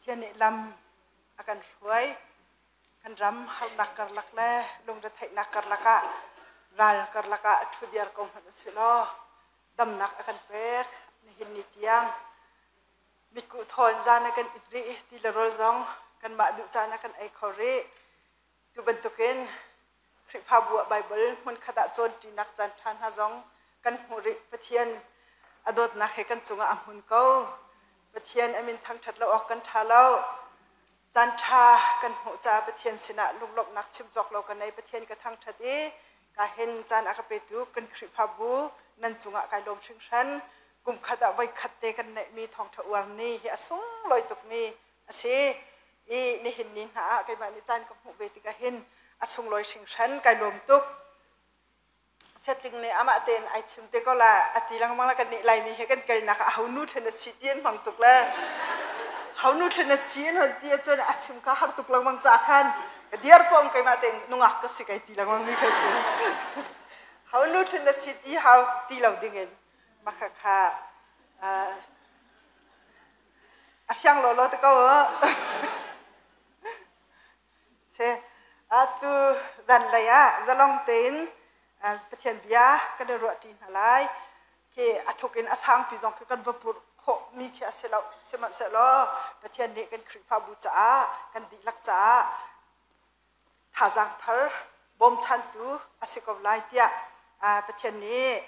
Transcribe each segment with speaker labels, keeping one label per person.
Speaker 1: Pathian nih lam a kan hruai. Kan ram harnak karlak le lungretheihnak karlak ah ral karlak ah ṭhudiar ko hmanh usih law damnak a kan pek. Nihin ni tiang mitkuh thawn zan a kan it rih ti le rawl zong kanmah duh caan a kan ei kho rih. Tu bantukin Khrihfabu ah Baibal hmunkhat ah cawnṭinak caanṭha hna zong kan hmuh rih. Pathian a dawtnak he kan cungah a hmun ko. Pathian a min thangṭhat lo awk kan ṭha lo. Caanṭha kan hmuh caah Pathian sinah lunglawmhnak chim cawk lo ka nei. Pathian ka thangṭhat i ka hin caan a ka petu kan Khrihfabu nan cungah kai lawm hringhran. Kum khat ah voikhat te kan neihmi thawngṭha uar ni hi a sunglawi tukmi a si. I nihin ni hna ah keimah nih caan ka hmuh ve tikah hin a sunglawi hringhran kai lawm tuk. Setling nih amah tein ai chim te ko la a ti lengmang la kan nih Laimi he kan kalnak ah ho nu then a si ti an hmang tuk le ho nu then a si an hon ti ahcun a chim kha har tuk lengmang ca khan ka diar pawng keimah tein nungak ka si kai ti lengmang mi kha si ho nu then a si ti hau ti lo dingin maka kha A fiang lawlaw te ko Se atu zanlei ah zalong tein Pathian bia kan i ruah ṭi hna lai. Khi a thuk in a sangpi zong khi kan va purh khawh mi khi a si lo. Sihmanhsehlaw Pathian nih kan Khrihfabu caah kan dihlak caah thazaang thar bawmchantu a si ko lai tiah Pathian nih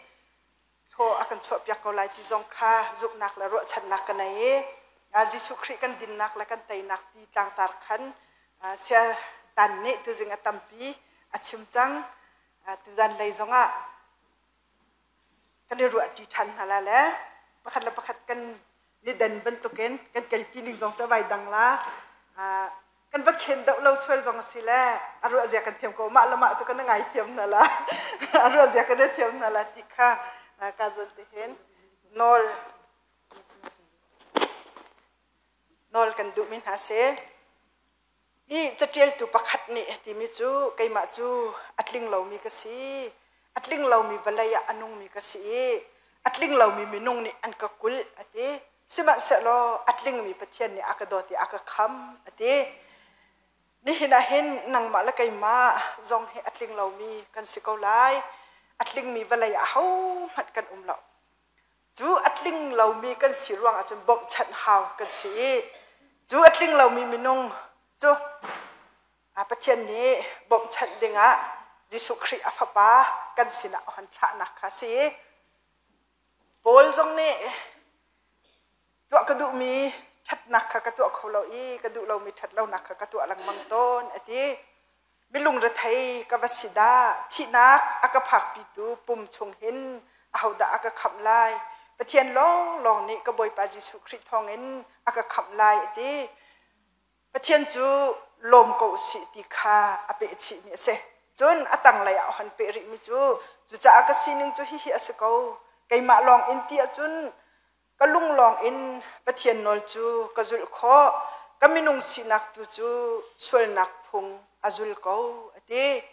Speaker 1: thaw a kan chuahpiak ko lai ti zong kha zumhnak le ruahchannak ka nei i Jesuh Khrih kan dinnak le kan teinak ti tlangtar khan sia tan nih tuzing a tampi a chim cang. Tuzan lei zongah kan i ruahṭi ṭhan hna la le pakhat le pakhat kan ni den bantukin kan kalpi ning zong cu a vai dang la. Kan va khen deuh lo sual zong a si le a ruah zia kan thiam ko mah le mah cu kan ngai thiam hna la a ruah zia kan thiam hna la ti kha ka zawn te hin nawl nawl kan duhmi hna si i catialtu pakhat nih timi cu keimah cu a tling lomi ka si a tling lomi vawlei ah a nungmi ka si i a tling lomi minung nih an ka kulh a ti Sihmanhsehlaw a tlingmi Pathian nih a ka dawt i a ka kham a ti. Nihin ah hin nangmah le keimah zong hi a tling lomi kan si ko lai. A tlingmi vawlei ah ahohmanh kan um lo. Cu a tling lomi kan si ruang ahcun bawmhchanh hau kan si i cu a tling lomi minung cu Pathian nih bawmhchanh dingah Jesuh Khrih a fapa kan sinah a hon thlahnak kha a si. Paul zong nih tuah ka duhmi ṭhatnak kha ka tuah kho lo i ka duh lomi ṭhatlonak kha ka tuah lengmang tawn a ti. Milung rethei ka va si dah, thihnak a ka phakpitu pum chung hin ahodah a ka khamh lai? Pathian lawnglawng nih ka Bawipa Jesuh Khrih thawngin a ka khamh lai a ti. Pathian cu lawm ko usih ti kha a peh chihmi a si. Cun a tanglei ah a hon peh rihmi cu cucaah ka sining cu hihi a si ko. Keimah lawng in ti ahcun ka lung lawng in Pathian nawl cu ka zulh khawh. Ka minung sinak tu cu sualnak phung a zul ko a ti.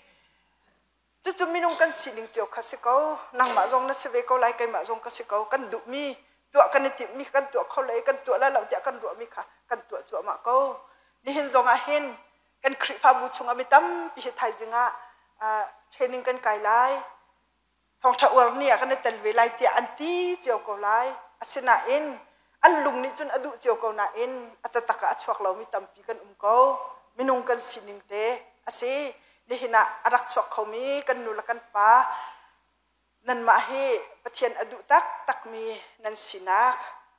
Speaker 1: Cucu minung kan sining cio kha si ko. Nangmah zong na si ve ko lai, keimah zong ka si ko. Kan duhmi tuah kan i timhmi kan tuah kho lai, kan tuah lai lo tiah kan ruahmi kha kan tuah cuahmah ko. Nihin zong ah hin kan Khrihfabu chungah mi tampi hi thaizing ah training kan kai lai. Thawngṭha uar ni ah kan i tel ve lai tiah an ti cio ko lai. Asinain an lung nih cun a duh cio ko nain a taktak ah a chuak lomi tampi kan um ko. Minung kan sining te a si. Nihin ah a rak chuak khomi kan nu le kan pa nanmah hi Pathian a duh taktakmi nan sinak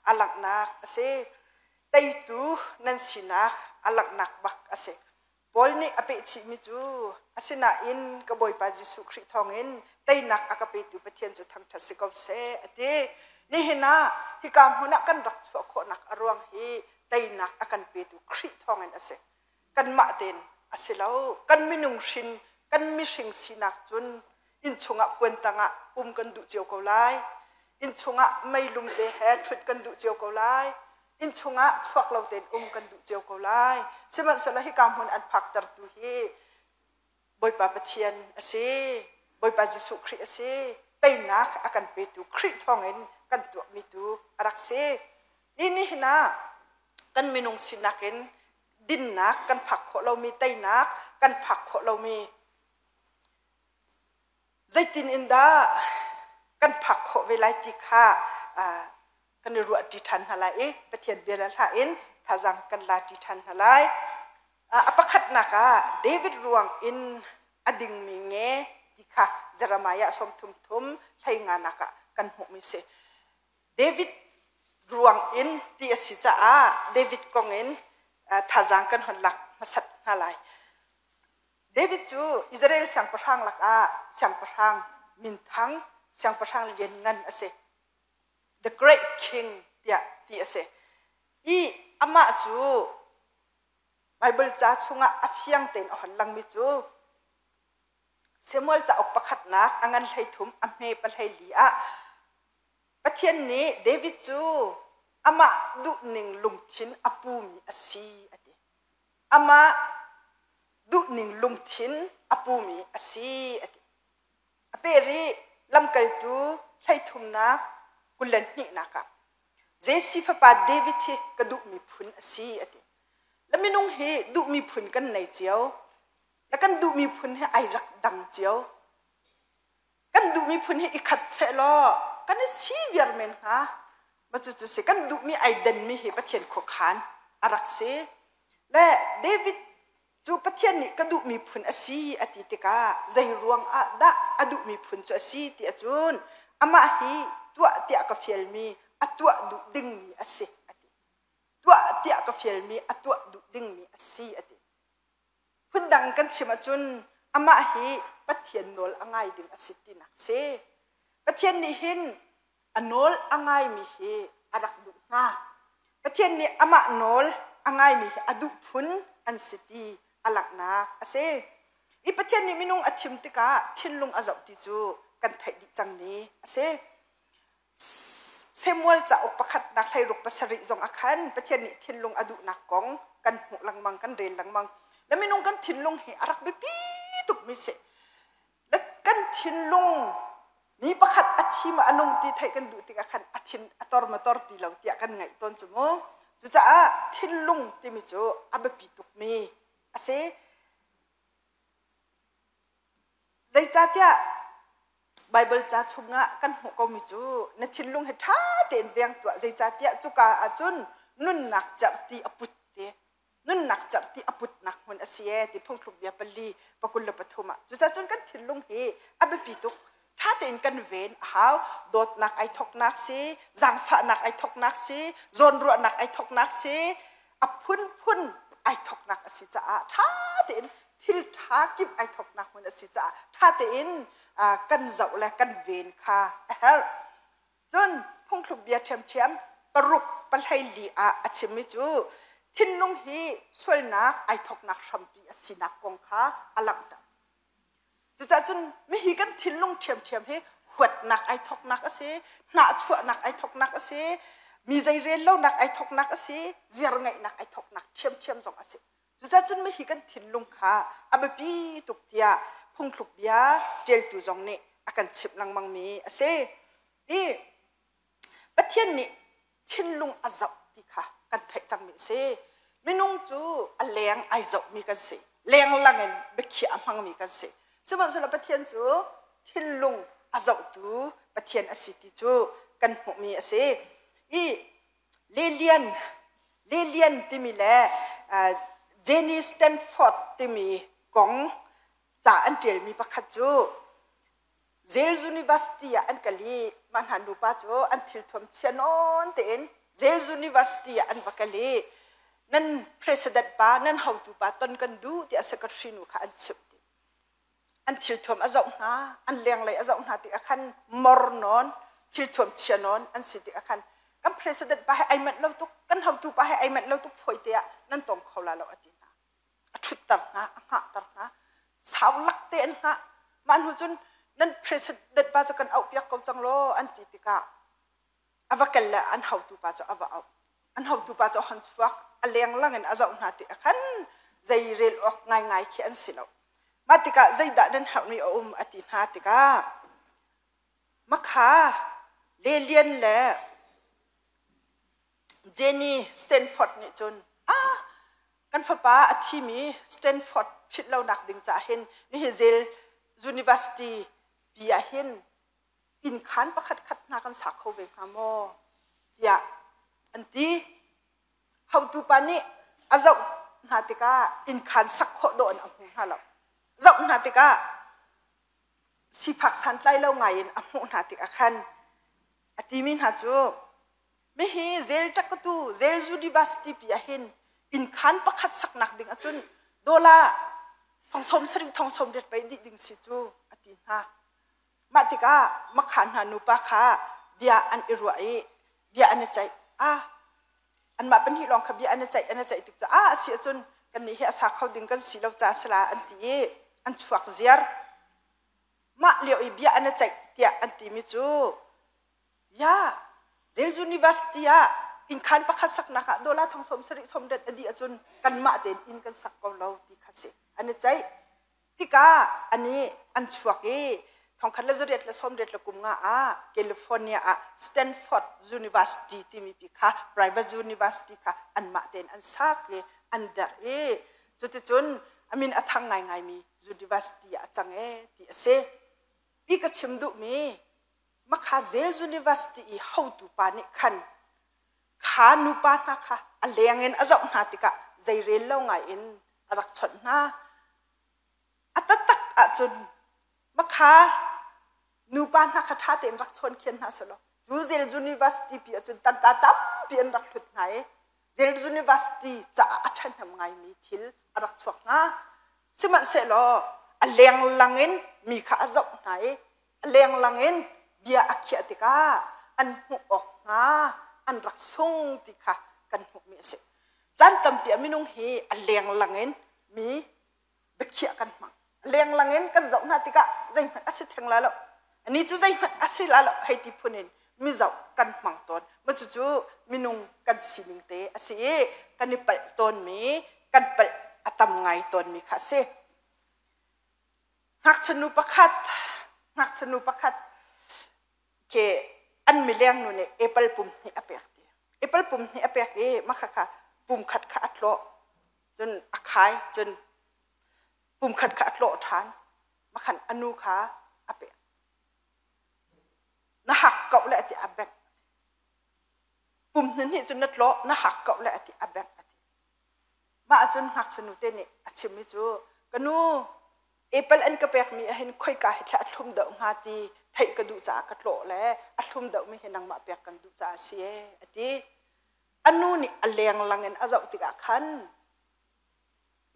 Speaker 1: a langhnak a si. Teitu nan sinak a langhnak bak a si. Paul nih a pehchihmi cu asinain ka Bawipa Jesuh Khrih thawngin teinak a ka petu Pathian cu thangṭhat si ko seh a ti. Nihin ah hika hmun ah kan rak chuah khawhnak a ruang hi teinak a kan petu Khrih thawngin a si. Kanmah tein a si lo. Kan minung hrin, kan mihring sinak cun innchung ah puan tangah um kan duh cio ko lai. Innchung ah meilum te he ṭhut kan duh cio ko lai. Inn chungah chuak lo tein um kan duh cio ko lai. Sihmanhsehlaw hika hmun an phaktertu hi Bawipa Pathian a si. Bawipa Jesuh Khrih a si. Teinak a kan petu Khrih thawngin kan tuahmi tu a rak si. Hi nihin ah Kan minung sinak in dinnak kan phak khawh lomi, teinak kan phak khawh lomi, zeitin in dah kan phak khawh ve lai ti kha kan i ruah ṭi ṭhan hna lai i Pathian bia le hla in thazaang kan la ṭi ṭhan hna lai. A pakhatnak ah David ruang in a dingmi nge ti kha Jeremiah sawmthum thum hlei nganak ah kan hmuhmi si. David ruang in ti a si caah David kong in thazaang kan hon lak hmasat hna lai. David cu Israel siangpahrang lakah siangpahrang minthang, siangpahrang lianngan a si. The Great King tiah ti a si. I amah cu Bible ca chungah a fiang tein a hon langmi cu Samuel cauk pakhatnak a ngan 13 a hme pahlei li ah Pathian nih David cu amah duhning lungthin a pumi a si a ti. Amah duhning lungthin a pumi a si a ti. A peh rih lamkaltu hleithumnak 22nak ah Jesse fapa David hi ka duhmi phun a si a ti. Le minung hi duhmi phun kan nei cio. Le kan duhmi phun hi ai rak dang cio. Kan duhmi phun hi i khat sehlaw kan i si viar men hnga. Ma cucu si kan duhmi ai denmi hi Pathian khuakhan a rak si. Le David cu Pathian nih ka duhmi phun a si a ti tikah zei ruang ah dah a duhmi phun cu a si ti ahcun amah hi tuah tiah ka fialmi a tuah duh dingmi a si a ti. Tuah tiah ka fialmi a tuah duh dingmi a si a ti. Phundang kan chim ahcun amah hi Pathian nawl a ngai ding a si tinak si. Pathian nih hin a nawl a ngaimi hi a rak duh hna. Pathian nih amah nawl a ngaimi hi a duh phun an si ti a langhnak a si. I Pathian nih minung a thim tikah thinlung a zoh ti cu kan theih dih cangmi a si. Samuel cauk pakhatnak 16 pasarih zong ah khan Pathian nih thinlung a duhnak kong kan hmuh lengmang, kan rel lengmang. Le minung kan thinlung hi a rak biapi tukmi si. Le kan thinlung mi pakhat a thi ma a nung ti theih kan duh tikah khan a thin a tor ma tor ti lo tiah kan ngaih tawn cu mu. Cucaah thinlung timi cu a biapi tukmi a si. Zeicahtiah Baibal ca chungah kan hmuh komi cu na thinlung hi ṭha tein veng tuah zeicahtiah cuka ahcun nunnak cerhti a put te nunnak cerhti a putnak hmun a si ee ti phungthluk bia pali pakul le pathum ah cucaah cun kan thinlung hi a biapi tuk ṭha tein kan ven a hau dawtnak ai thoknak si zaangfahnak ai thoknak si zawnruahnak ai thoknak si a phunphun ai thoknak a si caah ṭha tein thil ṭha kip ai thoknak hmun a si caah ṭha tein kan zoh le kan ven kha a herh. Cun phungthluk bia ṭhiamṭhiam paruk pahlei li ah a chimmi cu thinlung hi sualnak ai thoknak hrampi a sinak kong kha a langhter. Cucaah cun mihi kan thinlung ṭhiamṭhiam hi huatnak ai thoknak a si, hnahchuahnak ai thoknak a si, mi zei rel lonak ai thoknak a si, ziar ngeihnak ai thoknak ṭhiamṭhiam zong a si. Cucaah cun mihi kan thinlung kha a biapi tuk tiah phungthluk bia ṭialtu zong nih a kan chimh lengmangmi a si. I Pathian nih thinlung a zoh ti kha kan theih cangmi a si. Minung cu a leng ai zohmi kan si. Lenglang in biakhiah a hmangmi kan si. Sihmanhsehlaw Pathian cu thinlung a zohtu Pathian a si ti cu kan hmuhmi a si. I Lilian, Lilian timi le Jenny Stanford timi kong ca an ṭialmi pakhat cu Yale University ah an kal i mah hna nupa cu an thilthuam chia nawn tein Yale University ah an va kal i nan president pa nan hotu pa ton kan duh tiah secretary nu kha an chimh ti. An thilthuam a zoh hna, an lenglei a zoh hna tikah khan mor nawn, thilthuam chia nawn an si tikah khan kan president pa he ai manh lo tuk, kan hotu pa he ai manh lo tuk fawi te ah nan tong kho la lo a ti hna. A ṭhutter hna, a hngahter hna. Sau lak te an hngah. Mah hnu cun nan president pa cu kan auhpiak ko cang law an ti tikah a va kal le an hotu pa cu a va auh. An hotu pa cu a hon chuak, a lenglang in a zoh hna tikah khan zei rel awk ngaingai khi an si lo. Mah tikah zeidah nan herhmi a um a ti hna tikah makha Lelian le Jenny Stanford nih cun ah kan fapa a thimi Stanford philh lonak ding caah hin nihi Yale University pi ah hin inn khaan pakhat khat hna kan sa kho ve hnga maw tiah an ti. Hotu pa nih a zoh hna tikah inn khaan sak khawh dawh in a hmu hna lo. Zoh hna tikah sifak santlai lo ngai in a hmuh hna tikah khan a timi hna cu mihi zel takatu zel university pi ah hin inn khaan pakhat saknak ding ahcun dollar thong sawm sarih thong sawm riat pei dih ding si cu a ti hna. Mah tikah makha hna nupa kha bia an i ruah i bia an i ceih. Ah, anmah pahnih lawng kha bia an i ceih an i ceih tik caah a si ahcun kannih hi a sa kho ding kan si lo ca sala an ti i an chuak ziar. Mah lio i bia an i ceih tiah an timi cu ya Yale University ah innkhaan pakhat saknak ah dollar thong sawm sarih sawm riat a dih ahcun kanmah tein inn kan sak ko lo ti kha si an i ceih. Tikah anih an chuak i thongkhat le zariat le sawmriat le kum nga ah California ah Stanford University timi pi kha private university kha anmah tein an sak i an derh i cuticun a min a thang ngaingaimi university ah a cang ee ti a si. Hi ka chim duhmi Makha Yale University i hotu pa nih khan kha nupa hna kha a leng in a zoh hna tikah zeirel lo ngai in a rak chawnh hna. A taktak ahcun makha nupa hna kha ṭha tein rak chawn khian hna selaw cu Yale University pi ahcun tangka tampi an rak hlut hna i Yale University caah a ṭhahnem ngaimi thil a rak chuak hnga. Sihmanhsehlaw a lenglang in mi kha a zoh hna i a lenglang in bia a khiah tikah an hmuh awk hnga an rak sung ti kha kan hmuhmi a si. Caan tampi ah minung hi a lenglang in mi biakhiah kan hmang. A lenglang in kan zoh hna tikah zeihmanh a si theng lai lo. Ani cu zeihmanh a si lai lo hei ti phun in mi zoh kan hmang tawn. Mah cucu minung kan sining te a si i kan i palh tawnmi, kan palh a tam ngai tawnmi kha a si. Ngakchia nu pakhat, ngakchia nu pakhat khi an mileng nu nih apple pum hnih a pek ti. Apple pum hnih a pek i mah khakha pum khat kha a tlawh. Cun a khai cun pum khat kha a tlawh ṭhan. Makhan a nu kha a pek. Na hak koh le ati a bengh. Pum hnih cun na tlawh na hak koh le ati a bengh ati. Mah ahcun ngakchia nute nih a chimmi cu ka nu apple an ka pekmi ahhin khoika hi thla a thlum deuh hnga ti theih ka duh caah ka tlawh le a thlum deuhmi hi nangmah pek kan duh caah a si ee a ti. A nu nih a lenglang in a zoh tikah khan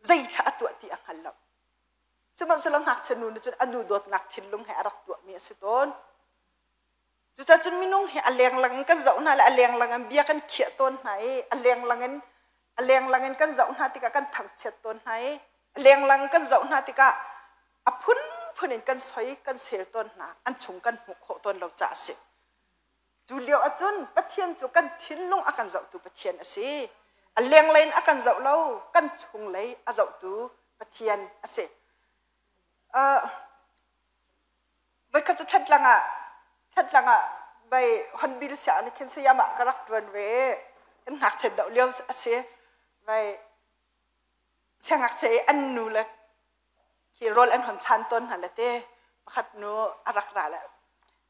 Speaker 1: zeithla a tuah ti a hngal lo. Sihmanhsehlaw ngakchia nu nih cun a nu dawtnak thinlung he a rak tuahmi a si tawn. Cucaah cun minung hi a lenglang in kan zoh hna le a lenglang in bia kan khiah tawn hna i a lenglang in a lenglang in kan zoh hna tikah kan thangchiat tawn hna i a lenglang in kan zoh hna tikah a phunphun in kan soi kan sel tawn hna an chung kan hmuh khawh tawn lo caah a si. Cu lio ahcun Pathian cu kan thinlung a kan zohtu Pathian a si. A lenglei in a kan zoh lo, kan chunglei a zohtu Pathian a si. Voikhat cu thlatlang ah thlatlang ah vai honbil sia nih khin sayamah ka rak ṭuan ve kan ngakchiat deuh lio a si. Vai siangngakchia i an nu le khi rawl an hon chan tawn hna le te pakhat nu a rak ra le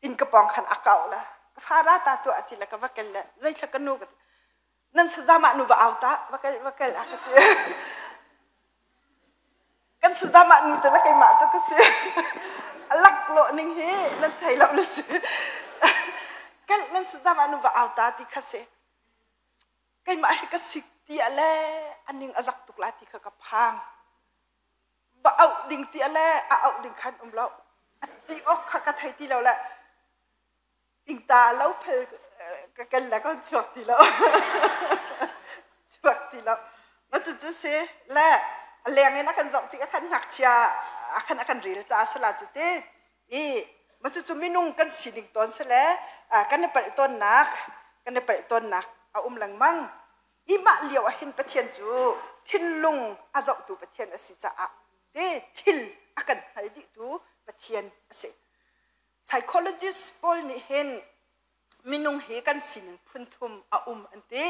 Speaker 1: inn ka pawng khan a kau la ka fa ra ta tuah ti le ka va kel le zeithla ka nu ka ti nan sazamah nu va au ta va kel va kel a ka ti Kan sazamah nu cu le keimah cu ka si. A laklawh ning hi nan thei lo na si. Kan nan sazamah nu va au ta ti kha si. Keimah hi ka sik ti a le a ning a zak tuk la ti kha ka phang. Va auh ding ti a le a auh ding khan um lo. A ti awk kha ka thei ti lo le ingta lo phel ka kel le kan chuak ti lo chuak ti lo ma cu cu si le a leng in a kan zoh tik a khan ngakchia a khan a kan rel ca sala cu te i ma cu cu minung kan sining tawn si le kan i palh tawnnak kan i palh tawnnak a um lengmang i mah lio ah hin Pathian cu thinlung a zohtu Pathian a si caah te thil a kan hngal dihtu Pathian a si. Psychologist pawl nih hin minung hi kan sining phunthum a um an ti.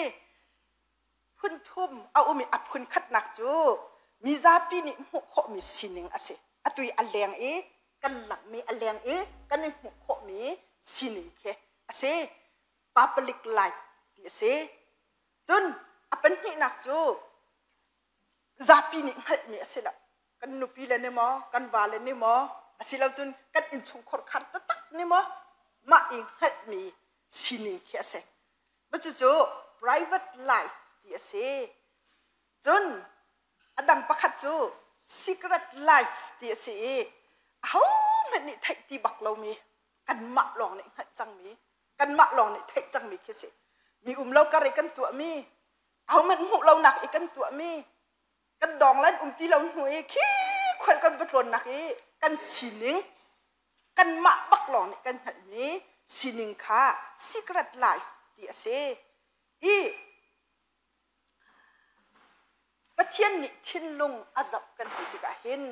Speaker 1: Phun thum a um i a phun khatnak cu mizapi nih hmuh khawhmi sining a si. Atu i a leng i kan langhmi a leng i kan i hmuh khawhmi sining khi a si. Public life ti a si. Cun a pahnihnak cu zapi nih hngalhmi a si lo. Kan nupi le nih maw, kan vale nih maw, asilocun kan innchungkhar khar taktak nih maw mah i hngalhmi sining khi a si. Cucu private life ti a si. Cun a dang pakhat cu secret life ti a si i ahohmanh nih theih ti bak lomi kanmah lawng nih hngalh cangmi kanmah lawng nih theih cangmi khi si. Mi um lo kar i kan tuahmi ahohmanh hmuh lonak i kan tuahmi kan dawng lan um ti lo hnu i khi khual kan va tlawnnak i kan sining kanmah bak lawng nih kan hngalhmi sining kha secret life ti a si i Pathian nih thinlung a zoh kan ti tikah hin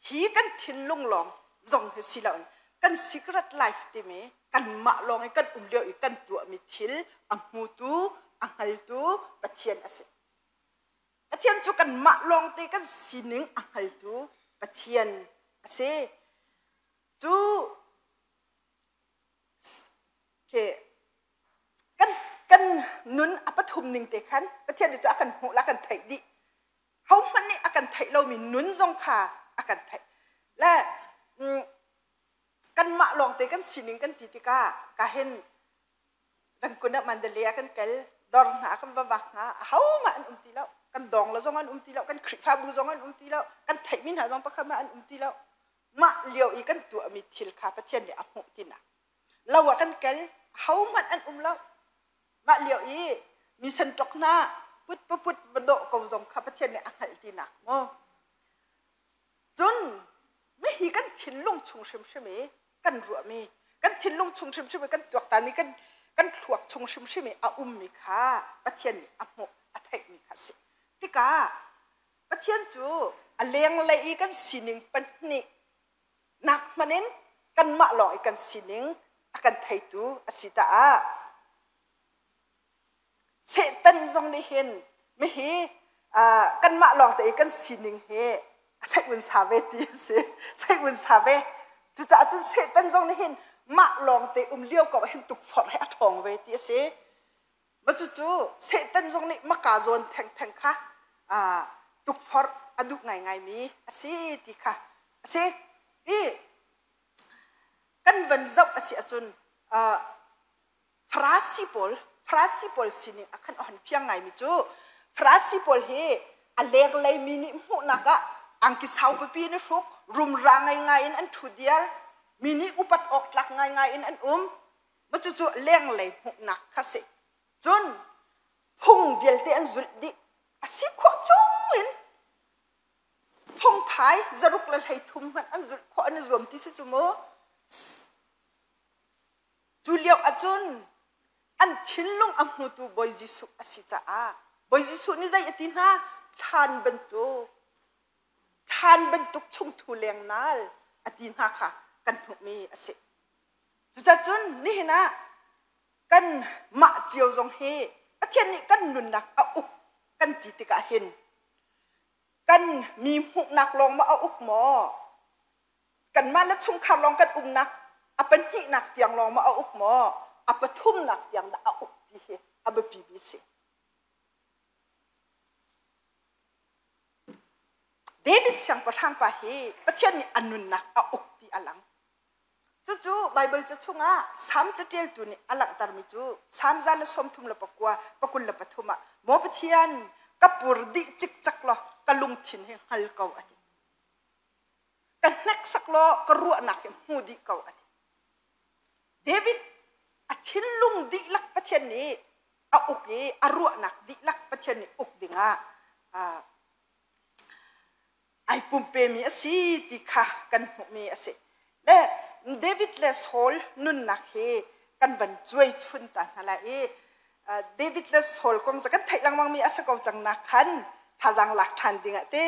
Speaker 1: hi kan thinlung lawng zong hi si loin kan secret life timi kanmah lawng i kan um lio i kan tuahmi thil a hmutu a hngaltu Pathian a si. Pathian cu kanmah lawngte kan sining a hngaltu Pathian a si. Cu ke kan kan nun a pathum ning te khan Pathian nih cu a kan hmuh la kan theih dih. Hohmanh nih a kan theih lomi nun zong kha a kan theih. Le kanmah lawngte kan sining kan ti tikah ka hin Rangkun ah Mandalay ah kan kal, dawr hna ah kan va vak hna, ahohmah an um ti lo. Kan dawng le zong an um ti lo, kan Khrihfabu zong an um ti lo, kan theihmi hna zong pakhat hmanh an um ti lo. Mah lio i kan tuahmi thil kha Pathian nih a hmuh tinak. Lo ah kan kal, ahohmanh an um lo. Mah lio i mi senṭok hna put put va dawh ko zong kha Pathian nih a hngalh tinak mu. Cun mihi kan thinlung chung hrimhrim i kan ruahmi, kan thinlung chung hrimhrim i kan tuaktanmi, kan kan thluak chung hrimhrim i a ummi kha Pathian nih a hmuh, a theihmi kha a si. Tikah Pathian cu a lenglei i kan sining pahnih nak hmanh in kanmah lawng i kan sining a kan theitu a si caah Satan zong nih hin mihi kanmah lawngte i kan sining hi a seih sa ve ti a si. Seih sa ve. Cucaah cun Satan zong nih hin mah lawngte um lio ko hin tukforh hi a ṭhawng ve ti a si. Ma cucu Satan zong nih maka zawn thengtheng kha tukforh a duh ngaingaimi a si ti kha a si. I kan van zoh a si ahcun Farasi pawl Farasi pawl sining a khan a hon fiang ngaimi cu Farasi pawl hi a lenglei mi nih hmuhnak ah angki saupipi in i hruk rumra ngaingai in an ṭhu diar mi nih upat awk tlak ngaingai in an um ma cucu lenglei hmuhnak kha si cun phung vialte an zulh dih a si khawh chung in phungphai zaruk le 13 hmanh an zulh khawh an i zuam ti si cu mu Cu lio ahcun an thinlung a hmutu Bawi Jesuh a si caah Bawi Jesuh nih zei a ti hna? Thlan bantuk, thlan bantuk chungthu lengnal a ti hna kha kan hmuhmi a si. Cucacun nihin ah kan mah cio zong hi Pathian nih kan nunnak a uk kan ti tikah hin kan mi hmuhnak lawng ma a uk maw Kanmah le chungkhar lawng kan umnak a pahnihnak tiang lawng maw a uk maw a pathumnak tiang dah a uk ti hi a biapi mi si. David siangpahrang pa hi Pathian nih a nunnak a uk ti a lang. Cucu Baibal ca chungah Salm caṭialtu nih a langhtermi cu Salm 139 23 ah Maw Pathian ka pur dih cikcek law ka lungthin hi hngal ko a ti. Ka hneksak law ka ruahnak hi hmu dih ko a ti. David a thinlung dihlak Pathian nih a uk i a ruahnak dihlak Pathian nih uk dingah ai pumpemi a si ti kha kan hmuhmi a si. Le David le Saul nunnak hi kan van cuai chun ta hna lai i David le Saul kong cu kan theih lengmangmi a si ko cang nak khan thazaang lak ṭhan ding ah te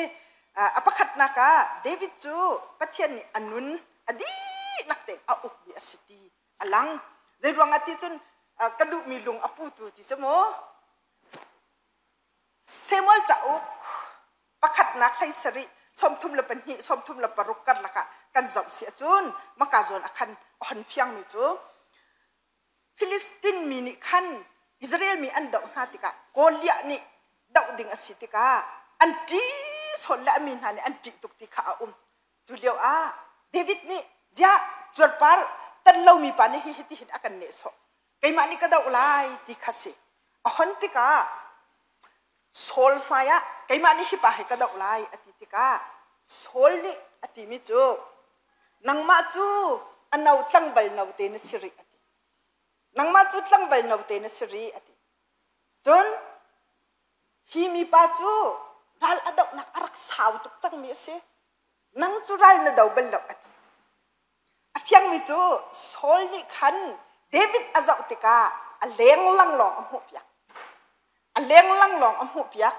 Speaker 1: a pakhatnak ah David cu Pathian nih a nun a dihlak tein a ukmi a si ti a lang. Zei ruangah ti cun ka duhmi lung a putu ti cu mu. Samuel cauk pakhatnak 17 32 36 karlak ah kan zoh si ahcun maka zawn ah khan a hon fiangmi cu Filistin mi nih khan Israel mi an doh hna tikah Goliath nih doh ding a si tikah an ṭih sawn le a mi hna nih an ṭih tuk ti kha a um. Cu lio ah David nih ziah cuarpar tan lomi pa nih hi hitihin a kan nehsawh keimah nih ka doh lai ti kha si. A hon tikah Saul hmaiah keimah nih hi pa hi ka doh lai a ti tikah Saul nih a timi cu nangmah cu a no tlangval note na si rih a ti. Nangmah cu tlangval note na si rih a ti. Cun hi mipa cu ral a dohnak a rak sau tuk cangmi a si. Nang cu ral na do bal lo a ti. A fiangmi cu Saul nih khan David a zoh tikah a lenglang lawng a hmuhpiak. A lenglang lawng a hmuhpiak.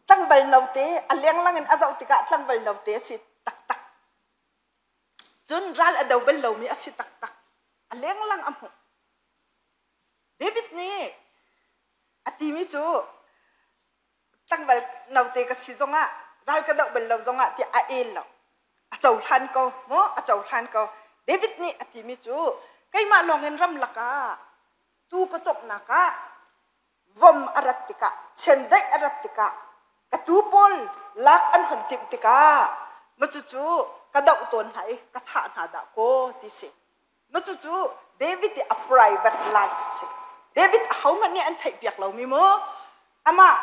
Speaker 1: Tlangval note a lenglang in a zoh tikah tlangval note a si taktak. Cun ral a do bal lomi a si taktak. A lenglang a hmuh. David nih a timi cu tlangval note ka si zongah ral ka doh bal lo zongah tiah a el lo. A cohlan ko mu a cohlan ko. David nih a timi cu keimah lawngin ramlak ah tuu ka cawknak ah vom a rat tikah chiandeih a rat tikah ka tuu pawl lak an hon timh tikah ma cucu ka doh tawn hna i ka thah hna dah kaw ti si. Ma cucu David i a private life si. David ahohmanh nih an theihpiak lomi mu amah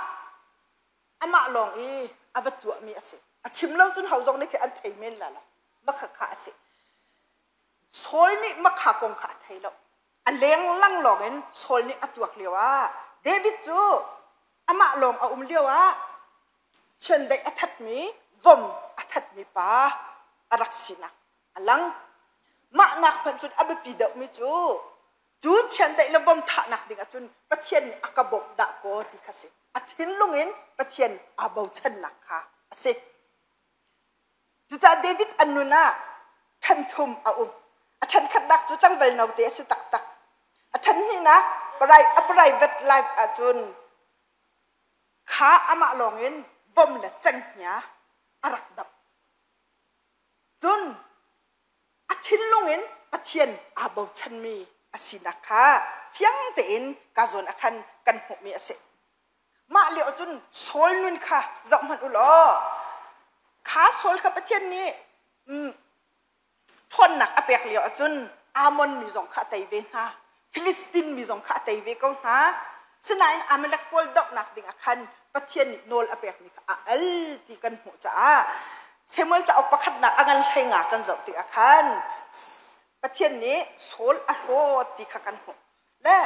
Speaker 1: amah lawng i a va tuahmi a si. A chim lo cun ho zong nih khi an thei men la lo. Makha kha a si. Saul nih makha kong kha a thei lo. A lenglang lawng in Saul nih a tuak lio ah David cu amah lawng a um lio ah chiandeih a thatmi vom a thatmi pa a rak sinak a lang. Mah nak hmanh cun a biapi deuhmi cu cu chiandeih le vom thahnak ding ahcun Pathian nih a ka bawmh dah kaw ti kha si. A thinlung in Pathian aa bochannak kha a si. Cucaah David an nun ah ṭhen thum a um. A ṭhen khatnak cu tlangval note a si taktak. A ṭhen hnihnak a private life ahcun kha amah lawngin vom le cenghngia a rak dap. Cun a thinlung in Pathian aa bochanmi a sinak kha fiang tein ka zawn ah khan kan hmuhmi a si. Mah lio cun Saul nun kha zoh hmanh u law kha Saul kha Pathian nih ṭhawnnak a pek lio ahcun Ammon mi zong kha a tei ve hna. Filistin mi zong kha a tei ve ko hna. Sinain Amalek pawl dohnak ding ah khan Pathian nih nawl a pekmi kha a al ti kan hmuh caah Samuel cauk pakhatnak a ngan 15 kan zoh tikah khan Pathian nih Saul a hlawt ti kha kan hmuh. Le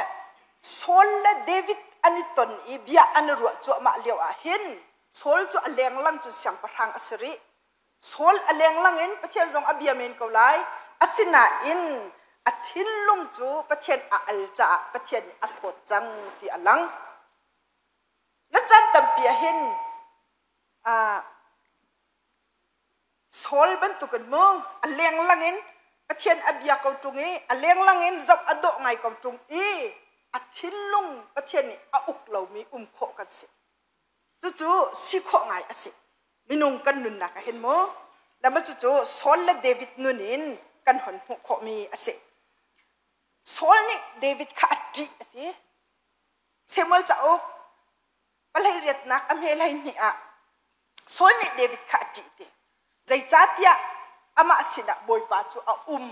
Speaker 1: Saul le David an i ton i bia an i ruah cuahmah lio ah hin Saul cu a lenglang cu siangpahrang a si rih. Saul a lenglang in Pathian zong a bia men ko lai. Asinain a thinlung cu Pathian a al caah Pathian nih a hlawt cang ti a lang. Na caan tampi ah hin Saul bantukin mu a lenglang in Pathian a bia ko ṭung i a lenglang in zoh a dawh ngai ko ṭung i a thinlung Pathian nih a uk lomi um khawh kan si. Cucu si khawh ngai a si. Minung kan nunnak ah hin mu lama cucu Saul le David nun in kan hon hmuh khawhmi a si. Saul nih David kha a ṭih a ti. Samuel cauk pahlei riatnak a hme 12 ah Saul nih David kha a ṭih ti. Zeicahtiah amah sinah Bawipa cu a um.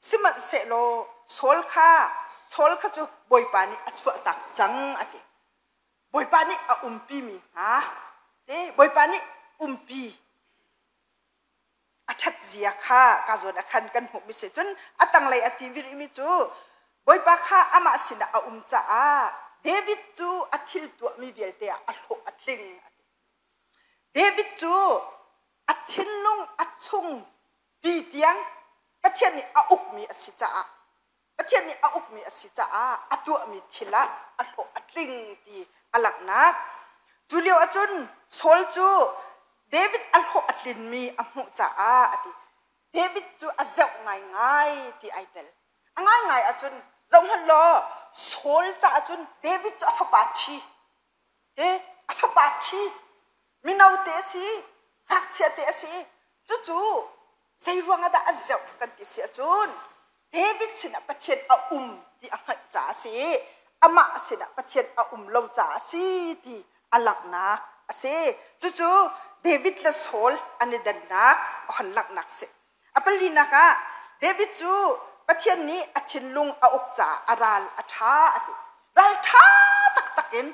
Speaker 1: Sihmanhsehlaw Saul kha Saul kha cu Bawipa nih a chuahtak cang a ti. Bawipa nih a umpimi hna te Bawipa nih umpi a ṭhat zia kha ka zawn ah khan kan hmuhmi si. Cun a tanglei a ti rihmi cu Bawipa kha amah sinah a um caah David cu a thil tuahmi vialte ah a hlawh a tling a ti. David cu a thinlung a chung pi tiang Pathian nih a ukmi a si caah Pathian nih a ukmi a si caah a tuahmi thil ah a hlawh a tling ti a langhnak. Cu lio ahcun Saul cu David a hlawh a tlinmi a hmuh caah a ti. David cu a zoh ngaingai ti ai tel. A ngaingai ahcun zohhmanh law Saul caah cun David cu a fapa ṭhi te a fapa ṭhi mino te a si, ngakchia te a si. Cucu zei ruangah dah a zoh kan ti si ahcun David sinah Pathian a um ti a hngalh caah a si i amah sinah Pathian a um lo caah a si ti a langhnak a si. Cucu David le Saul an i dannak a hon langhnak si. A palinak ah David cu Pathian nih a thinlung a uk caah a ral a ṭha a ti. Ral ṭha taktak in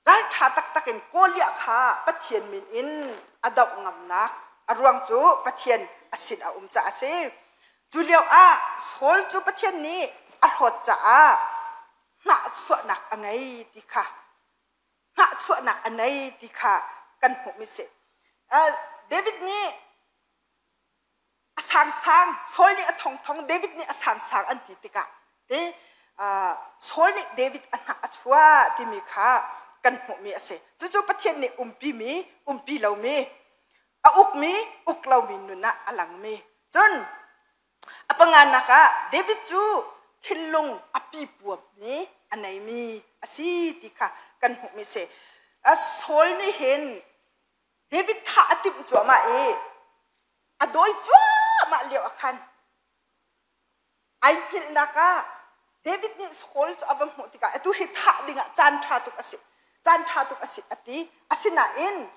Speaker 1: Ralṭha taktak in Goliath kha Pathian min in a doh ngamnak a ruang cu Pathian a sin a um caah a si. Cu lioah Saul cu Pathian nih a hlawt caah hnahchuahnak a ngei ti kha hnahchuahnak a nei ti kha kan hmuhmi si. David nih a sangsang Saul nih a thongthong David nih a sangsang an ti tikah te Saul nih David a hnah a chuah timi kha kan hmuhmi a si. Cucu Pathian nih umpimi umpi lomi a ukmi uk lomi nun ah a langmi. Cun a panganak ah David cu thinlung a pipuammi a neimi a si ti kha kan hmuhmi a si. Saul nih hin David thah a timh cuahmah i a dawi cuahmah lio ah khan ai hngilhnak ah David nih Saul cu a va hmuh tikah atu hi thah dingah caan ṭha tuk a si, caan ṭha tuk a si a ti. Asinain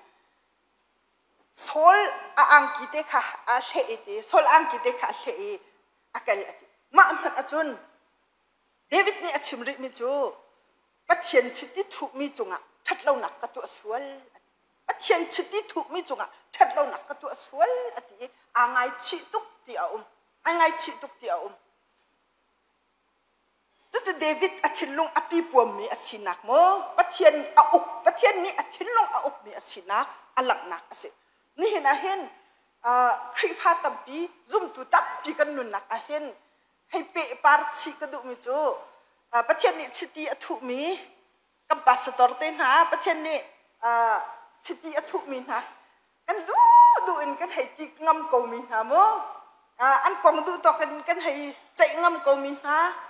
Speaker 1: Saul a angki te kha a hleh i ti, Saul angki te kha a hleh i a kal a ti. Mah hmanh ahcun David nih a chim rihmi cu Pathian chiti thuhmi cungah ṭhatlonak ka tuah sual a ti. Pathian chiti thuhmi cungah ṭhatlonak ka tuah sual a ti i aa ngaichih tuk ti a um. Aa ngaichih tuk ti a um. Cucu David a thinlung a pipuammi a sinak maw Pathian a uk Pathian nih a thinlung a ukmi a sinak a langhnak a si. Nihin ah hin Khrihfa tampi zumtu tampi kan nunnak ah hin hei pehpar chih ka duhmi cu Pathian nih chiti a thuhmi kan pastor te hna Pathian nih chiti a thuhmi hna kan duh duh in kan hei ti ngam komi hna mu an kong duh tawk in kan hei ceih ngam komi hna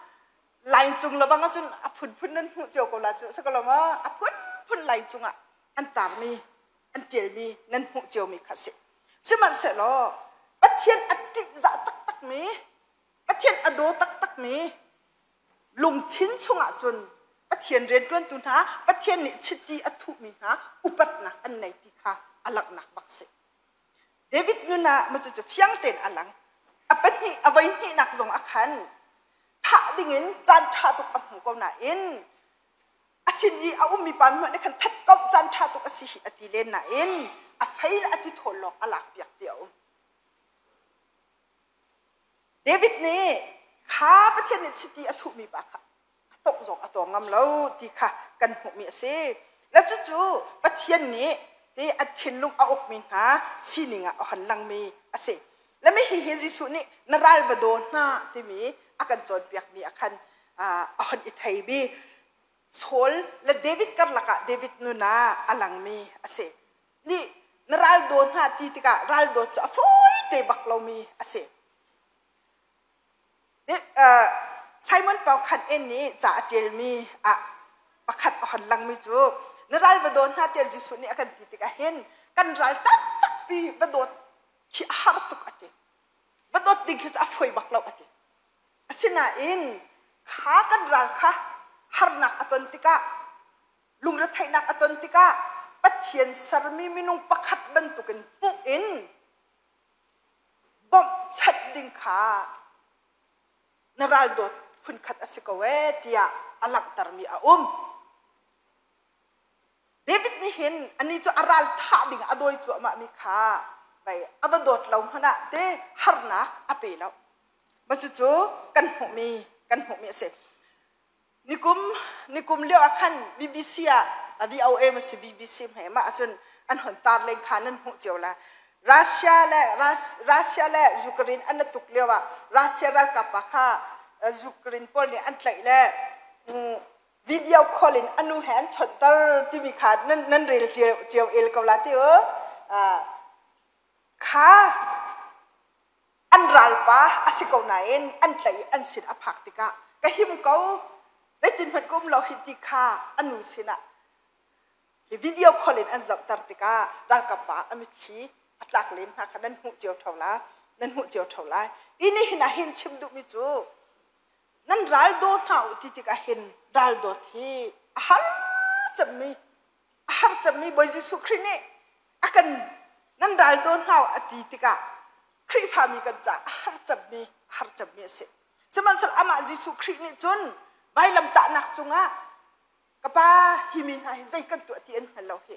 Speaker 1: line cung lebang ahcun a phunphun nan hmuh cio ko la cu sakalo ma a phunphun line cungah an tarmi an ṭialmi nan hmuh ciomi kha si. Sihmanhsehlaw Pathian a ṭihzah taktakmi, Pathian a daw taktakmi lungthin chungah cun Pathian rianṭuantu hna, Pathian nih chiti a thuhmi hna upatnak an nei ti kha a langhnak bak si. David nun ah maw cucu fiang tein a lang. A pahnih, a voi hnihnak zong a khan thah dingin caan ṭha tuk a hmu ko nain a sin i a ummi pa hmanh nih khan that ko caan ṭha tuk a si hi a ti len nain a fei le a ti thawl lawng a lak piak ti a um. David nih kha Pathian nih chiti a thuhmi pa kha a tongh zong a tawng ngam lo ti kha kan hmuhmi a si. Le cucu Pathian nih ti a thinlung a ukmi hna sining ah a hon langmi a si. Le mi hihi Jesuh nih na ral va daw hna timi a kan cawnpiakmi ah khan a hon i thei bi. Saul le David karlak ah David nun ah a langmi a si. Nih na ral daw hna ti tikah ral dawt cu a fawi te bak lomi a si. Simon Pau Khan En nih ca a ṭialmi ah pakhat a hon langmi cu na ral va daw hna tiah Jesuh nih a kan ti tikah hin kan ral taktakpi va dawt khi a har tuk a ti. Va dawt ding khi cu a fawi bak lo a ti. Asinain kha kan ral kha harnak a ton tikah lungretheihnak a ton tikah Pathian sermi minung pakhat bantukin hmuh in bawmhchanh ding kha na ral dawt phunkhat a si ko ee tiah a langhtermi a um. David nih hin anih cu a ral thah ding a dawi cuahmahmi kha pei a va dawt lo hmanh ah te harnak a pe lo. Mah cucu kan hmuhmi kan hmuhmi a si. Nikum nikum lio ah khan BBC ah VOA ma si BBC hme mah ahcun an hon tar len kha nan hmuh cio la. Russia le Russia le Ukraine an tuk lio ah Russia ralkap pa kha Ukraine pawl nih an tlaih le video call in anu he an chonhter timi kha nan nan rel cio cio el ko la ti u. Kha an ralpa a si ko nain an tlaih an sin a phak tikah ka him ko. Zeitin hmanh ka um lo hi ti kha a nu sinah hi video call in an zohter tikah ralkap pa a mitthli a tlak len hna kha nan hmuh cio ṭheo la nan hmuh cio ṭheo lai. Hi nih hin ah hin chim duhmi cu nan ral daw hna u ti tikah hin ral dawt hi a har cemmi a har cemmi Bawi Jesuh Khrih nih a kan nan ral daw hna u a ti tikah Khrihfami kan caah a har cemmi a har cemmi a si. Sihmanhsehlaw amah Jesuh Khrih nih cun vailamtahnak cungah ka pa hi mi hna hi zei kan tuah ti an hngal lo hi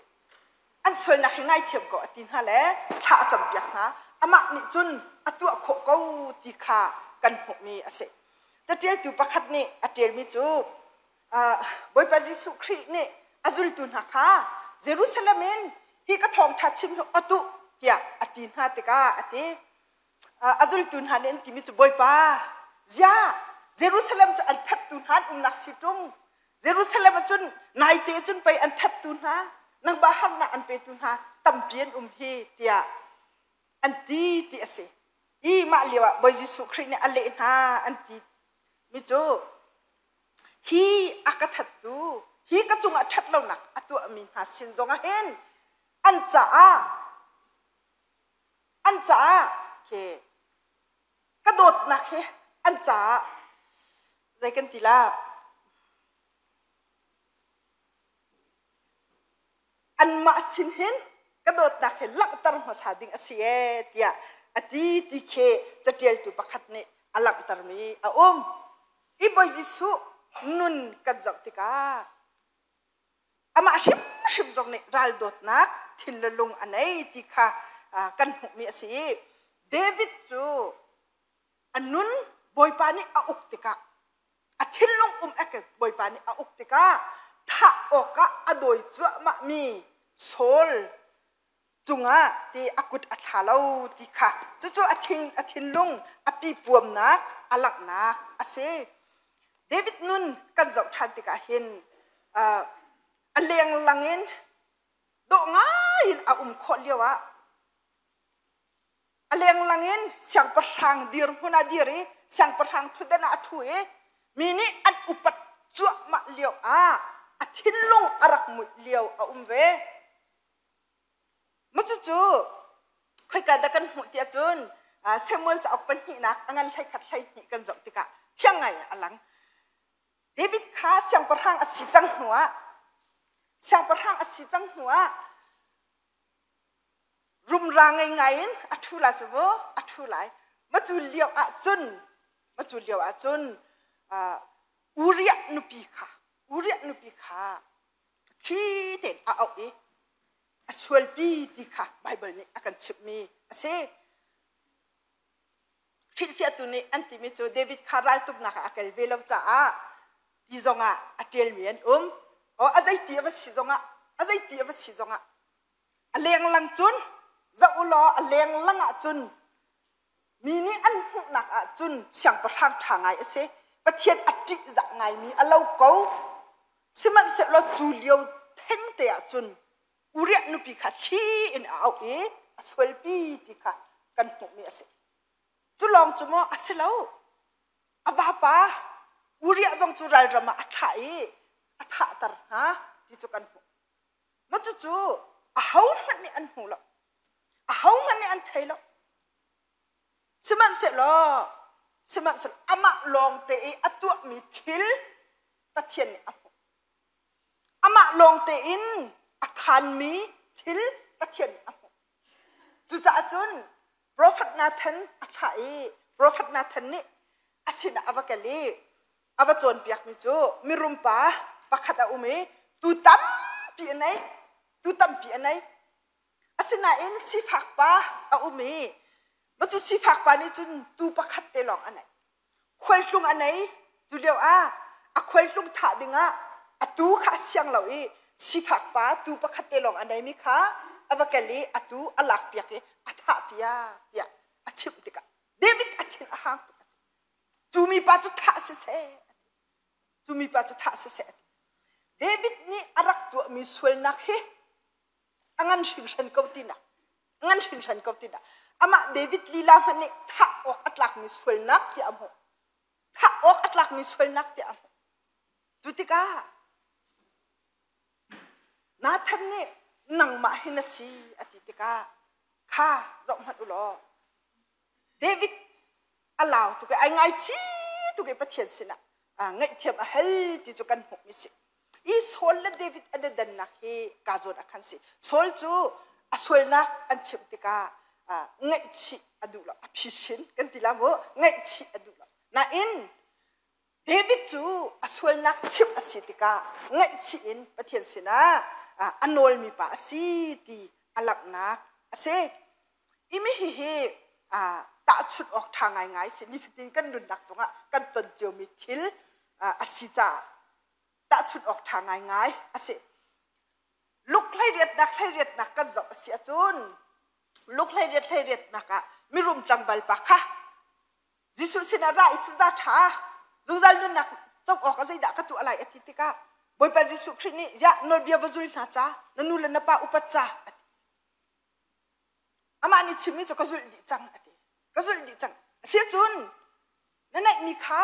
Speaker 1: an sualnak hi ngaithiam ko a ti hna le thla a campiak hna amah nih cun a tuah khawh ko ti kha kan hmuhmi a si caṭialtu pakhat nih a ṭialmi cu Bawipa Jesuh Khrih nih a zultu hna kha Jerusalem in hi ka thawngṭha chim hi a tuh tiah a ti hna tikah a ti a zultu hna nih an timi cu Bawipa ziah Jerusalem cu an thattu hna an umnak si ṭung Jerusalem ah cun naite cun pei an thattu hna nangmah harnak an petu hna tampi an um hi tiah an ti ti a si i mah lio ah Bawi Jesuh Khrih nih a leh hna an ti mi cu hi a ka thattu hi ka cungah ṭhat lonak a tuahmi hna sin zongah hin an caah an caah khi ka dawtnak hi an caah zei kan ti la anmah sin hin ka dawtnak hi langhter hmasa ding a si ee tiah a ti ti khi catialtu pakhat nih a langhtermi a um i Bawi Jesuh nun kan zoh tikah amah hrimhrim zong nih ral dawtnak thin le lung a nei ti kha kan hmuhmi a si i David cu a nun Bawipa nih a uk tikah a thinlung um ek Bawipa nih a uk tikah thah awkah a dawi cuahmahmi Saul cungah ti a kut a thla lo ti kha cucu a thin a thinlung a pipuamnak a langhnak a si. David nun kan zoh ṭhan tikah hin a lenglang in dawh ngai in a um khawh lio ah a lenglang in siangpahrang dirhmun ah dir i siangpahrang ṭhutdan ah a ṭhu i mi nih an upat cuahmah lio ah a thinlung a rak muih lio a um ve. Cucu khoika dah kan hmuh tiah cun Samuel cauk pahnihnak a ngan 11 12 kan zoh tikah fiang ngai a lang. David kha siangpahrang a si cang hnuah siangpahrang a si cang hnuah rumra ngei ngai in a ṭhu la cu mu a ṭhu lai. Macu lio ahcun macu lio ahcun Uriah nupi kha Uriah nupi kha thi tein a auh i a sualpi ti kha Baibal nih a kan chimhmi a si. Hrilhfiahtu nih an timi cu David kha raltuknak ah a kel ve lo caah ti zongah a ṭialmi an um. O a zeiti a va si zongah a zeiti a va si zongah a lenglang cun zoh u law a lenglang ah cun Mi nih an hmuhnak ah cun siangpahrang ṭha ngai a si. Pathian a ṭihzah ngaimi a lo ko. Sihmanhsehlaw cu lio thengte ah cun Uriah nupi kha thli in a auh i a sualpi ti kha kan hmuhmi a si. Cu lawng cu maw a si lo. A vapa Uriah zong cu ralram ah a thlah i a thahter hna ti cu kan hmuh. Mah cucu ahohmanh nih an hmu lo. Ahohmanh nih an thei lo. Sihmanhsehlaw sihmanhsehlaw amah lawngte i a tuahmi thil Pathian nih a hmuh. Amah lawngte in a khanmi thil Pathian nih a hmuh. Cucaah cun Profet Nathan a thlah i Profet Nathan nih a sinah a va kal i a va cawnpiakmi cu mirum pa pakhat a um i tu tampi a nei tu tampi a nei Asinain sifak pa a um i mah cu sifak pa nih cun tuu pakhat te lawng a neih. Khualtlung a nei. Cu lio ah a khualtlung thah dingah a tuu kha a siang lo i sifak pa tuu pakhat te lawng a neimi kha a va kel i a tuu a lakpiak i a thahpiak tiah a chimh tikah David a thin a hang tuk. Cu mipa cu thah siseh. Cu mipa cu thah siseh. David nih a rak tuahmi sualnak hi a ngan hringhran ko tinak a ngan hringhran ko tinak amah David lila hmanh nih thah awk a tlakmi sualnak tiah a hmuh thah awk a tlakmi sualnak tiah a hmuh. Cu tikah Nathan nih nangmah hi na si a ti tikah kha zoh hmanh u law David a lau tuk i ai ngaichih tuk i Pathian sinah ngaihthiam a hal ti cu kan hmuhmi si. I Saul le David an i dannak hi ka zawn ah khan si. Saul cu a sualnak an chimh tikah ngaihchih a duh lo, a phisin kan ti la mu, ngaihchih a duh lo. Nain David cu a sualnak chimh a si tikah ngaihchih in Pathian sinah a nawlmi pa a si ti a langhnak a si. Imi hihi tahchunh awk ṭha ngaingai si. Nifatin kan nunnak zongah kan ton ciomi thil a si caah tahchunh awk ṭha ngaingai a si. Luk hleiriatnak hleiriatnak kan zoh a si ahcun luk hleiriat hleiriatnak ah mirum tlangval pa kha Jesuh sinah ra i saza ṭha zungzal nunnak co awk ah zeidah ka tuah lai a ti tikah Bawipa Jesuh Khrih nih ya nawlbia va zul hna ca na nu le na pa upat ca a ti. Amah nih chimmi cu ka zulh dih cang a ti. Ka zulh dih cang. Asiahcun na neihmi kha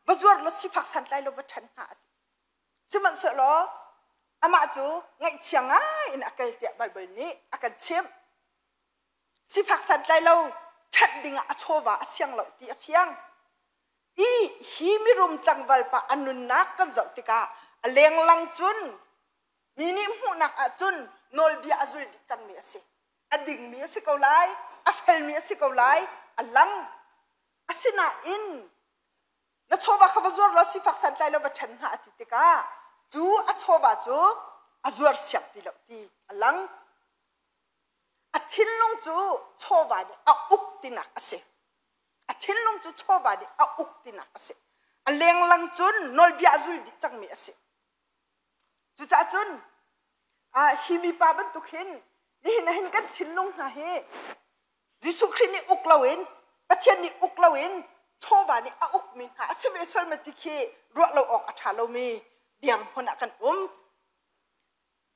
Speaker 1: va zuar law sifak santlai lo va ṭhen hna a ti. Sihmanhsehlaw amah cu ngaihchia ngai in a kal tiah Baibal nih a kan chimh. Sifak santlai lo ṭhat dingah a chawva a siang lo ti a fiang. I hi mirum tlangval pa a nunnak kan zoh tikah a lenglang cun mi nih hmuhnak ahcun nawlbia a zul dih cangmi a si. A dingmi a si ko lai, a felmi a si ko lai, a lang. Asinain na chawva kha va zuar law sifak santlai lo va ṭhen hna a ti tikah cu a chawva cu a zuar siang ti lo ti a lang. A thinlung cu chawva nih a uk tinak a si. A thinlung cu chawva nih a uk tinak a si. A lenglang cun nawlbia a zul dih cangmi a si. Cucaah cun hi mipa bantuk hin nihin ah hin kan thinlung hna hi Jesuh Khrih nih uk loin Pathian nih uk loin chawva nih a ukmi hna a si ve sual ma ti khi ruah lo awk a ṭha lomi dirhmun ah kan um.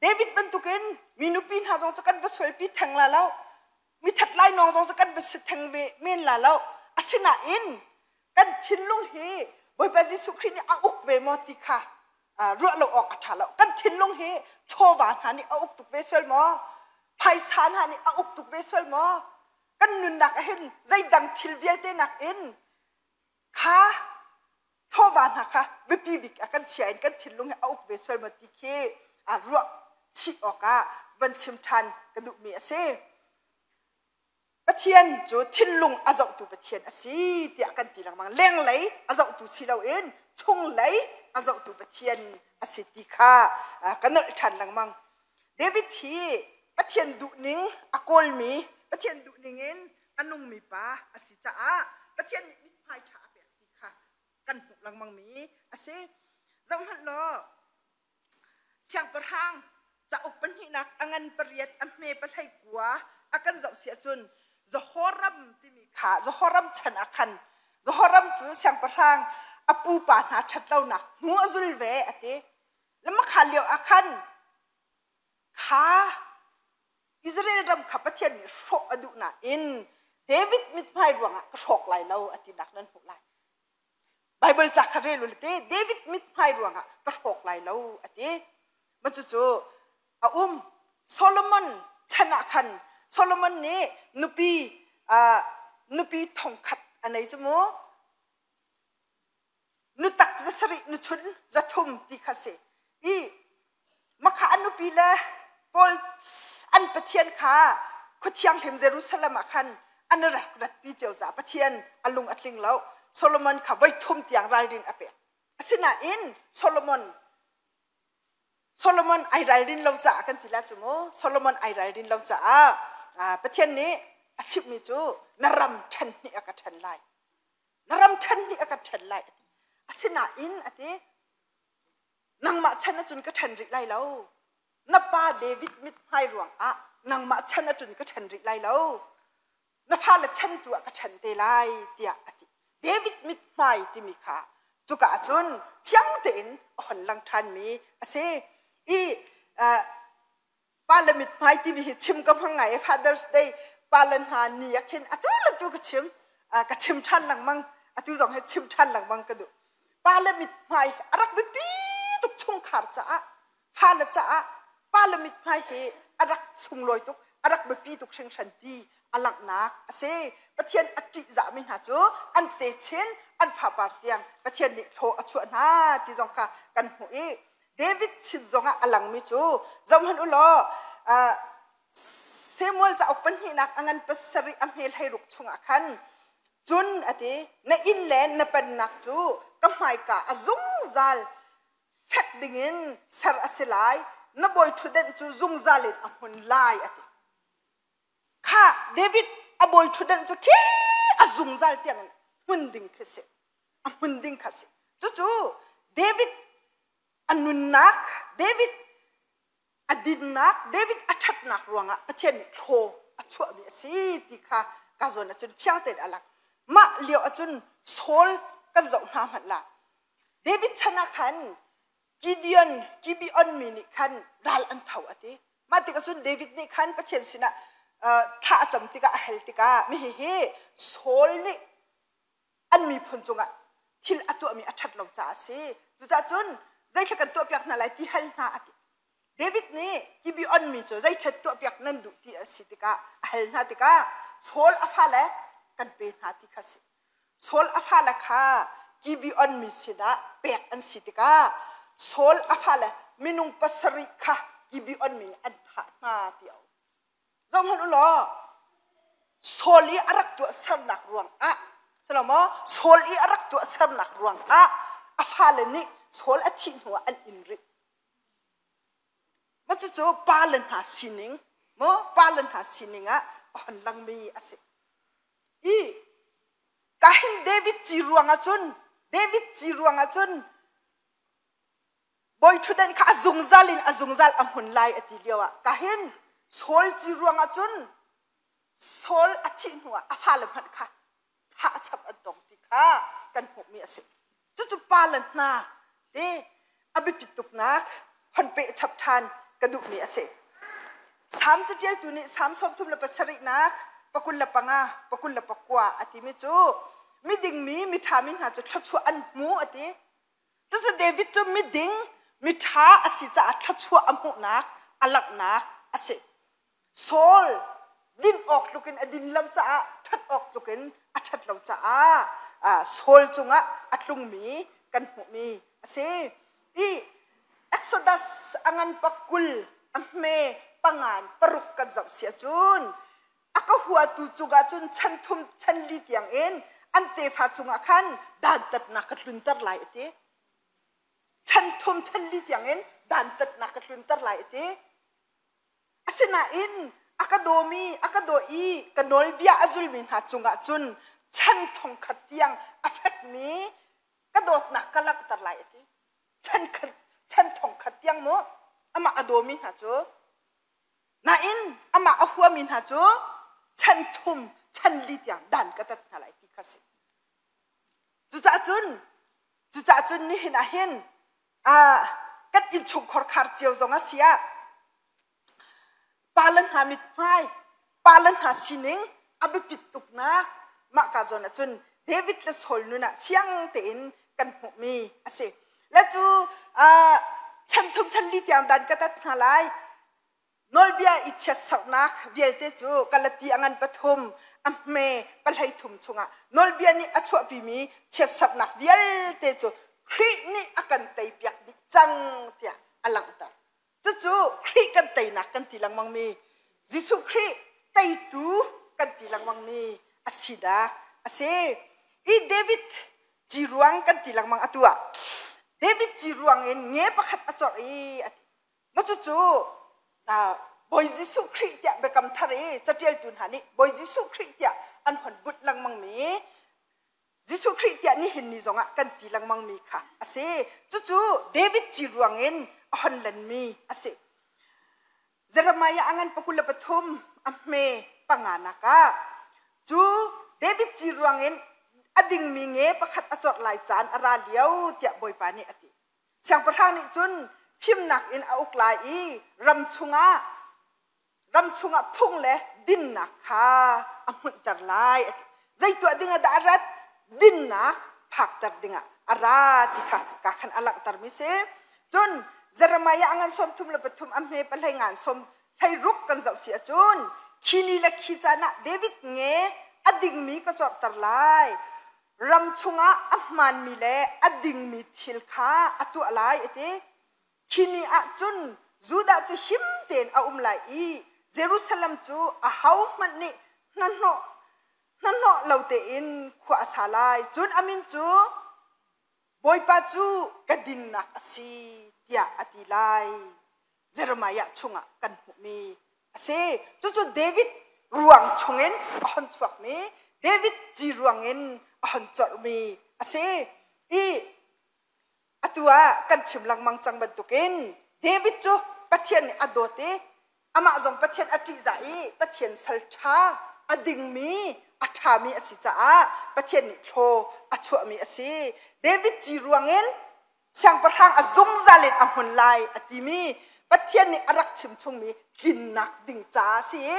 Speaker 1: David bantukin mi nupi hna zong cu kan va sualpi theng la lo. Mi that lai nawng zong cu kan va si theng ve men la lo. Asinain kan thinlung hi Bawipa Jesuh Khrih nih a uk ve maw ti kha ruah lo awk a ṭha lo. Kan thinlung hi chawva hna nih a uk tuk ve sual maw? Phaisa hna nih a uk tuk ve sual maw? Kan nunnak ah hin zeidang thil vialte nakin kha chawva hna kha biapi bik ah kan chia in kan thinlung hi a uk ve sual maw ti khi ruah chih awkah van chim ṭhan ka duhmi a si. Pathian cu thinlung a zohtu Pathian a si tiah kan ti lengmang. Lenglei a zohtu si loin chunglei a zohtu Pathian a si ti kha ka nolh ṭhan lengmang. David hi Pathian duhning a kawlmi, Pathian duhning in a nungmi pa a si caah Pathian nih mithmai ṭha a pek ti kha kan hmuh lengmangmi a si. Zohhmanh law, siangpahrang cauk pahnihnak a ngan pariat a hme pahlei kua a kan zoh si ahcun Jehoram timi kha Jehoram chan ah khan Jehoram cu siangpahrang a pupa hna ṭhatlonak hnu a zul ve a ti. Lamakha lio ah khan kha Israel ram kha Pathian nih hrawh a duh nain David mithmai ruangah ka hrawk lai lo a tinak nan hmuh lai. Bible ca kha rel u te David mithmai ruangah ka hrawk lai lo a ti. Ma cucu a um Solomon chan ah khan Solomon nih nupi nupi thongkhat a nei cu mu. Nutak zasarih nuchun zathum ti kha si. I makha an nupi le pawl an pathian kha khua thianghlim Jerusalem ah khan an rak ratpi cio caah Pathian a lung a tling lo. Solomon kha voi thum tiang ralrin a pek. Asinain Solomon Solomon ai ralrin lo caah kan ti la cu mu. Solomon ai ralrin lo caah Pathian nih a chimhmi cu na ram ṭhen hnih a ka ṭhen lai. Na ram ṭhen hnih a ka ṭhen lai a ti. Asinain a ti nangmah chan ahcun ka ṭhen rih lai lo. Na pa David mithmai ruangah nangmah chan ahcun ka ṭhen rih lai lo. Na fale chan tu ah ka ṭhen te lai tiah a ti. David mithmai timi kha cuka ahcun fiang tein a hon lang ṭhanmi a si. I pale mithmai timi hi chim ka hmang ngai i Father's Day pale hna ni ah khin atu le tu ka chim ka chim ṭhan lengmang atu zong hi chim ṭhan lengmang ka duh. Pale mithmai a rak biapi Innchungkhar caah, fale caah pale mithmai hi a rak sunglawi tuk, a rak biapi tuk hringhran ti a langhnak a si. Pathian a ṭihzahmi hna cu an techin an fapar tiang Pathian nih thlaw a chuah hna ti zong kha kan hmuh i David sin zongah a langmi cu zohhmanh u law, Samuel cauk pahnihnak a ngan pasarih a hmel 16 chungah khan cun a ti, na inn le na pennak cu ka hmaika a zungzal fek dingin ser a si lai, na bawi ṭhutdenh cu zungzal in a hmun lai, a ti. Kha David a bawi ṭhutdenh cu khi a zungzal tiang in hmun ding khi si, a hmun ding kha si. Cucu David a nunnak, David a dinnak, David a ṭhatnak ruangah Pathian nih thlaw a chuahmi a si ti kha ka zawn ahcun fiang tein a lang. Mah lio ahcun Saul kan zoh hna hmanh la. David chan ah khan Gideon, Gibeon mi nih khan ral an tho a ti. Mah tikah cun David nih khan Pathian sinah thla a cam tikah, a hal tikah, mi hihi Saul nih an miphun cungah thil a tuahmi a ṭhat lo caah a si. Cucaah cun zeithla kan tuahpiak hna lai ti hal hna a ti. David nih Gibeon mi cu zeithla tuahpiak nan duh ti a si tikah a hal hna tikah Saul a fale kan pe hna ti kha si. Saul a fale kha Gibeon mi sinah pek an si tikah Saul a fale minung pasarih kha Gibeon mi nih an thah hna ti a um. Zohhmanh u law, Saul i a rak tuahsernak ruangah, maw, Saul i a rak tuahsernak ruangah a fale nih Saul a thih hnuah an inn rih. Maw cucu pale hna sining, maw pale hna sining ah a hon langmi a si. I kahin David ci ruangah cun, David ci ruangah cun Bawi ṭhutdenh kha a zungzal in a zungzal a hmun lai a ti lioah kahin Saul ci ruangah cun Saul a thih hnuah a fale hmanh kha thah a chap an tong ti kha kan hmuhmi a si. Cucu pa le hna te a biapit tuknak hon peh chap ṭhan ka duhmi a si. Salm caṭialtu nih Salm 37nak 25, 29 a timi cu miding mi miṭha mi hna cu thluachuah an hmu a ti. Cucu David cu miding, miṭha a si caah thluachuah a hmuhnak, a langhnak a si. Saul din awk tlukin a din lo caah, ṭhat awk tlukin a ṭhat lo caah Saul cungah a tlungmi kan hmuhmi a si. I Exodus a ngan pakul, a hme pangan paruk kan zoh si ahcun a ka huatu cungah cun chan thum chan li tiang in an tefa cungah khan dantatnak ka tlunter lai a ti. Chan thum chan li tiang in dantatnak ka tlunter lai a ti. Asinain a ka dawmi, a ka daw i ka nawlbia a zulmi hna cungah cun chan thong khat tiang a fekmi ka dawtnak ka langhter lai a ti. Chan khat chan thong khat tiang mu amah a dawmi hna cu. Nain amah a huami hna cu chan thum chan li tiang dan ka tat hna lai ti kha si. Cucaah cun nihin ah hin kan innchungkhar khar cio zong a si ah pa le hna mithmai, pa le hna sining a biapit tuknak mah ka zawn ahcun David le Saul nun ah fiang tein kan hmuhmi a si. Le cu chan thum chan li tiang dan ka tat hna lai. Nawlbia i chiatserhnak vialte cu Galati a ngan pathum, a hme pahlei thum chungah nawlbia nih a chuahpimi chiatserhnak vialte cu Khrih nih a kan teipiak dih cang tiah a langhter. Cucu Khrih kan teinak kan ti lengmangmi, Jesuh Khrih teitu kan ti lengmangmi a sinak a si. I David ci ruang kan ti lengmang atu ah David ci ruang in nge pakhat a corh i a ti. Maw cucu Bawi Jesuh Khrih tiah biakam thar i catialtu hna nih Bawi Jesuh Khrih tiah an hon bunh lengmangmi, Jesuh Khrih tiah nihin ni zongah kan ti lengmangmi kha a si. Cucu David ci ruangin a hon lenmi a si. Jeremiah a ngan 23 a hme panganak ah cu David ci ruangin a dingmi nge pakhat a corh lai caan a ra lio tiah Bawipa nih a ti. Siangpahrang nih cun fimnak in a uk lai i ram chungah phung le dinnak kha a hmunhter lai a ti. Zei tuah ding ah dah a rat? Dinnak phakter dingah a ra ti kha ka khan a langhtermi si. Cun Jeremiah a ngan 33 a hme pahlei ngan sawm hlei ruk kan zoh si ahcun khi ni le khi caan ah David nge a dingmi ka corhter lai. Ram chungah a hmaanmi le a dingmi thil kha a tuah lai a ti. Khi ni ah cun Judah cu him tein a um lai i Jerusalem cu ahohmanh nih hnahnawh hnahnawh lo tein khua a sa lai. Cun a min cu Bawipa cu ka dinnak a si tiah a ti lai. Jeremiah chungah kan hmuhmi a si. Cucu David ruang chungin a hon chuakmi, David ci ruangin a hon corhmi a si. I atu ah kan chim lengmang cang bantukin David cu Pathian nih a dawt i amah zong Pathian a ṭihzah i Pathian sal ṭha a dingmi a ṭhami a si caah Pathian nih thlaw a chuahmi a si. David ci ruangin siangpahrang a zungzal in a hmun lai a timi Pathian nih a rak chim chungmi tlinnak ding caah a si i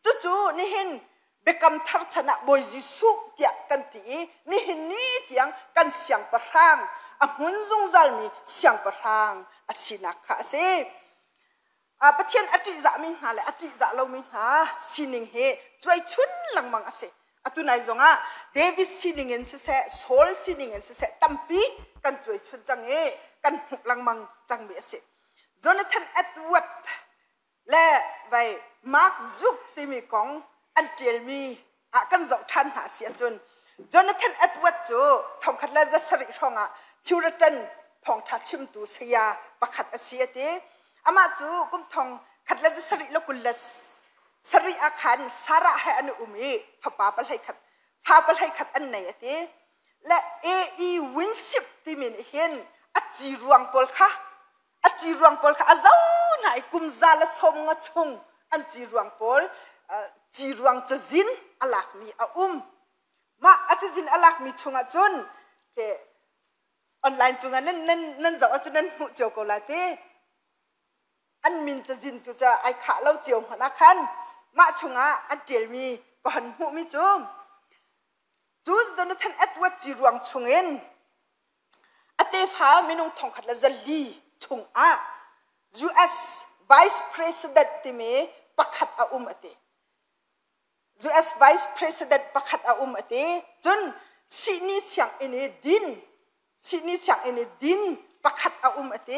Speaker 1: cucu nihin biakam thar chan ah Bawi Jesuh tiah kan ti i nihin ni tiang kan siangpahrang a hmun zungzalmi siangpahrang a sinak kha a si. Pathian a ṭihzahmi hna le a ṭihzah lomi hna sining hi cuaichun lengmang a si. Atu nai zongah David sining in siseh, Saul sining in siseh tampi kan cuaichun cang i kan hmuh lengmang cangmi a si. Jonathan Edward le vai Mark Zuck timi kong an ṭialmi ah kan zoh ṭhan hna si ahcun Jonathan Edward cu thongkhat le zasarih hrawngah Puritan thawngṭha chimtu saya pakhat a si a ti. Amah cu kum thong khat le zasarih le kul le sarih ah khan Sarah he an um i fapa pahlei khat fa pahlei khat an nei a ti. Le A.E. Winship timi nih hin a ci ruang pawl kha a ci ruang pawl kha a zo hna i kum za le sawm nga chung an ci ruang pawl ci ruang cazin a lakmi a um mah a cazin a lakmi chungah cun ke online cungah nan nan nan zoh ahcun nan hmuh cio ko lai te an min cazin tu ca ai khah lo cio hmanh ah khan mah chungah an ṭialmi ka hon hmuhmi cu cu Jonathan Edward ci ruang chungin A tefa minung thongkhat le zali chungah US Vice President timi pakhat a um a ti. US Vice President pakhat a um a ti. Cun sihni sianginn i din sihni sianginn i din pakhat a um a ti.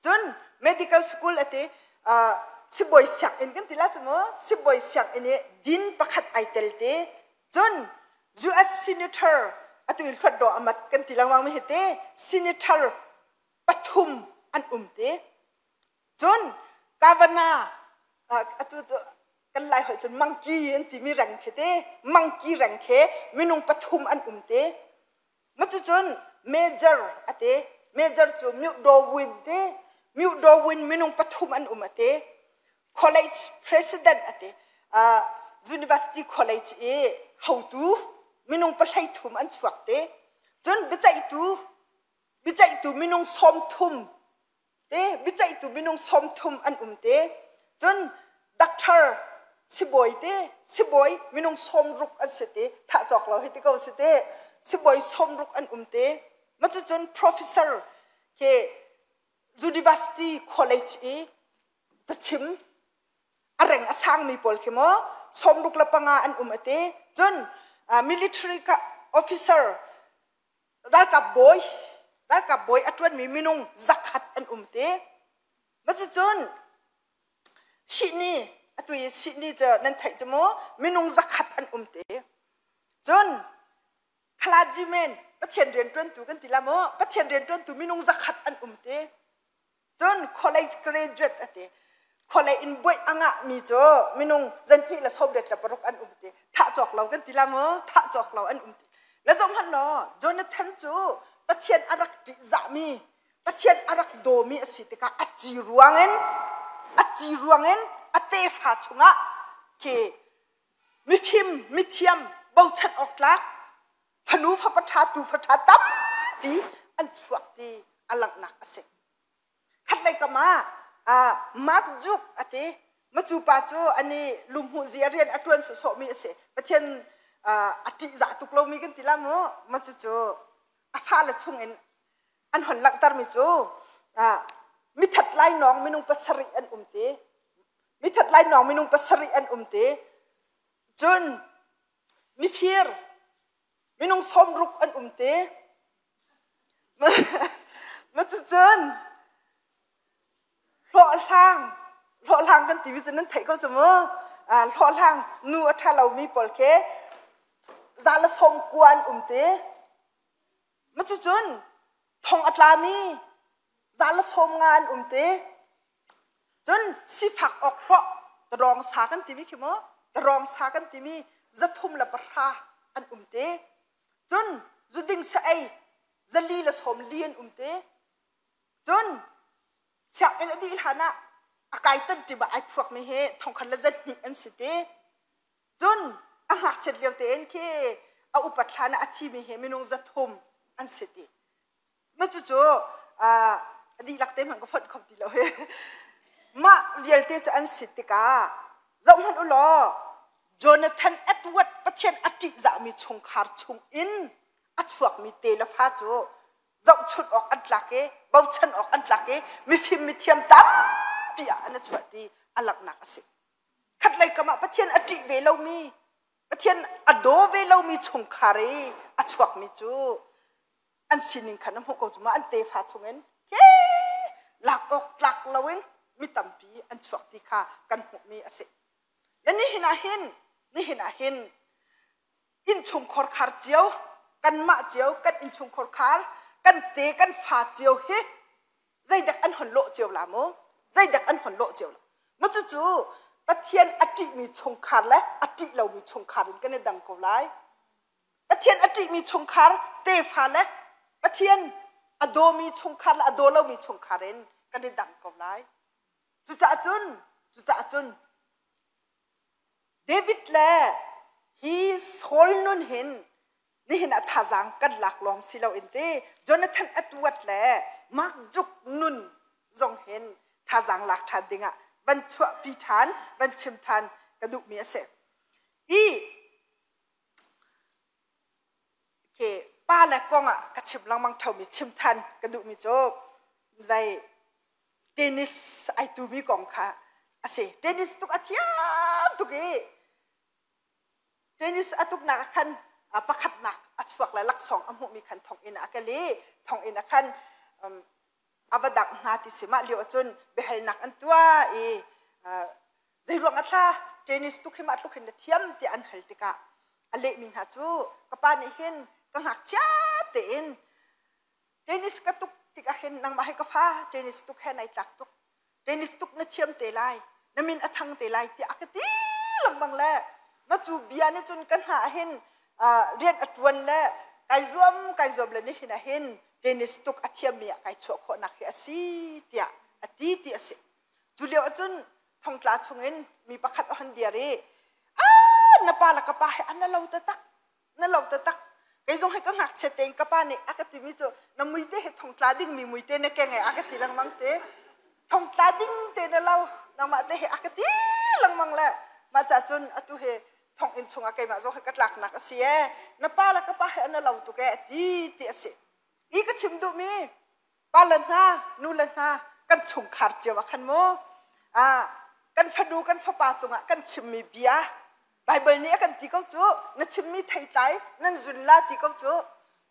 Speaker 1: Cun medical school a ti. Uh, sibawi sianginn kan ti la cu mu sibawi sianginn i din pakhat ai tel te Cun US Senator atu in hluat dawh amat kan ti lengmang mi hi te Senator pathum an um te. Cun Governor atu cu kan lai holh cun mangki an timi reng khi te mangki reng khi minung pathum an um te. Macucun major ate major cu Myodaw Win te Myodaw Win minung pathum an um ate. College president a ti. University college i hotu minung pahlei thum an chuak te. Cun biaceihtu biaceihtu minung sawm thum te biaceihtu minung sawm thum an um te. Cun doctor sibawi te sibawi minung sawm ruk an si te thah cawk lo hi ti ko si te sibawi sawm ruk an um te. Ma cucun professor ke University college i cachim a reng a sangmi pawl khi maw sawmruk le panga an um ate cun military officer ralkap bawi ralkap bawi a ṭuanmi minung zakhat an um te cun sihni atu i sihni cu nan theih cu mu minung zakhat an um te cun clergyman Pathian rianṭuantu kan ti la maw Pathian rianṭuantu minung zakhat an um te Cun college graduate a ti. College in buaih a ngahmi cu minung zanhnih le sawmriat le paruk an um ti. Thah cawk lo kan ti la maw? Thah cawk lo an um ti. Le zoh hmanh law, Jonathan cu Pathian a rak ṭihzahmi, Pathian a rak dawmi a si tikah a ci ruangin a ci ruangin a tefa chungah khi mifim, mithiam, bochan awk tlak fanu fapa ṭha tu fa ṭha tampi an chuak ti a langhnak a si. Khatlei kam ah Mark Zuck a ti. Macu pa cu ani lumhmuh zi a rian a ṭuan sawsawhmi a si. Pathian a ṭihzah tuk lomi kan ti la mu. Macu cu a fale chungin an hon langhtermi cu Mithat lainawng minung pasarih an um ti. Mithat lainawng minung pasarih an um ti. Cun mifir minung sawmruk an um ti. Cucun hlawhhlang hlawhhlang kan timi cu nan theih ko cu mu. Hlawhhlang nu a ṭha lomi pawl khi za le sawm kua an um ti. Cucun thong a tlami za le sawm nga an um ti. Cun sifak awk hrawh tarawng sa kan timi khi mu tarawng sa kan timi zathum le pahra an um te. Cun zuding sa ei zali le sawm li an um te. Cun sianginn a dih hlan ah a kai tan ṭim ah ai phuakmi hi thongkhat le zahnih an si te. Cun a ngakchiat lio tein khi a upat hlan ah a thimi hi minung zathum an si ti. Mah cucu a dihlak te hmanh ka fonh kho ti lo hi. Mah vialte cu an si tikah zohhmanh u law Jonathan Edward Pathian a ṭihzahmi chungkhar chung in a chuakmi te le fa cu zohchunh awk an tlak i bochan awk an tlak i mifim mithiam tampi ah an i chuah ti a langhnak a si. Khatlei kam ah Pathian a ṭih ve lomi Pathian a daw ve lomi chungkhar i a chuakmi cu an sining khan a hmuh ko cu ma an tefa chungin ke lak awk tlak loin mi tampi an chuak ti kha kan hmuhmi a si. Le nihin ah hin nihin ah hin innchungkhar khar cio kanmah cio kan innchungkhar khar kan te kan fa cio hi zeidak an hon lawh cio la mu zeidak an hon lawh cio la mu cucu Pathian a ṭihmi chungkhar le a ṭih lomi chungkhar in kan i dang ko lai. Pathian a ṭihmi chungkhar tefa le Pathian a dawmi chungkhar le a daw lomi chungkhar in kan i dang ko lai. Cucaah cun cucaah cun David le hi Saul nun hin nihin ah thazaang kan lak lawng si loin te Jonathan Edward le Mark Zuck nun zong hin thazaang lak ṭhan dingah van chuahpi ṭhan van chim ṭhan ka duhmi a si. I ke pa le kong ah ka chim lengmang ṭhomi chim ṭhan ka duhmi cu vai tennis ai tumi kong kha a si. Tennis tuk a thiam tuk i tennis a tuknak ah khan pakhatnak a chuak le laksawng a hmuhmi khan thonginn ah a kal i thonginn ah khan a va dangh hna ti si mah lio ahcun biahalnak an tuah i zeiruang ah thla tennis tuk hi mah tluk hin na thiam tiah an hal tikah a lehmi hna cu ka pa nih hin ka ngakchia tein tennis ka tuk tikah hin nangmah hi ka fa tennis tuk he nai tlak tuk tennis tuk na thiam te lai na min a thang te lai tiah a ka ti lengmang le ma cu bia nih cun ka hna hin rian a tuan le kai zuam kai zuam le nihin ah hin tennis tuk a thiammi ah kai chuah khawhnak hi a si tiah a ti ti a si cu lio ahcun thongtla chungin mi pakhat a hon dir i a na pa le ka pa he an na lo taktak na lo taktak kei zong hi ka ngakchia tein ka pa nih a ka timi cu na muite hi thongtla dingmi muite na keng e a ka ti lengmang te thongtla ding te na lo nangmah te hi a ka ti lengmang le mah ca cun atu hi thonginn chungah keimah zong hi ka tlaknak a si e na pa le ka pa hi an lo tuk e ti ti a si i ka chim duhmi pa le hna nu le hna kan chungkhar cio ah khan mu kan fanu kan fapa cungah kan chimmi bia Baibal nih a kan ti ko cu na chimmi theitlai nan zun la ti ko cu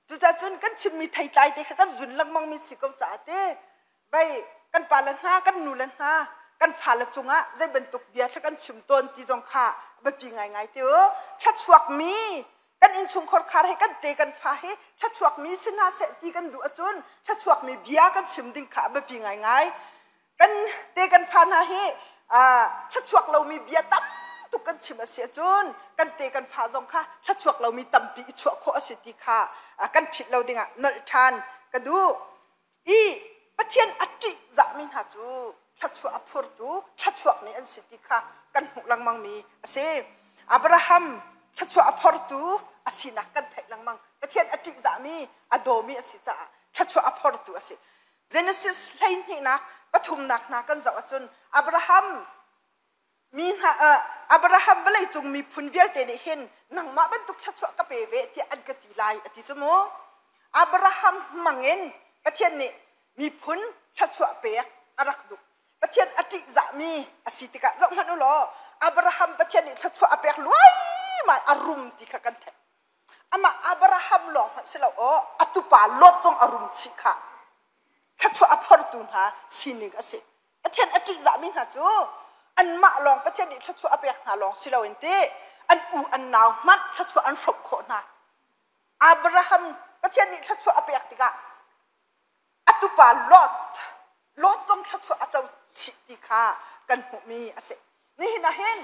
Speaker 1: cucaah cun kan chimmi theitlai te kha kan zun lengmang mi si ko caah te vai kan pa le hna kan nu le hna kan fale cungah zei bantuk bia thla kan chim tawn ti zong kha biapi ngaingai te u thlachuakmi kan innchungkhar khar he kan te kan fa he thlachuakmi si hna seh ti kan duh ahcun thlachuakmi bia kan chim ding kha a biapi ngaingai kan te kan fa hna hi thlachuak lomi bia tam tuk kan chim a si ahcun kan te kan fa zong kha thlachuak lomi tampi i chuah khawh a si ti kha kan philh lo dingah nolh ṭhan ka duh i Pathian a ṭihzahmi hna cu thluachuah a phurtu thluachuakmi an si ti kha kan hmuh lengmangmi a si. Abraham thluachuah a phortu a sinak kan theih lengmang. Pathian a ṭihzahmi, a dawmi a si caah thluachuah a phortu a si. Genesis hleihnihnak pathumnak hna kan zoh ahcun Abraham mi hna Abraham vawleicung miphun vialte nih hin nangmah bantuk thluachuah ka pe ve tiah an ka ti lai a ti cu mu. Abraham hmangin Pathian nih miphun thluachuah pek a rak duh. Pathian a ṭihzahmi a si tikah zohhmanh u law Abraham Pathian nih thluachuah a pek luaimai a rum ti kha kan theih. Amah Abraham lawng hmanh si lo aw a tupa Lot zong a rum chih kha thluachuah a phortu hna sining a si. Pathian a ṭihzahmi hna cu anmah lawng Pathian nih thluachuah a pek hna lawng si loin ti an u an nau hmanh thluachuah an hrawmh khawh hna. Abraham Pathian nih thluachuah a pek tikah a tupa Lot Lot zong thluachuah a co chih ti kha kan hmuhmi a si. Nihin ah hin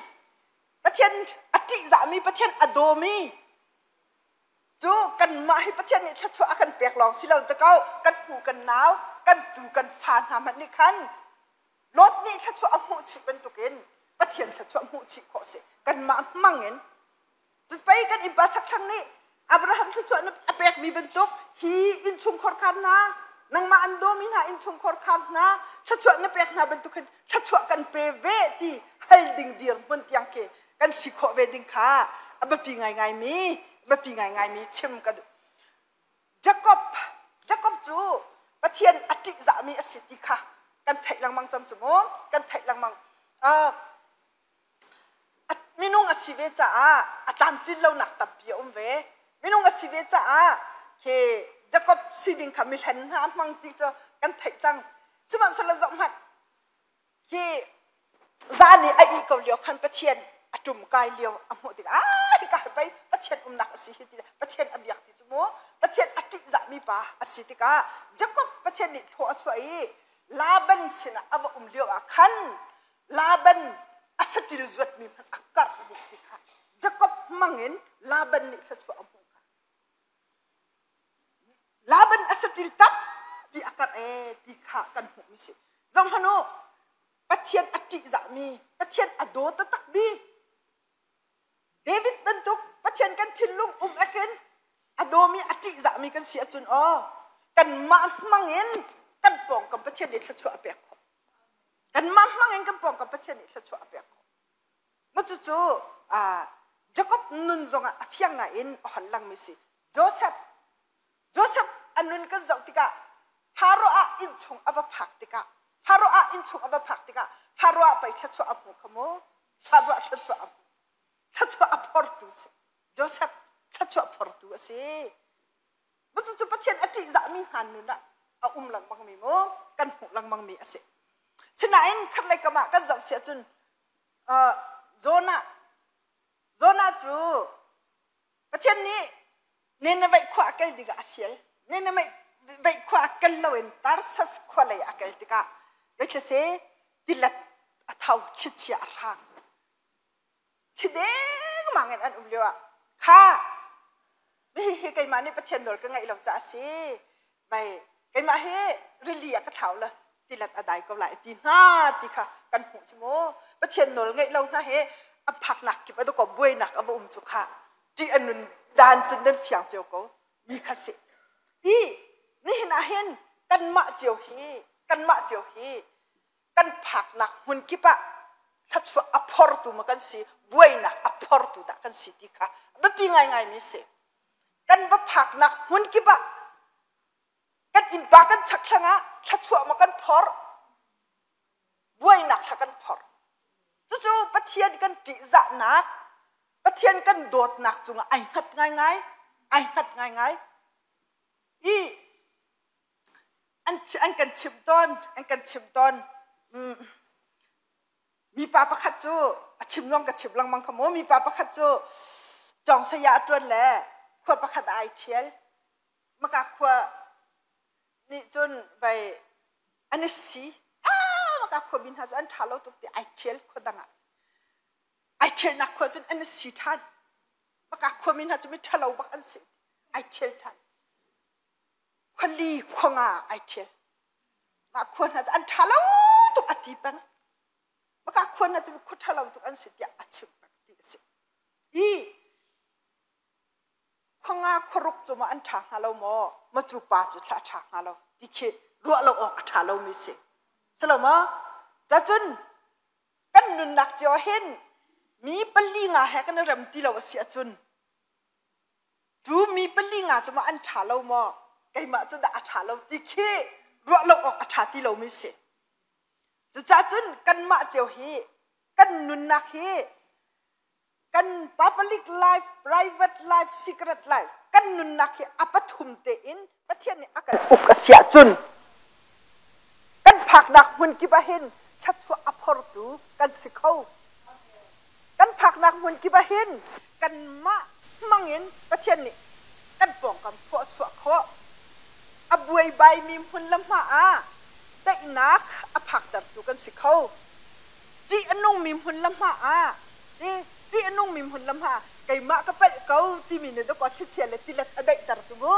Speaker 1: Pathian a ṭihzahmi Pathian a dawmi cu kanmah hi Pathian nih thluachuah a kan pek lawng si lo dakaw kan pu kan nau kan tu kan fa hna hmanh nih khan Lot nih thluachuah a hmuh chih bantukin Pathian thluachuah hmuh chih khawh a si. Kanmah hmang in Cuspei kan innpa chakthlang nih Abraham thluachuah a pekmi bantuk hi innchungkhar khar hna nangmah an dawmi hna innchungkhar khar hna thluachuah na pek hna bantuk hin thluachuah kan pe ve ti hal ding dirhmun tiang khi kan si khawh ve ding kha a biapi ngaingaimi biapi ngaingaimi chim ka duh. Jakob Jakob cu Pathian a ṭihzahmi a si ti kha kan theih lengmang cang cu mu kan theih lengmang. Uh, minung a si ve caah a tlamtlin lonak tampi a um ve. Minung a si ve caah khi Jakob sining kha mihlen hna a hmang ti cu kan theih cang. Sihmanhsehlaw zoh hmanh khi zan i a ih ko lio khan Pathian a ṭum kai lio a hmuh tikah ah hika hi pei Pathian umnak a si hi ti Pathian a biak ti cu mu Pathian a ṭihzahmi pa a si tikah Jakob Pathian nih thaw a chuah i Laban sinah a va um lio ah khan Laban a saṭil zuatmi hmanh a karh dih ti kha Jakob hmangin Laban nih thluachuah a hmuh kha. Laban a saṭil tampi a karh ee ti kha kan hmuhmi si. Zohhmanh u, Pathian a ṭihzahmi, Pathian a daw taktakmi David bantuk Pathian kan thinlung um ekin a dawmi a ṭihzahmi kan si ahcun aw kanmah hmangin kan pawngkam Pathian nih thluachuah a pek khawh. Kanmah hmangin kan pawngkam Pathian nih thluachuah a pek khawh. Mah cucu Jakob nun zongah a fiang ngai in a hon langmi si. Joseph Joseph a nun kan zoh tikah Pharaoh ah innchung a va phak tikah Pharaoh ah innchung a va phak tikah Pharaoh ah pei thluachuah a hmu kha mu. Pharaoh ah thluachuah a hmu. Thluachuah a phortu si. Joseph thluachuah phortu a si. Cucu Pathian a ṭihzahmi hna nun ah a um lengmangmi mu kan hmuh lengmangmi a si. Sinain khatlei kam ah kan zoh si ahcun Jonah Jonah cu Pathian nih Nineveh khua a kal dingah a fial. Nineveh khua a kal loin Tarsas khua lei a kal tikah zeithil tilet a tho thlichia a hrang. Thi dengmang in an um lio ah kha hihi keimah nih Pathian nawl ka ngaih lo caah a si. Mei keimah hi rili ah ka thlau la tilet a dai ko lai ti hna ti kha kan hmuh cu mu. Pathian nawl ngaih lo hna hi a phaknak kip a ko buainak a va um cu kha ṭih a nun dan cun nan fiang cio ko mi kha si. I nihin ah hin kanmah cio hi kanmah cio hi kan phaknak hmun kip ah thluachuah a phortu ma kan si buainak a phortu dah kan si ti kha biapi ngaingaimi si kan va phaknak hmun kip ah kan innpa kan chakthlang ah thluachuah ma kan phor buainak thla kan phor cucu Pathian kan ṭihzahnak Pathian kan dawtnak cungah ai hngat ngaingai ai hngat ngaingai i an kan chimh tawn an kan chimh tawn mipa pakhat cu a chim zong ka chim lengmang kha mu mipa pakhat cu cawng saya a ṭuan le khua pakhat ah ai ṭhial maka khua nih cun vai an i si ah maka khua mi hna cu an ṭha lo tuk ti ai ṭhial khua dang ah ai ṭhialnak khua cun an i si ṭhan maka khua mi hna cu mi ṭhalo bak an si ai ṭhial ṭhan khuali khuanga ai ṭhial mah khua hna cu an ṭha lo tuk a ti peng maka khua hna cu khua ṭha lo tuk an si tiah a chim peng ti a si i khuanga khuaruk cu maw an ṭha hnga lo maw ma cu pa cu thla a ṭha hnga lo ti khi ruah lo awk a ṭha lomi si si lo maw cacun kan nunnak cio hin mi pali nga he kan i rem ti lo a si ahcun Cu mi pali nga cu maw an ṭha lo maw? Keimah cu dah a ṭha lo ti khi Ruah lo awk a ṭha ti lomi si. Cucaah cun kanmah cio hi kan nunnak hi kan public life, private life, secret life kan nunnak hi a pathum tein Pathian nih a kan uk a si ahcun kan phaknak hmun kip ah hin thluachuah a phortu kan si kho. Kan phaknak hmun kip ah hin kanmah hmangin Pathian nih kan pawngkam phuahchuah khawh. A buaibaimi hmun le hma ah daihnak a phaktertu kan si kho. Ṭih a nungmi hmun le hma ah ṭih a nungmi hmun le hma ah keimah ka palh ko timi nih dawkaw thlichia le tilet a daihter cu mu.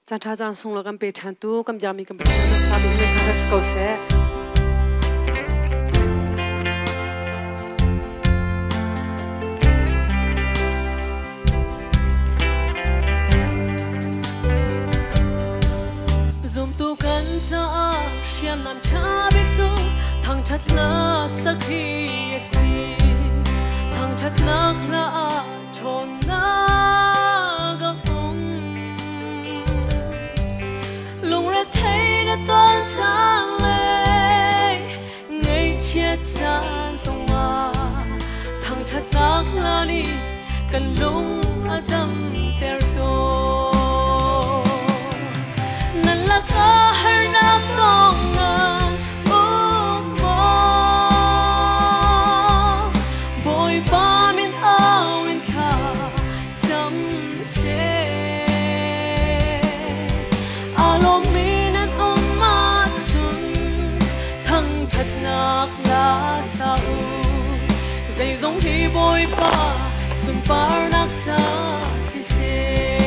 Speaker 2: Caan ṭha caan sung lo kan pe ṭhan tu kan biakmi kan Pathian na sa bik hna si ko seh. Zumtu kan caah hriamnam ṭha bik cu thangṭhatnak sakhi a si. Thangṭhatnak hla ah ṭhawnnak a um. Lungrethei na ton cang le ngaihchiat caan zongah thangṭhatnak hla nih kan lung a damter tawn. Nan lakah harnak tong nan um maw? Bawipa min au in thla cam seh. Aa lawmmi nan um ahcun thangṭhatnak la sa u. Zeizong hi Bawipa sunparnak ca siseh.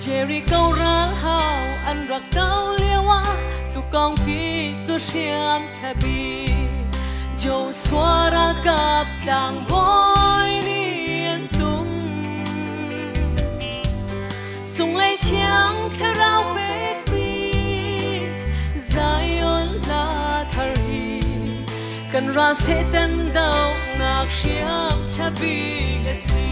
Speaker 2: Jericho ralhau an rak do lioah tukawng ki cu hriam ṭhabi Joshua ralkap tlangbawi nih an tum. Cunglei thiang thlarau pekmi Zion hla thar hi kan ral Satan dohnak hriam ṭha bik a si.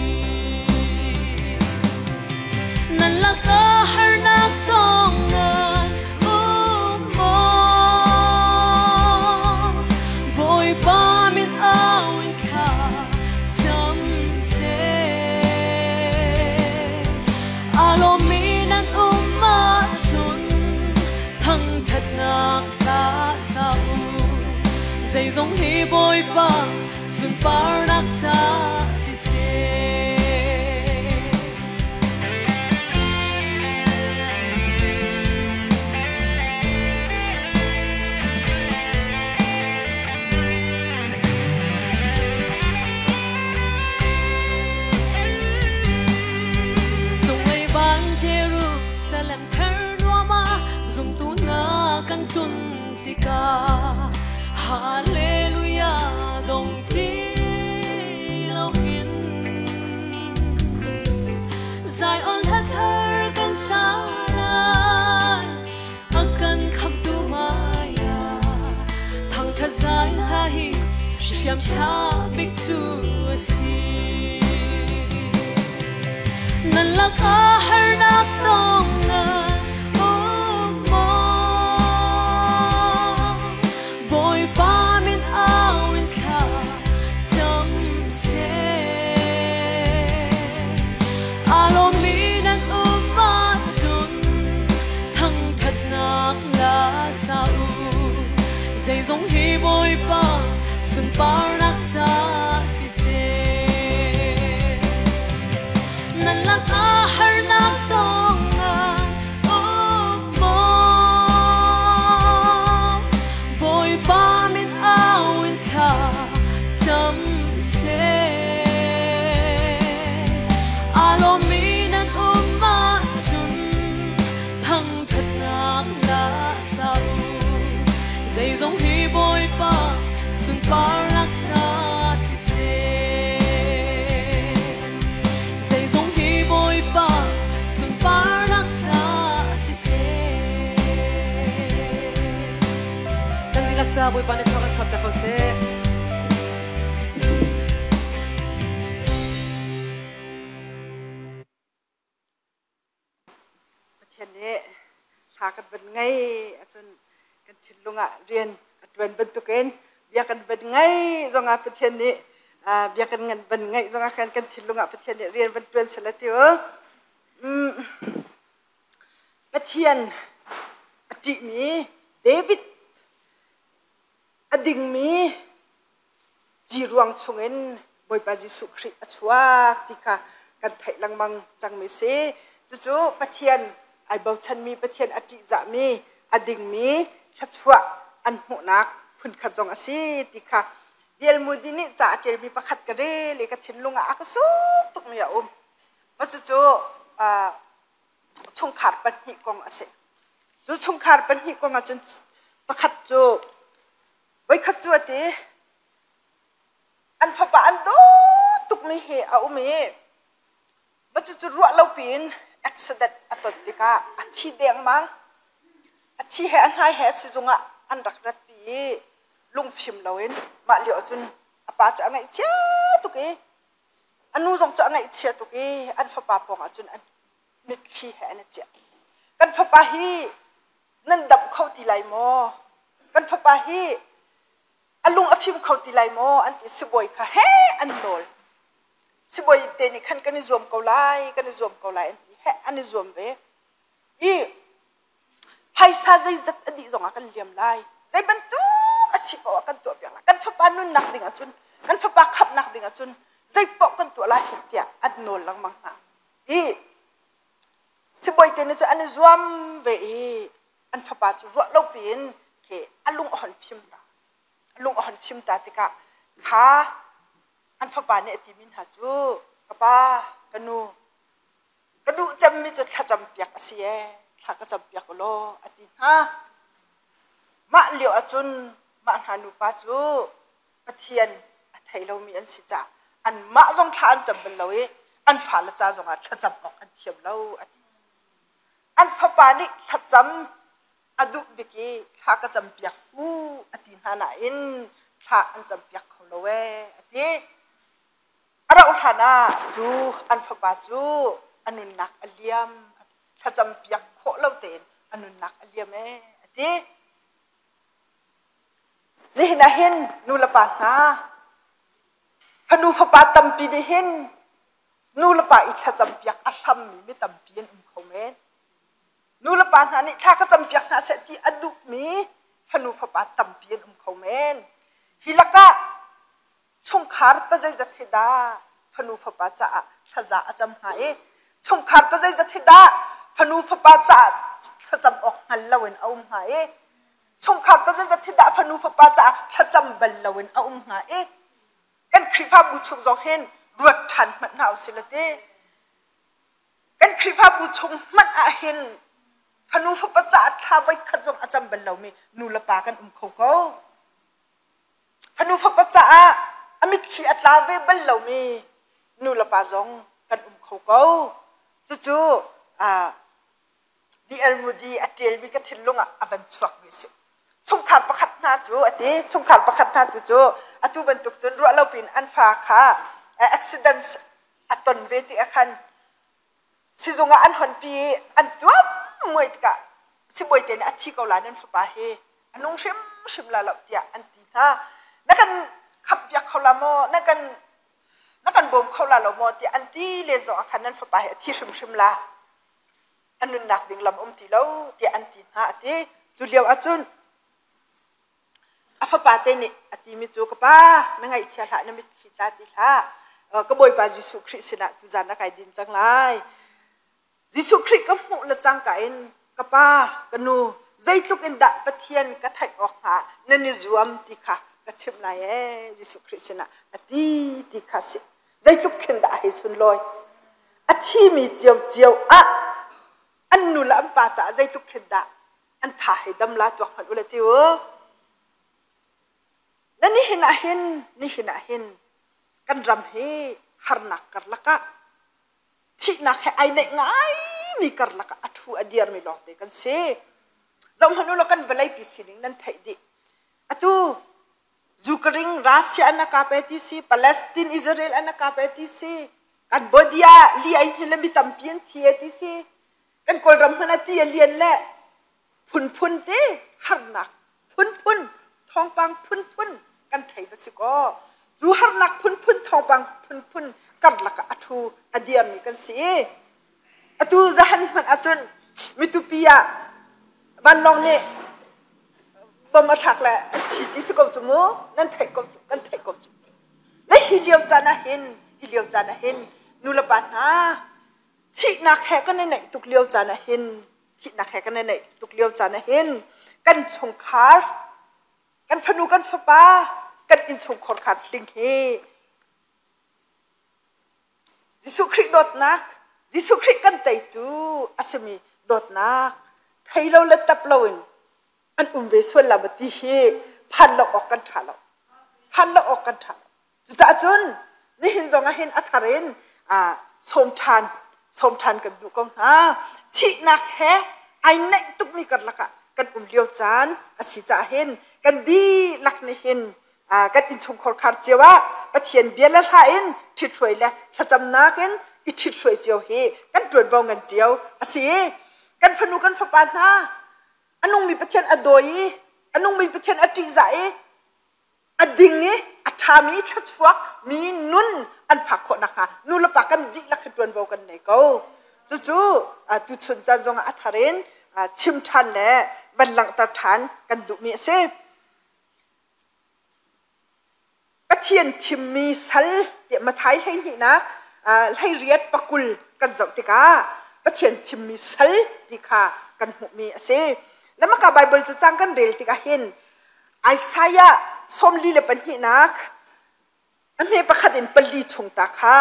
Speaker 2: Nan lakah harnak tong nan um maw? Bawipa min au in thla cam seh. Aa lawmmi nan um ahcun thangṭhatnak hla sa u. Zeizong hi Bawipa sunparnak ca siseh. Cunglei van Jerusalem thar nuam ah zumtu hna kan tlun tikah Hallelujah dong ti loin Zion hla thar kan sa lai a kan khamtu maya thangṭhat zai hla hi hriam ṭha bik cu a si. Nan lakah harnak tong nan um maw? Bawipa min au in thla cam seh. Aa lawmmi nan um ahcun thangṭhatnak la sa u. Zeizong hi Bawipa sunparnak ca siseh. Nan lakah harnak tong nan um maw? Bawipa min au in thla cam seh. Aa lawmmi nan um ahcun thangṭhatnak la sa u. Zeizong hi Bawipa sunparnak ca siseh. Zeizong hi Bawipa sunparnak ca siseh. Kan dihlak ca Bawipa nih thawng kan chuahpiak ko seh.
Speaker 1: Pathian nih hla kan van ngei ahcun kan thinlung ah rian a ṭuan bantukin bia kan van ngei zongah Pathian nih bia kan van ngaih zongah khan kan thinlung ah Pathian nih rian van ṭuan seh ti u. Pathian a ṭihmi David a dingmi ciruang chungin Bawipa Jesuh Khrih a chuak ti kha kan theih lengmang cangmi si. Cucu Pathian ai bochanmi, Pathian a ṭihzahmi, a dingmi thluachuah an hmuhnak phunkhat zong a si ti kha D.L. Moody nih ca a ṭialmi pakhat ka rel i ka thinlung ah a ka suk tukmi a um. Cucu chungkhar pahnih kong a si. Cu chungkhar pahnih kong ahcun pakhat cu Voikhat cu a ti, an fapa an dawt tukmi hi a um i va cucu ruah lo piin accident a ton tikah a thi dengmang. A thi he a hnai he sizung ah an rak ratpi i lungfim loin mah lio ahcun a pa cu a ngaihchia tuk i a nu zong cu a ngaihchia tuk i an fapa pawng ahcun an mitthli he an i ciah. Kan fapa hi nan damh kho ti lai maw? Kan fapa hi a lung a fim kho ti lai maw? An ti sibawi kha he an nawl. Sibawi te nih khan kan i zuam ko lai, kan i zuam ko lai an ti. He an i zuam ve. I phaisa zeizat a dih zongah kan liam lai. Zei bantuk a si paoh ah kan tuah piak lai. Kan fapa nunnak ding ahcun, kan fapa khamhnak ding ahcun zei paoh kan tuah lai hih tiah an nawl lengmang hna. I Sibawi te nih cun an i zuam ve i an fapa cu ruah lo piin khi a lung a hon fim ta. A lung a hon fim ta tikah kha an fapa nih a timi hna cu ka pa, ka nu, ka duh cemmi cu thlacam piak a si ee, thla ka cam piak u law a ti hna. Mah lio ahcun mah hna nupa cu Pathian a thei lomi an si caah anmah zong thla an cam bal lo i an fale ca zongah thlacam awk an thiam lo a ti. An fapa nih thlacam a duh bik i thla ka campiak u a ti hna nain thla an campiak kho lo ee a ti. A rauh hlan ah cu an fapa cu a nunnak a liam thlacam piak khawh lo tein a nunnak a liam ee a ti. Nihin ah hin nu le pa hna, fanu fapa tampi nih hin nu le pa i thlacampiak a hlammi mi tampi an um kho men. Nu le pa hna nih thla ka campiak hna seh ti a duhmi fanu fapa tampi an um kho men. Hi lakah chungkhar pazeizat hi dah fanu fapa caah thlaza a cam hnga i chungkhar pazeizat hi dah fanu fapa caah thlacam awk hngal loin a um hnga i chungkhar pazeizat hi dah fanu fapa caah thlacam bal loin a um hnga i kan Khrihfabu chung zong hin ruat ṭhan hmanh hna usih law ti kan Khrihfabu chung hmanh ah hin fanu fapa caah thla voikhat zong a cam bal lomi nu le pa kan um kho ko. Fanu fapa caah a mitthli a tla ve bal lomi nu le pa zong kan um kho ko. Cucu D.L. Moody a ṭialmi ka thinlung ah a van chuakmi a si. Chungkhar pakhat hna cu a ti, chungkhar pakhat hna tu cu atu bantuk cun ruah lo piin an fa kha accident a ton ve ti ah khan Sizung ah an honpi i an tuam muai tikah sibawi te nih a thi ko lai nan fapa hi a nung hrimhrim lai lo tiah an ti hna. Na kan khamhpiak kho la maw? Na kan na kan bawm kho la lo maw? tiah an ti len zong ah khan nan fapa hi a thi hrimhrim la. A nunnak ding lam um ti lo tiah an ti hna a ti. Cu lio ahcun A fapa te nih a timi cu ka pa na ngaihchia hlah na mitthli tla ti hlah ka Bawipa Jesuh Khrih sinah tuzan na kai din cang lai. Jesuh Khrih ka hmuh le cangka in ka pa ka nu zeitluk in dah Pathian ka theih awk hnga nan i zuam ti kha ka chimh lai ee Jesuh Khrih sinah a ti ti kha si. Zeitluk khin dah a hei sunlawi. A thimi ciocio ah an nu le an pa caah zeitluk khin dah an tha hei dam la tuak hmanh ule ti u na nihin ah hin nihin ah hin kan ram hi harnak karlak ah thihnak he ai neih ngai mi karlak ah a thu a dir mi lawngte kan si zohhmanh u law kan vawleipi sining nan theih dih atu Ukraine Russia an kap e ti si Palestine Israel an kap e ti si Cambodia li ai hi le mi tampi an thi e ti si. Kan Kawlram hmanh ah ti a lian le phunphun te harnak phunphun thawngpang phunphun kan thei va si kaw cu harnak phunphun thawngpang phunphun karlak ah a ṭhu a diami kan si i atu zahan hmanh ahcun mitupi ah vanlawng nih bom a thlak le an thi ti si ko cu mu nan theih ko cu kan theih ko cu le hi lio caan ah hin hi lio caan ah hin nu le pa hna thihnak he kan i naih tuk lio caan ah hin thihnak he kan i naih tuk lio caan ah hin kan chungkhar kan fanu kan fapa kan innchungkhar kha tling hi Jesuh Khrih dawtnak Jesuh Khrih kan teitu a simi dawtnak thei lo le tap loin an um ve sual la ma ti hi phan lo awk kan ṭha lo phan lo awk kan ṭha lo Cucaah cun nihin zong ah hin a thar in sawm ṭhan sawm ṭhan kan duh ko hna. Thihnak he ai naih tukmi karlak ah kan um lio caan a si caah hin kan dihlak nih hin kan innchungkhar khar cio ah Pathian bia le hla in ṭhithruai le thlacamnak in i ṭhithruai cio hi kan ṭuanvo ngan cio a si. Kan fanu kan fapa hna a nungmi Pathian a dawi i a nungmi Pathian a ṭihzah i a ding i a ṭhami thluachuak mi nun an phak khawh nakhnga nu le pa kan dihlak hi ṭuanvo kan nei ko. Cucu tuchun caan zongah a thar in chim ṭhan le van langhter ṭhan kan duhmi a si. Pathian thimmi sal tiah Matthai hleihnihnak hleiriat pakul kan zoh tikah Pathian thimmi sal ti kha kan hmuhmi a si. Lamaka Baibal cacang kan rel tikah hin Isaiah 42 a hme pakhat in pali chung ta kha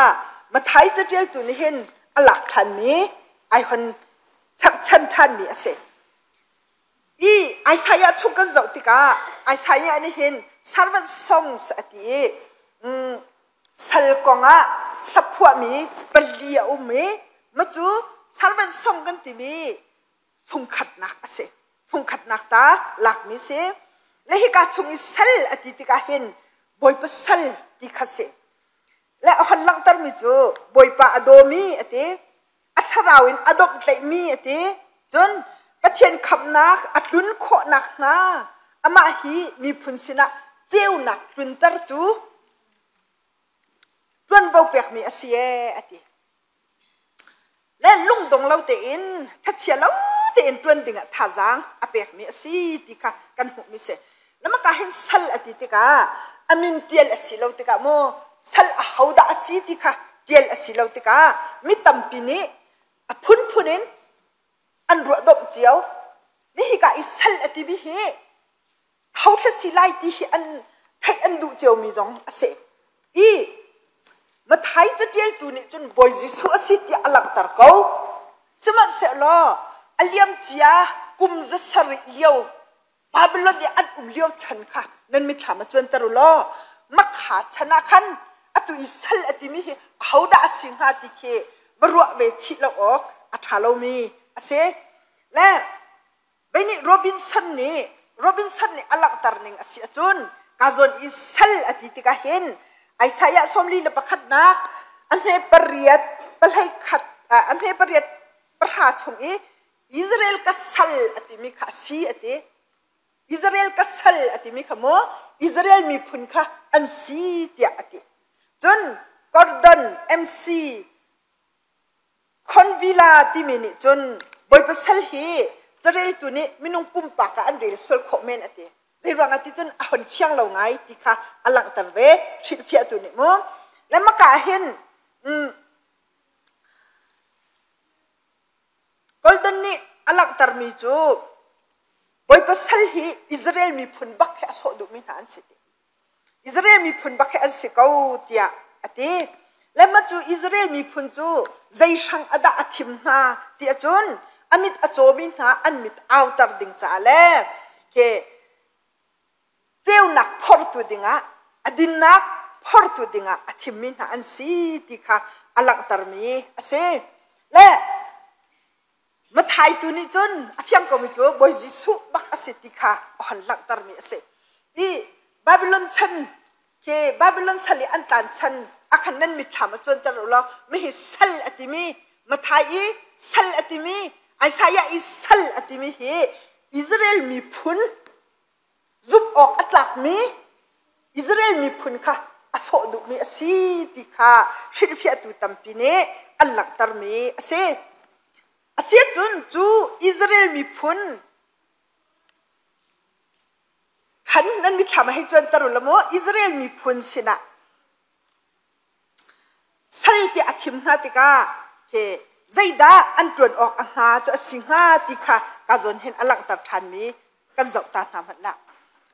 Speaker 1: Matthai caṭialtu nih hin a lak ṭhanmi ai hon cherhchan ṭhanmi a si. I Isaiah chung kan zoh tikah Isaiah nih hin servant songs a ti i sal kong ah hlaphuahmi pali a um i macu servant song kan timi fungkhatnak a si. Fungkhatnak ta lakmi si. Le hika chung i sal a ti tikah hin Bawipa sal ti kha si. Le a hon langhtermi cu Bawipa a dawmi a ti. A thlarau in a domhtlaihmi a ti. Cun Pathian khamhnak a tlun khawh nakhnga amah hi miphun sinah ceunak tluntertu ṭuanvo pekmi a si ee a ti. Le lungdong lo tein thachia lo tein ṭuan dingah thazaang a pekmi a si ti kha kan hmuhmi si. Lamaka hin sal a ti tikah a min ṭial a si lo tikah maw sal a hodah a si ti kha ṭial a si lo tikah mi tampi nih a phunphun in an ruahdomh cio. Mi hika i sal a timi hi hothla si lai ti hi an theih an duh ciomi zong a si. I Matthai caṭialtu nih cun Bawi Jesuh a si tiah a langhter ko. Sihmanhsehlaw a liamcia kum zasarih lio Babylon i an um lio chan kha nan mitthlam a cuanter u law makha chan ah khan atu i sal a timi hi ahodah a si hnga ti khi va ruah ve chih lo awk a ṭha lomi a si. Le Vei nih Robinson nih Robinson nih a langhter ning a si ahcun ka zawn i sal a ti tikah hin Isaiah sawmli le pakhatnak a hme pariat pahlei khat a hme pariat pahra chung i Israel ka sal a timi kha a si a ti. Israel ka sal a timi kha maw Israel miphun kha an si tiah a ti. Cun Gordon MC Convila timi nih cun Bawipa sal hi careltu nih minung pumpak ah an rel sual khawh men a ti. Zeiruang ah ti cun a hon fiang lo ngai ti kha a langhter ve hrilhfiahtu nih mu. Le maka ah hin Golden nih a langhtermi cu Bawipa sal hi Israel miphun bak he a sawh duhmi hna an si ti. Israel miphun bak hi an si ko tiah a ti. Le mah cu Israel miphun cu zei hrang a dah a thim hna ti ahcun a mit a cawmi hna an mit auter ding caah le ke ceunak phortu dingah a dinnak phortu dingah a thimmi hna an si ti kha a langhtermi a si. Le Matthai tu nih cun a fiang komi cu Bawi Jesuh bak a si ti kha a hon langhtermi a si. I Babylon chan khi Babylon sal i an taan chan a khan nan mitthlam a cuanter u law mihi sal a timi Matthai i sal a timi Isaiah i sal a timi hi Israel miphun zumh awk a tlakmi Israel miphun kha a sawh duhmi a si ti kha hrilhfiahtu tampi nih an langhtermi a si. Asiahcun cu Israel miphun khan nan mitthlam ah hei cuanter u law mu Israel miphun sinah Sal tiah a thim hna tikah khi zeidah an ṭuan awk a hnga cu a si hnga ti kha ka zawn hin a langhter ṭhanmi kan zoh ta hna hmanh lah.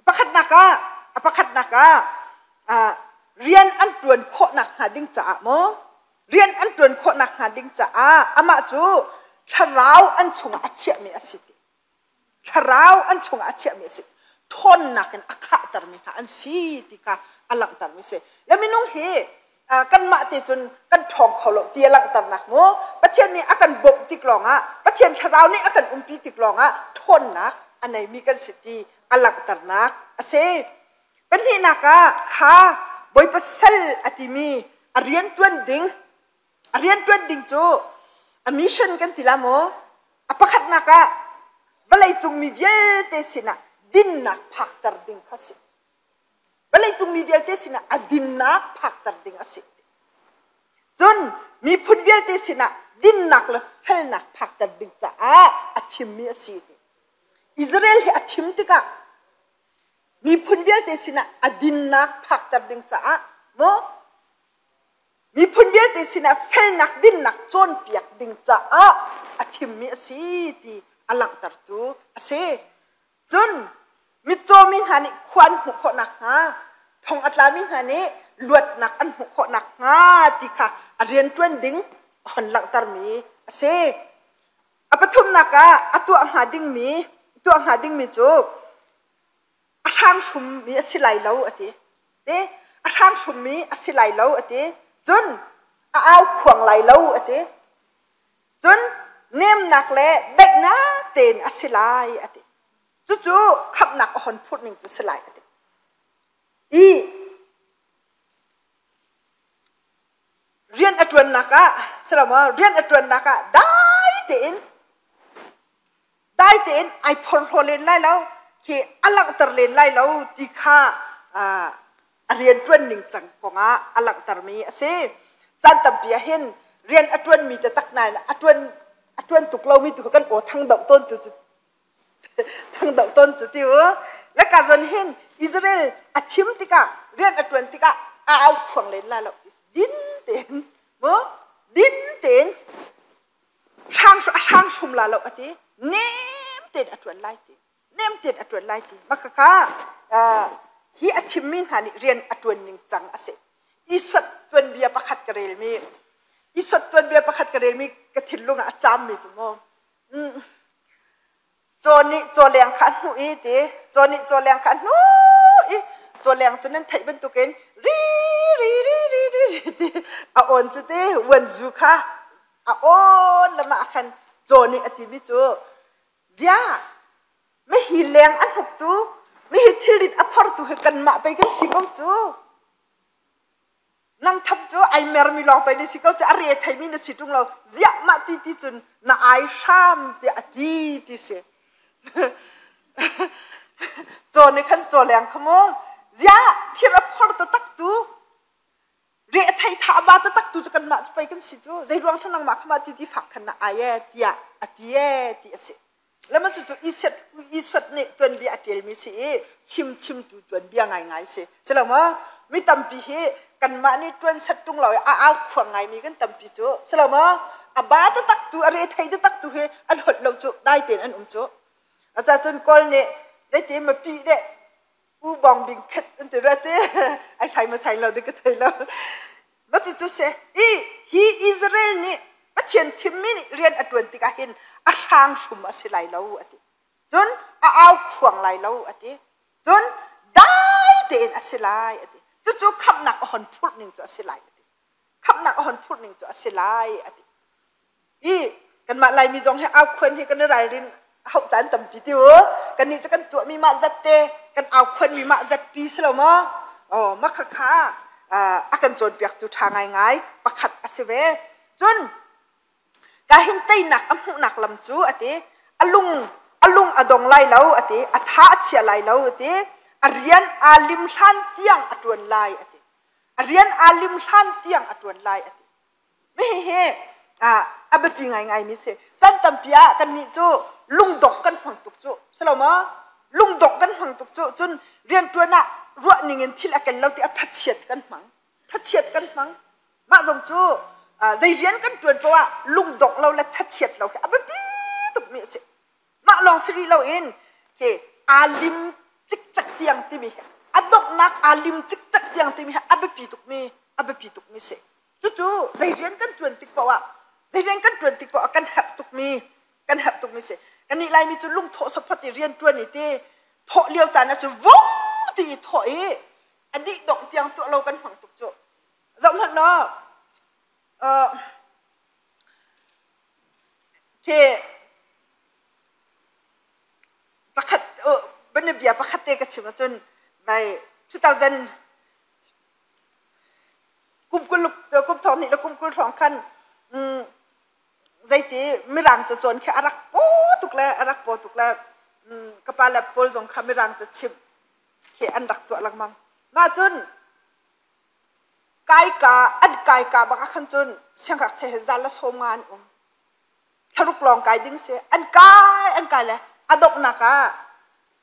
Speaker 1: Pakhatnak ah, a pakhatnak ah rian an ṭuan khawh nakhnga ding caah maw rian an ṭuan khawh nakhnga ding caah amah cu thlarau an chungah a chiahmi a si ti. Thlarau an chungah a chiahmi a si. Ṭhawnnak in a khahtermi hna an si ti kha a langhtermi a si. Le minung hi kanmah te cun kan ṭhawng kho lo ti a langhternak mu. Pathian nih a kan bawmh tik lawngah, Pathian thlarau nih a kan umpi tik lawngah ṭhawnnak a neimi kan si ti a langhternak a si. Pahnihnak ah kha Bawipa sal a timi a rian ṭuan ding A rianṭuan ding cu a mission kan ti la maw? A pakhatnak ah vawleicung mi vialte sinah dinnak phakter ding kha si. Vawleicung mi vialte sinah a dinnak phakter ding a si. Cun miphun vialte sinah dinnak le felnak phakter ding caah a thimmi a si ti. Israel hi a thim tikah miphun vialte sinah a dinnak phakter ding caah maw Miphun vialte sinah felnak dinnak cawnpiak ding caah a thimmi a si ti a langhtertu a si. Cun mitcawmi hna nih khua an hmuh khawh nakhnga, thong a tlami hna nih luatnak an hmuh khawh nakhnga ti kha a rianṭuan ding a hon langhtermi a si. A pathumnak ah a tuah hnga dingmi tuah hnga dingmi cu a hranghrummi a si lai lo a ti. Ti a hranghrummi a si lai lo a ti. Cun a au khuang lai lo a ti. Cun nemnak le daihnak tein a si lai a ti. Cucu khamhnak a hon phurh ning cu si lai a ti. I rian a ṭuannak ah silomaw rian a ṭuannak ah dai tein dai tein ai phorhlaw len lai lo khi a langhter len lai lo ti kha a rian ṭuan ning cang kongah a langhtermi a si. Caan tampi ah hin rian a ṭuanmi taktak nain a ṭuan a ṭuan tuk lomi tu kan aw thang doh tawn tu cu thang doh tawn cu ti u. Le ka zon hin Israel a thim tikah rian a ṭuan tikah a au khuang len la lo din tein mu din tein hrang a hrang hrum la lo a ti nem tein a ṭuan lai ti nem tein a ṭuan lai ti mah khakha hi a thimmi hna nih rian a ṭuan ning cang a si Isuat tuanbia pakhat ka relmi Isuat tuanbia pakhat ka relmi ka thinlung ah a cammi cu mu Caw nih cawleng kha a hnuh i ti caw nih cawleng kha a hnuh i cawleng cu nan theih bantukin ri ri ri ri ri ri ti a awn cu ti uanzu kha a awn lamah khan caw nih a timi cu ziah mihi leng a hnuktu mihi thilrit a phortu hi kanmah pei kan si ko cu Nang thap cu ai mermi lawng pei na si ko cu a re theimi na si ṭung lo ziah mah ti ti cun na ai hram tiah a ti ti si. Caw nih khan caw leng kha mu ziah thir a phor taktak tu re a thei tha a ba taktak tu cu kanmah cu pei kan si cu zei ruang thla nangmah kha mah ti ti fak khan na ai e tiah a ti e ti a si. Lama cucu Isuat nih tuanbia a ṭialmi si i fimchimtu tuanbia ngaingai si. Si lo maw? Mi tampi hi kanmah nih ṭuan set ṭung lo i a au khuang ngaimi kan tampi cu. Si lo maw? A ba taktak tu, a rethei taktak tu hi an holh lo cu, dai tein an um cu. Acacun Kawl nih zeiti ma pi deh u bong bing khet an ti rua ti ai sai ma sai lo ding ka thei lo. Ma cucu si i hi Israel nih Pathian thimmi nih rian a ṭuan tikah hin a hrang hrum a si lai lo a ti. Cun a au khuang lai lo a ti. Cun dai tein a si lai a ti. Cucu khamhnak a hon phurh ning cu a si lai a ti. Khamhnak a hon phurh ning cu a si lai a ti. I kanmah Laimi zong hi aukhuan hi kan i ralrin hauh caan tampi ti u. Kannih cu kan tuahmi mah zat te, kan aukhuanmi mah zatpi si lo maw? Oh, mah khakha a kan cawnpiaktu ṭha ngaingai pakhat a si ve. Cun Ka hin teinak a hmuhnak lam cu a ti a lung a lung a dong lai lo a ti a tha a chia lai lo a ti a rian aa lim hlan tiang a ṭuan lai a ti a rian aa lim hlan tiang a ṭuan lai a ti hihi a biapi ngaingaimi si. Chan tampi ah kannih cu lungdongh kan hmang tuk cu. Si lo maw? Lungdongh kan hmang tuk cu. Cun rianṭuan ah ruah ning in thil a kel lo ti a thachiat kan hmang. Thachiat kan hmang. Mah zong cu zei rian kan ṭuan poah ah lungdongh lo le thachiat lo hi a biapi tukmi a si. Mah lawng si rih loin khi aa lim cikcek tiang timi hi a donghnak aa lim cikcek tiang timi hi a biapi tukmi a biapi tukmi si. Cucu zei rian kan ṭuan tik paoh ah zei rian kan ṭuan tik paoh ah kan herh tukmi kan herh tukmi si. Kannih Laimi cu lungthawh saphot i rian ṭuan i ti thawh lio caan ah cun vung ti i thawh i a dih dongh tiang tuah lo kan hmang tuk cu. Zoh hmanh law khi pakhat bia pakhat te ka chim ahcun vai 2000 kum kul kum thong hnih le kum kul hrawng khan zeiti mirang ca cawn khi a rak paw tuk le a rak paw tuk le ka pa le pawl zong kha mirang ca chimh khi an rak tuah lengmang. Mah cun kaika an kaika bak ah khan cun siangngakchia he zal le sawm nga an um. Thlaruk lawng kai ding si. An kai an kai le a donghnak ah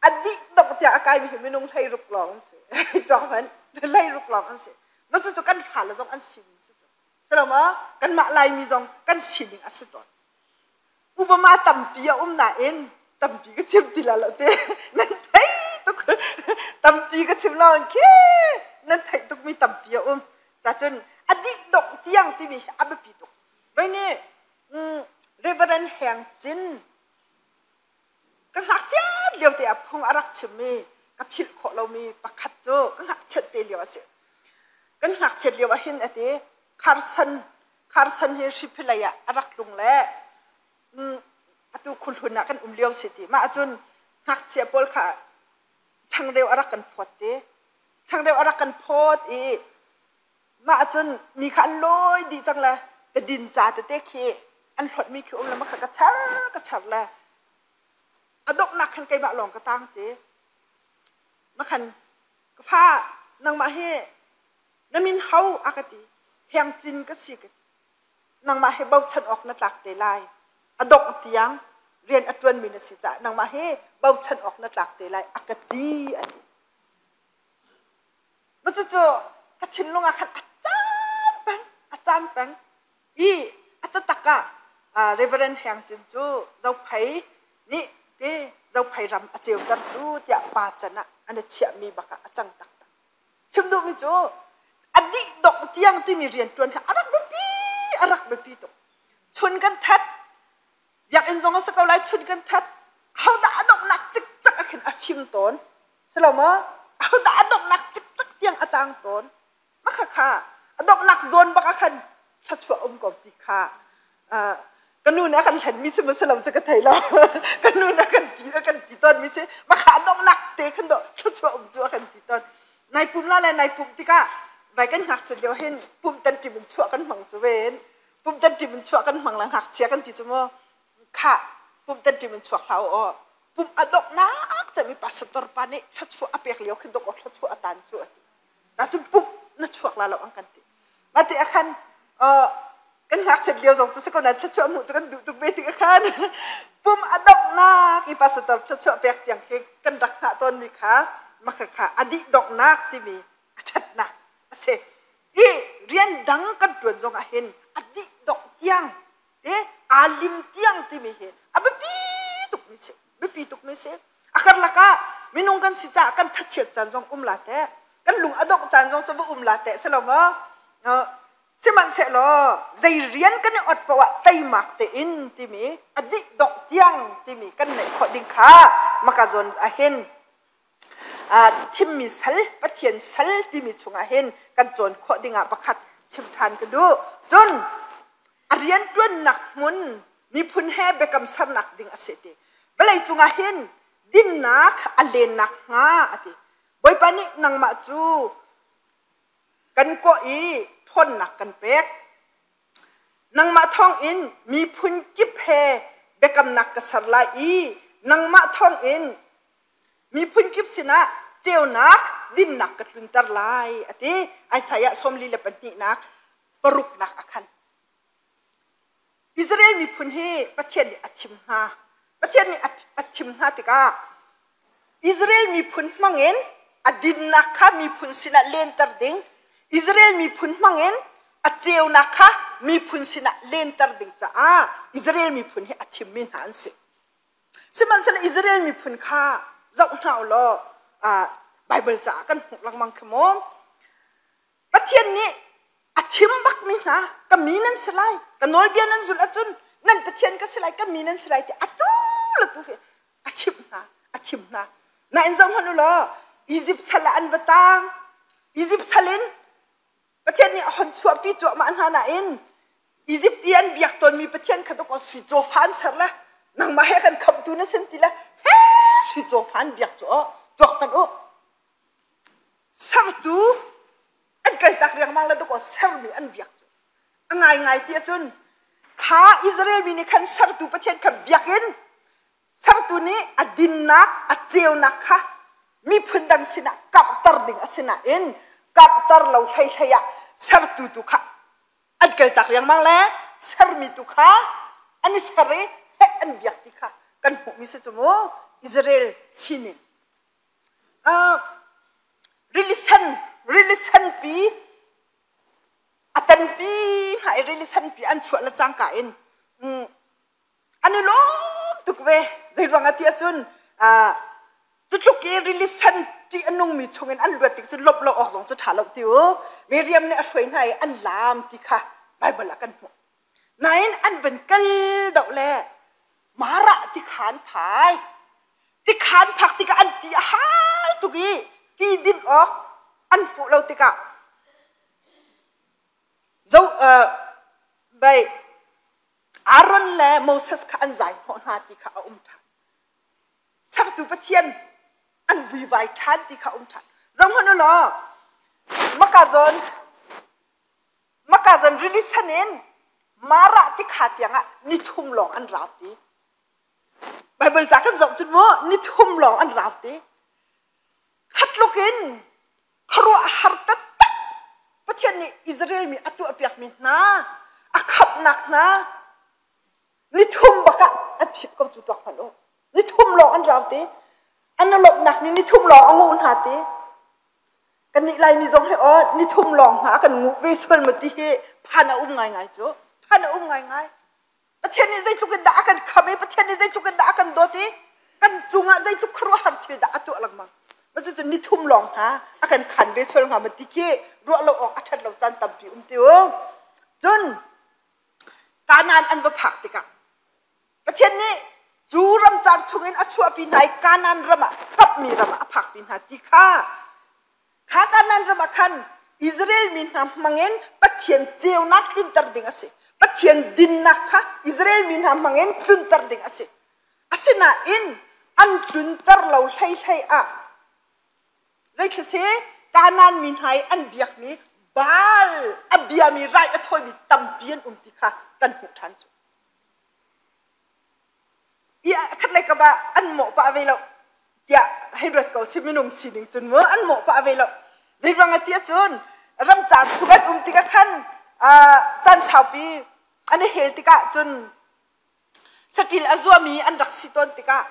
Speaker 1: a dih dongh tiah a kaimi hi minung 16 lawng an si. Tuak hmanh 16 lawng an si. Mah cucu kan fale zong an sining si cu. Si lo maw? Kanmah Laimi zong kan sining a si tawn. Obama tampi a um nain tampi ka chim ti la lo te. Nan thei tuk. Tampi ka chim lo khi nan theih tukmi tampi a um. Cacun a dih dongh tiang timi hi a biapi tuk. Voi nih Reverend Heng Cin ka ngakchiat lio te ah phung a rak chimmi ka philh khawh lomi pakhat cu ka ngakchiat te lio a si. Kan ngakchiat lio ah hin a ti Carson Carson hi Hriphilei ah a rak tlung le atu khuhlun ah kan um lio si ti. Mah ahcun ngakchia pawl kha changreu a rak kan phawt ti. Changreu a rak kan phawt i Mah ahcun mi kha an lawi dih cang le ka din ca tete khi an hlawtmi khi um le ma kha ka char ka char le a donghnak khan keimah lawng ka tang ti. Ma khan ka fa nangmah hi na min ho a ka ti heng cin ka si ka ti. Nangmah hi bochan awk na tlak te lai. A dongh tiang rian a ṭuanmi na si caah nangmah hi bochan awk na tlak te lai a ka ti a ti. Cucu ka thinlung ah khan a caam peng, a caam peng. I a taktak ah Reverend Heng Cin cu Zophei nih ti Zophei ram a ceutertu tiah pa can ah an i chiahmi bak ah a cang taktak. Chim duhmi cu a dih dongh tiang timi rianṭuan hi a rak biapi, a rak biapi tuk. Chun kan that, biakinn zong a si ko lai chun kan that hodah a donghnak cikcek ah khin a fim tawn si lo maw hodah a donghnak cikcek tiang a tang tawn mah kha a donghnak zawn bak ah khan thluachuah um ko ti kha ka nu nih a kan hlenmi si maw si lo cu ka thei lo ka nu nih a kan ti a kan ti tawn mi si mah kha a donghnak te khan dawh thluachuah um cu a kan ti tawn nai pum la le nai pum tikah vai kan ngakchia lio hin pum tan ṭim in chuah kan hmang cu ven pumtan ṭim in chuah kan hmang la ngakchia kan ti cu mu khah pumtan ṭim in chuak hlah aw pum a donghnak cem i pastor pa nih thluachuah a pek lio khin dok aw thluachuah a tan cu a ti ta cun pum na chuak la lo an kan ti ma ti akhan kan ngakchiat lio zong cu si ko na thluachuah hmuh cu kan duh tuk ve tik akhan pum a donghnak i pastor thluachuah pek tiang khi kan rak hngah tawn mi kha makha kha a dih donghnak timi a ṭhatnak a si i rian dang kan ṭuan zong ah hin a dih dongh tiang te aa lim tiang timi hi a biapi tukmi si biapi tukmi si a karlak ah minung kan si caah kan thachiat caan zong um la teh kan lung a dongh caan zong cu va um la teh si lo maw sihmanhsehlaw zei rian kan i ot paoh ah teimak tein timi a dih dongh tiang timi kan neih khawh ding kha maka zawn ah hin thimmi sal Pathian sal timi chungah hin kan cawn khawh dingah pakhat chim ṭhan ka duh. Cun a rianṭuannak hmun miphun he biakam sernak ding a si ti. Vawlei cungah hin dinnak a lennak hnga a ti. Bawipa nih nangmah cu kan kawh i ṭhawnnak kan pek. Nangmah thawngin miphun kip he biakamnak ka ser lai i nangmah thawngin miphun kip sinah ceunak dinnak ka tlunter lai, a ti. Isaiah 42 nak paruknak a khan. Israel miphun hi Pathian nih a thim hna. Pathian nih a thim hna tikah Israel miphun hmangin a dinnak kha miphun sinah lenter ding, Israel miphun hmangin a ceunak kha miphun sinah lenter ding caah Israel miphun hi a thimmi hna an si. Sihmanhsehlaw Israel miphun kha zoh hna u law, Bible caah kan hmuh lengmang khi mu. Pathian nih a thim bakmi hna, ka mi nan si lai, ka nawlbia nan zulh ahcun nan Pathian ka si lai, ka mi nan si lai ti atu le tu hi a chimh hna, a thim hna. Nain zoh hmanh u law, Izipt sal ah an va tang. Izipt sal in Pathian nih a hon chuahpi cuahmah hna nain Izipt i an biak tawnmi Pathian kha dawkaw sui cawfa an ser le nangmah he kan khamhtu na sin ti le he sui cawfa an biak cu aw tuak hmanh u. Sertu an kaltak riangmang le dawkaw sermi an biak cu a ngaingai ti ahcun kha Israel mi nih khan sertu Pathian kha biak in sertu nih a dinnak a ceunak kha miphun dang sinah karhter ding a si nain karhter lo hleihlei ah sertu tu kha an kaltak riangmang le sermi tu kha an i ser i heh an biak ti kha kan hmuhmi si cu mu. Israel sining rili sen, rili senpi a tanpi hna i rili senpi an chuah le cangka in an i lawm tuk ve. Zei ruangah ti ahcun cu tluk i rili sen ṭih a nungmi chungin an luat tik cu lawmh lo awk zong cu ṭha lo ti u. Miriam nih a hruai hna i an laam ti kha Baibal ah kan hmuh. Nain an van kal doh le Marah tikhan phai. Tikhan phak tikah an ti a hal tuk i ti din awk an hmuh lo tikah zo bai Aaron le Moses kha an zai hnawh hna ti kha a um ṭhan. Sertu Pathian an vuivai ṭhan ti kha a um ṭhan. Zohhmanh u law, maka zawn maka zawn rili san in Marah tikha tiangah nithum lawng an rau ti. Bible ca kan zoh cun mu, nithum lawng an rau ti. Khatluk in khuaruah har taktak Pathian nih Israel mi a tuahpiakmi hna, a khamhnak hna nithum bak ah an phit ko cu tuak hmanh u. Nithum lawng an rau ti. An lawmhnak nih nithum lawng a nguh hna ti. Kannih Laimi zong hi aw nithum lawng hna kan nguh ve sual ma ti hi phan a um ngaingai cu. Phan a um ngaingai. Pathian nih zeitluk in dah a kan kham i Pathian nih zeitluk in dah a kan dawt i kan cungah zeitluk khuaruahhar thil dah a tuah lengmang. Cucu nithum lawng hna a kan khan ve sual hnga ma ti khi ruah lo awk a ṭhat lo caan tampi um ti u. Cun Kanaan an va phak tikah Pathian nih cu ramcar chungin a chuahpi hna i Kanaan ram ah kapmi ram ah a phakpi hna ti kha kha Kanaan ram ah khan Israel mi hna hmangin Pathian ceunak tlunter ding a si. Pathian dinnak kha Israel mi hna hmangin tlunter ding a si. Asinain an tlunter lo hleihlei ah zeithil si Kanaan mi hna i an biakmi Baal a biami rai a thawimi tampi an um ti kha kan hmuh ṭhan cu. I khatlei kam ah an mawh pah ve lo tiah hei ruat ko si. Minung sining cun mu an mawh pah ve lo. Zei ruang ah ti ahcun ramcar chung an um tikah khan caan saupi an i hel tikah cun saṭil a zuami an rak si tawn tikah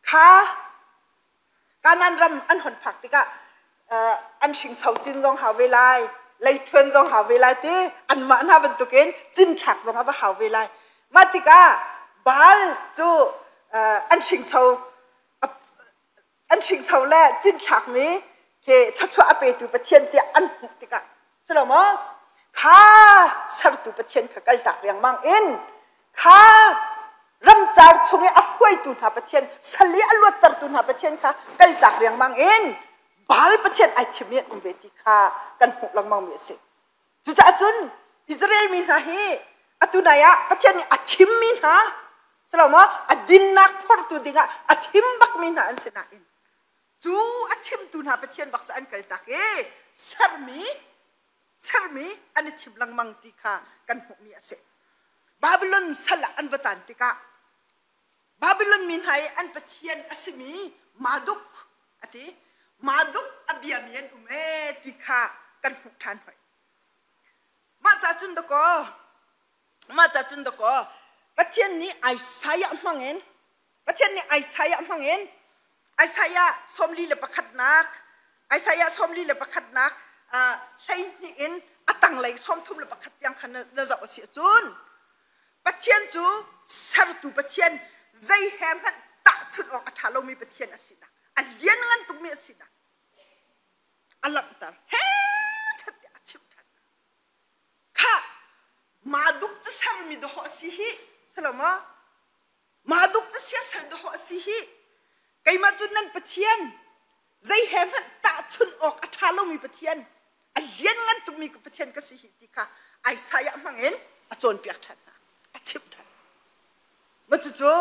Speaker 1: kha Kanaan ram an hon phak tikah an hringso cin zong hau ve lai, leithuan zong hau ve lai ti, anmah hna bantukin cinthlak zong a va hau ve lai. Mah tikah Baal cu an hringso le cinthlakmi khi thluachuah a petu Pathian tiah an hmuh tikah si lo maw, kha sertu Pathian kha kaltak riangmang in kha ramcar chung i a hruaitu hna Pathian, sal i a luattertu hna Pathian kha kaltak riangmang in Baal Pathian ai thim i an um ve ti kha kan hmuh lengmang mi a si. Cucaah cun Israel mi hna hi atu nai ah Pathian nih a thimmi hna si lo maw, a dinnak phortu dingah a thim bakmi hna an si nain cu a thimtu hna Pathian bak cu an kaltak i sermi sermi an i thim lengmang ti kha kan hmuhmi a si. Babylon sal ah an va tan tikah Babylon mi hna i an pathian a simi Marduk a ti. Marduk a biami an um ee ti kha kan hmuh ṭhan hoi. Mah ca cun dakaw, mah ca cun dakaw, Pathian nih Isaiah hmangin, Pathian nih Isaiah hmangin, Isaiah sawmli le pakhatnak, Isaiah sawmli le pakhatnak 12 in a tanglei 31 tiang kha na zoh a si ahcun Pathian cu sertu Pathian zei he hmanh tahchunh awk a ṭha lomi Pathian a sinak, a lianngan tukmi a sinak a langhter. He chat tiah a chimh ṭhan. Khah, Marduk cu sermi dawh a si hi, silo maw? Marduk cu siasal dawh a si hi. Keimah cu nan Pathian, zei he hmanh tahchunh awk a ṭha lomi Pathian, a lianngan tukmi ka Pathian ka si hi ti kha Isaiah hmangin a cawnpiak ṭhan hna, a chimh ṭhan. Mah cucu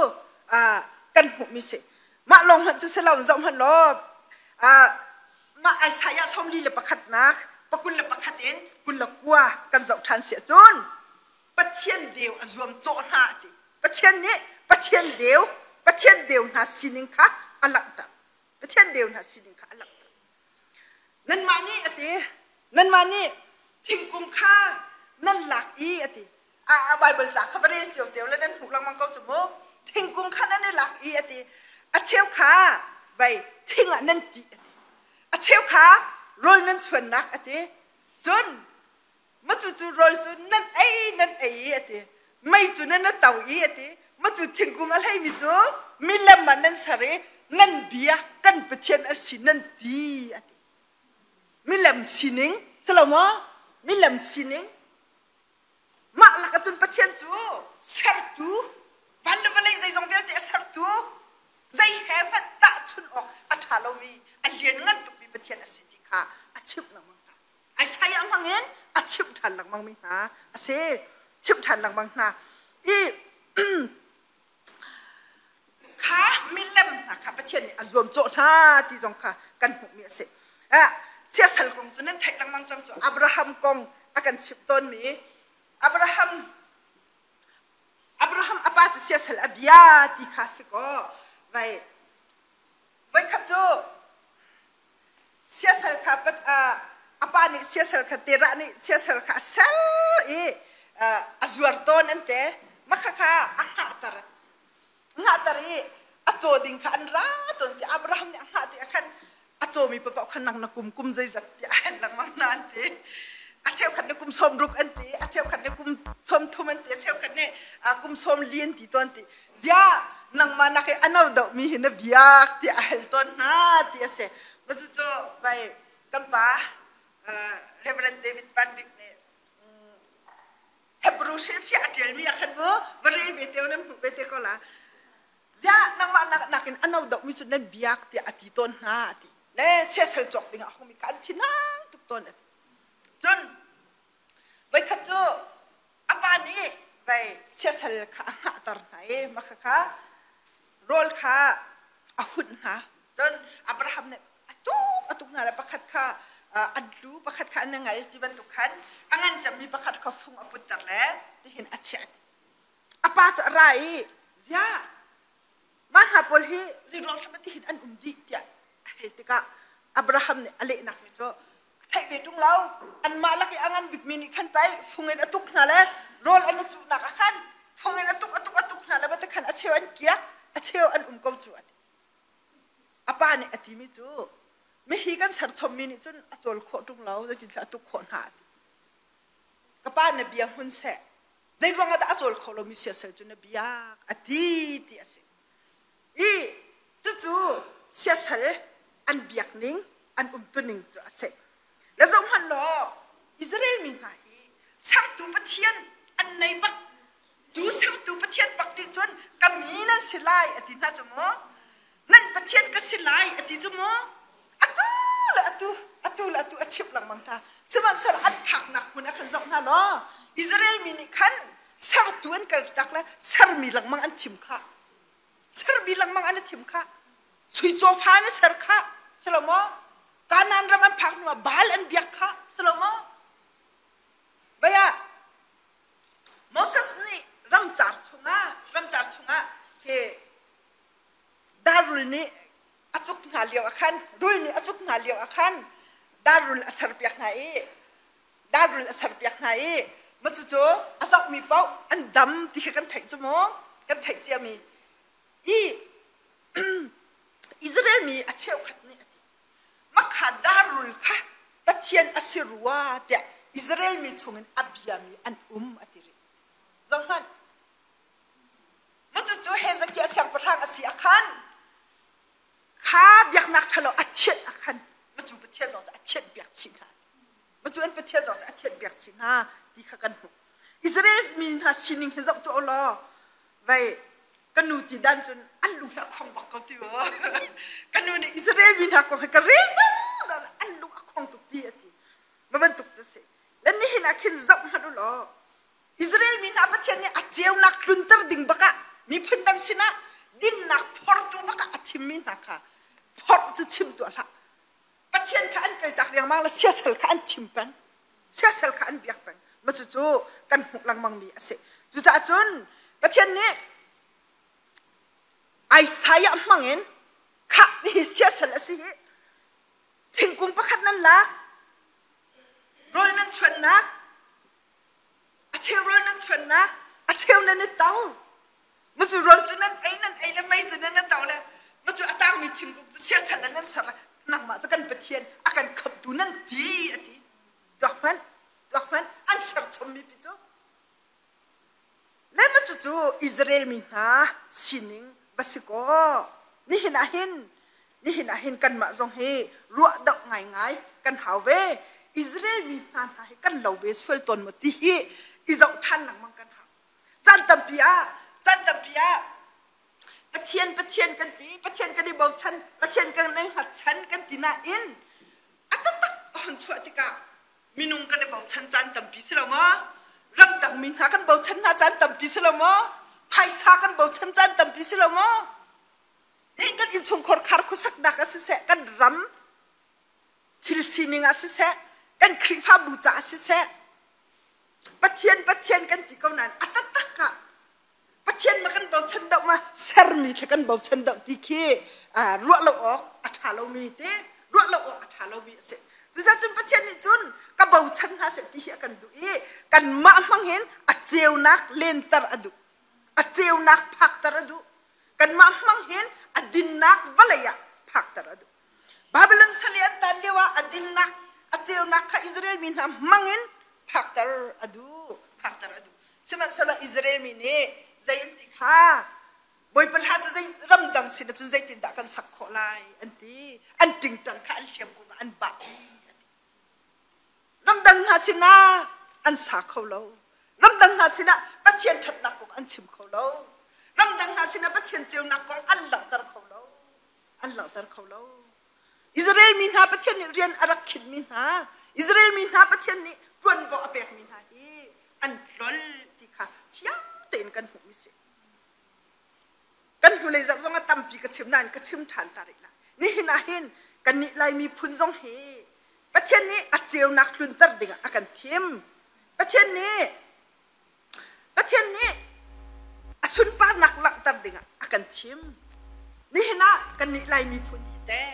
Speaker 1: kan hmuhmi si. Mah lawng hmanh cu si lo, zoh hmanh law, mah Isaiah sawmli le pakhatnak, pakul le pakhat in 29 kan zoh ṭhan si ahcun Pathian deu a zuamcawh hna a ti. Pathian nih Pathian deu, Pathian deu hna sining kha a langhter. Pathian deu hna sining kha a langhter. Nanmah nih a ti, nanmah nih thingkung kha nan lak i a ti. A Bible ca kha va rel cio te le nan hmuh lengmang ko cu mu. Thingkung kha nan i lak i a ti. A cheu kha vai thing ah nan ti a ti. A cheu kha rawl nan chuannak a ti. Cun macu cu rawl cu nan ei nan ei i a ti mei cu nan to i a ti macu thingkung a hleimi cu milem ah nan ser i nan bia kan pathian a si nan ti a ti. Milem sining silo maw? Milem sining mah lak ahcun Pathian cu sertu van le vawlei zeizong vialte a sertu zei he hmanh tahchun awk a ṭha lomi a lianngan tukmi Pathian a si ti kha a chimh lengmang hna. Isaiah hmangin a chimh ṭhan lengmangmi hna a si. Chimh ṭhan lengmang hna. I kha milem hna kha Pathian nih a zuamcawh hna ti zong kha kan hmuhmi a si. Siasal kong cu nan theih lengmang cang cu. Abraham kong a kan chimh tawnmi Abraham Abraham a pa cu siasal a bia ti kha si kaw vai voikhat cu Siasal kha a pa nih siasal kha Terah nih siasal kha a ser i a zuar tawn an te. Mah kha a hngahter. Hngahter i a caw ding kha an ra tawn ti Abraham nih a hngah ti ah khan a cawmi paoh khan nang na kum kum zeizat tiah a hel lengmang hna an ti. A cheukhat nih kum 60 an ti, a cheukhat nih kum 30 an ti, a cheukhat nih kum 40 an ti tawn ti. Ziah nangmah nak i a no deuhmi hi na biak tiah a hal tawn hna ti a si. Cucu vai kan pa Reverend David Van Bik nih Hebrew hrilhfiah a ṭialmi ah khan mu va rel ve te nan hmuh ve te ko la. Ziah nangmah nakin a no deuhmi cu nan biak tiah a ti tawn hna a ti. Le siasal cawk dingah a hungmi kha an thinhang tuk tawn a ti. Cun voikhat cu a pa nih vei siasal kha a hngahter hna i mah khakha rawl kha a hunh hna. Cun Abraham nih a tuk a tuk hna le pakhat kha an tlu pakhat kha an ngal ti bantuk khan a ngan cemmi pakhat kha fung a putter le tihin a chiah. A pa cu a ra i ziah mah hna pawl hi zeiruang hrim tihin an um dih tiah a hal tikah Abraham nih a lehnak mi cu ka theih ve ṭung lo anmah lak i a ngan bikmi nih khan pei fung in a tuk hna le rawl an i cuhnak ah khan fung in a tuk a tuk a tuk hna le bata khan a cheu an kiak a cheu an um ko cu a ti. A pa nih a timi cu mihi kan serchommi nih cun a cawl khawh ṭung lo zeitintiah a tuk khawh hna a ti. Ka pa na bia hmun seh zeiruang ah dah a cawl kho lomi siasal cu na biak a ti ti a si. I cucu siasal an biak ning an umtuning cu a si. Le zoh hmanh law Israel mi hna hi sertu Pathian an nei bak. Cu sertu Pathian bak nih cun ka mi nan si lai a ti hna cu mu. Nan Pathian ka si lai a ti cu mu. Atu le atu, atu le atu a chimh lengmang hna. Sihmanhsehlaw an phaknak hmun ah khan zoh hna law Israel mi nih khan sertu an kaltak le sermi lengmang an thim kha. Sermi lengmang an i thim kha. Sui cawfa an i ser kha. Si lo maw? Kanaan ram an phak hnuah Baal an biak kha. Si lo maw? Vai ah Moses nih chungah ramcar chungah khi darul nih a cuk hna lio ah khan rul nih a cuk hna lio ah khan darul a serpiak hna i darul a serpiak hna i ma cucu a zohmi paoh an dam ti kha kan theih cu mu kan theih ciami i Israel mi a cheukhat nih a ti makha darul kha Pathian a si rua tiah Israel mi chungin a biami an um a ti rih zohhmanh ma cucu Hezekiah siangpahrang a si a khan kha biaknak ṭhalo a thianh a khan ma cu Pathian zong a thianh piak chih hna ma cu an Pathian zong a thianh piak chih hna ti kha kan hmuh Israel mi hna sining hi zoh tuah law vei ka nu ti dan cun an lung hi a khong bak ko ti ka nu nih Israel mi hna kong hi ka rel dan an lung a khong tuk ti a ti ma bantuk cu si le nihin ah khin zoh hmanh u law Israel mi hna Pathian nih a ceunak tlunter ding bakah miphun dang sinah dinnak phortu bakah a thimmi hna kha phorh cu chim tuah hlah Pathian kha an kaltak riangmang le siasal kha an thim peng siasal kha an biak peng ma cucu kan hmuh lengmang mi a si cucaah cun Pathian nih Isaiah hmangin khah hi siasal a si hi thingkung pakhat nan lak rawl nan chuannak a cheu rawl nan chuannak a cheu nan i to Macu rawl cu nan ei nan ei le mei cu nan to le macu a tangmi thingkung cu siasal in nan ser nangmah cu kan Pathian a kan khamhtu nan ti a ti. Tuak hmanh, tuak hmanh an ser chommi pi cu. Le macu cu Israel mi hna sining va si kaw nihin ah hin nihin ah hin kanmah zong hi ruah doh ngaingai kan hau ve. Israel mi hna hna hi kan lo ve sual tawn maw ti hi i zoh ṭhan lengmang kan hau. Caan tampi ah, caan tampi ah Pathian Pathian kan ti, Pathian kan i bochan, Pathian kan i hngatchan kan ti nain a taktak a hon chuah tikah minung kan i bochan caan tampi si lo maw? Ramdang mi hna kan bochan hna caan tampi si lo maw? Phaisa kan bochan caan tampi si lo maw? Nih kan innchungkhar khar khuasaknak ah siseh, kan ram thil sining ah siseh, kan Khrihfabu caah siseh, Pathian Pathian kan ti ko nain a taktak ah Pathian ma kan bochan deuh ma sermi kha kan bochan deuh ti khi ruah lo awk a ṭha lomi te ruah lo awk a ṭha lomi a si. Cucaah cun Pathian nih cun ka bochan hna seh ti hi a kan duh i kanmah hmang hin a ceunak lenter a duh. A ceunak phakter a duh. Kanmah hmang hin a dinnak vawlei ah phakter a duh. Babylon sal i an tan lioah a dinnak, a ceunak kha Israel mi hna hmangin phakter a duh, phakter a duh. Sihmanhsehlaw Israel mi nih zei an ti kha Bawipa hla cu zei ramdang sin cun zeitindah kan sak khawh lai an ti. An tingtang kha an hliam kum ah an bah dih a ti. Ramdang hna sinah an sa kho lo. Ramdang hna sinah Pathian ṭhatnak kong an chim kho lo. Ramdang hna sinah Pathian ceunak kong an langhter kho lo. An langhter kho lo. Israel mi hna Pathian nih rian a rak khinhmi hna, Israel mi hna Pathian nih ṭuanvo a pekmi hna hi an tlol ti kha fiang tein kan hmuhmi si. Kan hnulei zarh zong ah tampi ka chim nain ka chim ṭhan ta rih lai. Nihin ah hin kannih Laimi phun zong hi Pathian nih a ceunak tlunter dingah a kan thim. Pathian nih Pathian nih a sunparnak langhter dingah a kan thim. Nihin ah kannih Lai miphun hi teh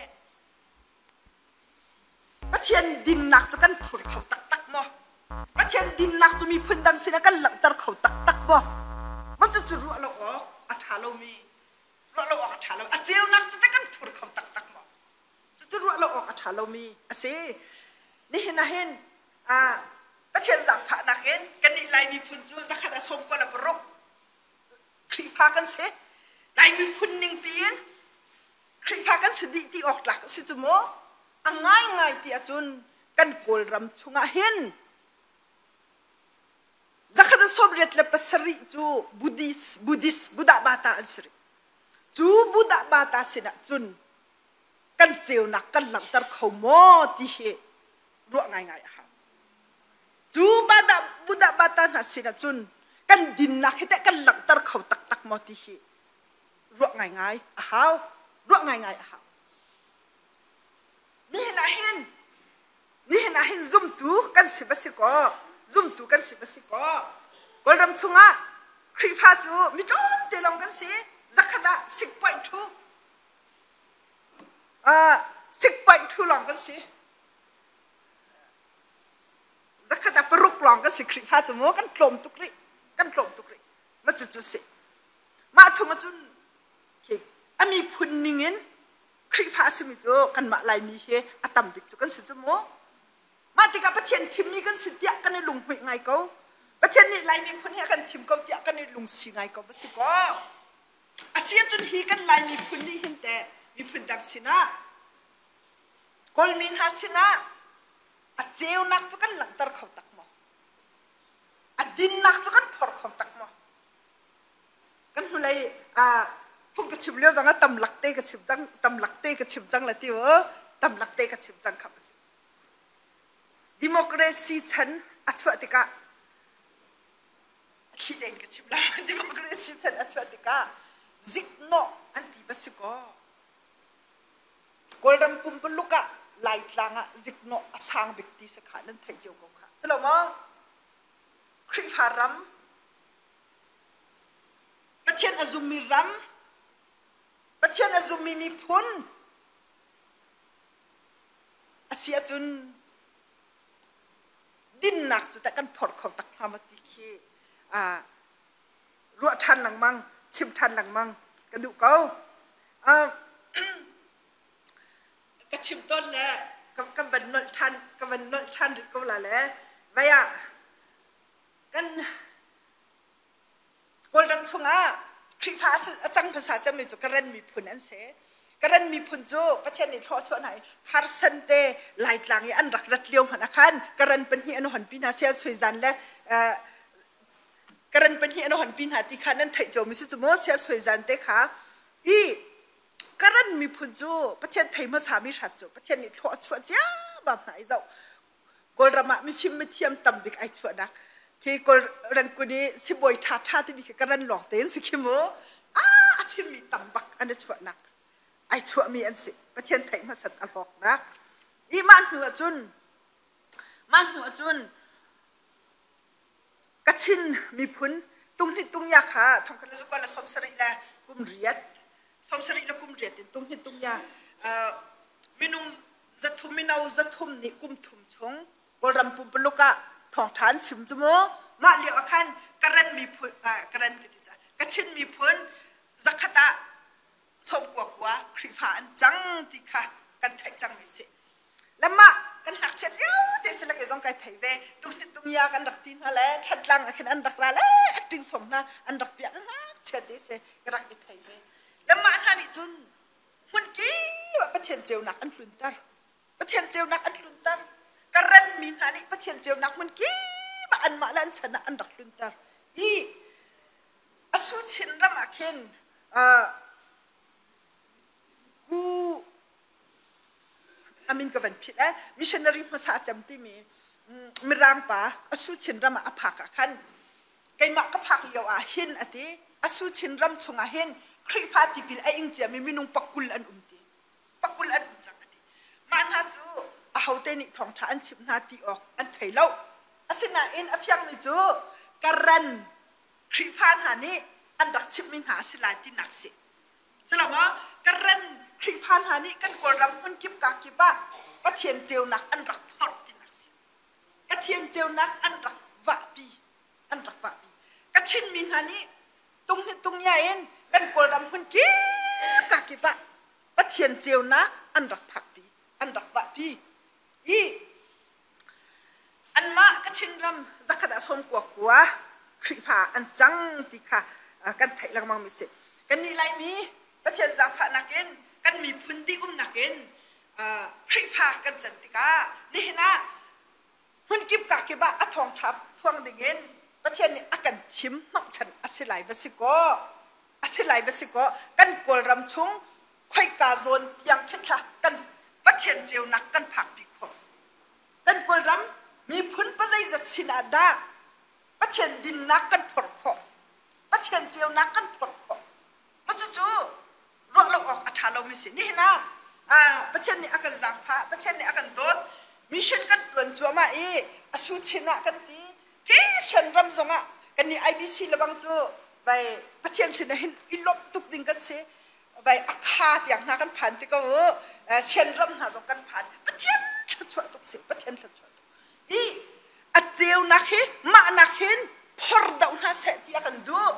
Speaker 1: Pathian dinnak cu kan phur kho taktak maw? Pathian dinnak cu miphun dang sinah kan langhter kho taktak maw? Maw cucu ruah lo awk a ṭha lomi, ruah lo awk a ṭha lo. A ceunak cu teh kan phur kho taktak maw? Cucu ruah lo awk a ṭha lomi a si. Nihin ah hin Pathian zaangfahnak in kannih Lai miphun cu zakhat a sawm 26 Khrihfa kan si. Lai miphun ningpi in Khrihfa kan si dih ti awk tlak a si cu mu. A ngaingai ti ahcun kan Kawlram chungah hin zakhat a 87 cu Buddhist, Buddhist, Buddha Bata an si rih. Cu Buddha Bata sinah cun kan ceunak kan langhter kho maw ti hi ruah ngaingai a hau. Cu Buddha, Buddha Bata hna sinah cun kan dinnak hi teh kan langhter kho taktak maw ti hi ruah ngaingai a hau. Ruah ngaingai a hau. Nihin ah hin nihin ah hin zumtu kan si va si kaw zumtu kan si va si kaw Kawlram chungah Khrihfa cu mi tlawmte lawng kan si. Zakhat ah 6.2 6.2 lawng kan si. Zakhat ah paruk lawng kan si Khrihfa cu mu kan tlawm tuk rih. Kan tlawm tuk rih. Ma cu cu si. Mah chung ahcun a miphun ning in Khrihfa a simi cu kanmah Laimi hi a tam bik cu kan si cu mu. Mah tikah Pathian thimmi kan si tiah kan i lunghmuih ngai ko. Pathian nih Lai miphun hi a kan thim ko tiah kan i lungsi ngai ko va si kaw. A si ahcun hi kan Lai miphun nih hin teh miphun dang sinah Kawlmi hna sinah a ceunak cu kan langhter kho tak maw? A dinnak cu kan phor kho tak maw? Kan hnulei phung ka chim lio zong ah tam lak te ka chim cang tam lak te ka chim cang la ti u tam lak te ka chim cang kha a si. Democracy chan a chuah tikah a thli tein ka chim lai democracy chan a chuah tikah ziknawh an ti va si kaw Kawlram pumpuluk ah Laitlang ah ziknawh a sang bik ti si kha nan theih cio ko kha si lo maw Khrihfa ram Pathian a zummi ram Pathian a zummi miphun A si ahcun dinnak cu teh kan phor kho tak hnga maw ti khi ruah ṭhan lengmang, chim ṭhan lengmang ka duh ko. Ka chim tawn le ka van nolh ṭhan ka van nolh ṭhan rih ko la le vei ah kan Kawlram chungah Khrihfa a cang hmasa cemmi cu Karen miphun an si. Karen miphun cu Pathian nih thlawh a chuah hna i Kharsan te Laitlang i an rak rat lio hmanh ah khan Karen pahnih an honpi hna sia suizan le Karen pahnih an honpi hna ti kha nan theih ciomi si cu maw sia suizan te kha i Karen miphun cu Pathian thei hmasa mi hrat cu Pathian nih thlawh a chuah ciammam hna i zoh Kawlram ah mifim mithiam tam bik ai chuahnak khi Kawl rangkun i sibawi ṭha ṭha timi khi ka ran lawng tein si khi mu a fimmi tam bak an i chuahnak ai chuahmi an si Pathian theih hmasat a hlawknak i mah hnu ahcun mah hnu ahcun Kachin miphun tunghnih tungya kha thongkhat le zakua le 70 le kum riat 70 le kum riat in tunghnih tungya minung zathum mino zathum nih kum thum chung Kawlram pumpuluk ah thawngṭha an chim cu mu mah lio ah khan Karen miphun Karen ka ti ca Kachin miphun zakhat ah sawmkua kua Khrihfa an cang ti kha kan theih cangmi si. Lamah kan ngakchiat lio te si lak zong kai thei ve tung tung ya kan rak ti hna le thlatlang ah khin an rak ra le acting song hna an rak piak ngakchia te si ka rak i thei ve. Lamah hna nih cun hmun kip ah Pathian ceunak an tlunter. Pathian ceunak an tlunter. Ka ranmi hna nih Pathian ceunak hmun kip ah anmah le an chan ah an rak tlunter. I Asu Chinram ah khin ku amin ka van philh eh missionary hmasa cem timi mirang pa Asu Chinram ah a phak ah khan keimah ka phak lio ah hin ati Asu Chinram chungah hin Khrihfa tipil a ing ciami minung pakul an um ti pakul an um cang ati mah hna cu ahote nih thawngṭha an chimh hna ti awk an thei lo asinain a fiangmi cu Karen Khrihfa hna nih an rak chimhmi hna a si lai tinak si. Silo maw? Karen Khrihfa hna nih kan Kawlram hmun kip ka kip ah Pathian ceunak an rak phorh tinak si. Pathian ceunak an rak vahpi. An rak vahpi. Kachin mi hna nih tung hi tung ya in kan Kawlram hmun kip ka kip ah Pathian ceunak an rak phakpi, an rak vahpi. I Anmah Kachin ram zakhat ah sawm kua kua Khrihfa an cang ti kha kan theih lengmang mi si. Kannih Laimi Pathian zaangfahnak in kan miphun dih umnak in Khrihfa kan can tikah nihin ah hmunkip kakip ah a thawngṭha phuang dingin Pathian nih a kan thim hnawhchan a si lai va si kaw a si lai va si kaw kan Kawlram chung khoika zawn tiang khi kan Pathian ceunak kan phakpi khawh. Kan Kawlram miphun pazeizat sin ah dah Pathian dinnak kan phorh khawh, Pathian ceunak kan phorh khawh. Mah cucu ruah lo awk a ṭha lomi si. Nihin ah Pathian nih a kan zaangfah, Pathian nih a kan dawt, mission kan ṭuan cuahmah i a su chin ah kan ti. Khi Shan ram zongah kannih IBC lebang cu Vai Pathian sin ah hin i lawmh tuk ding kan si. Vai a kha tiang hna kan phan ti ko u. Sian ram hna zong kan phan. Pathian thluachuah tuk si. Pathian thluachuah tuk. I a ceunak hi mahnak hin phor doh hna seh ti a kan duh.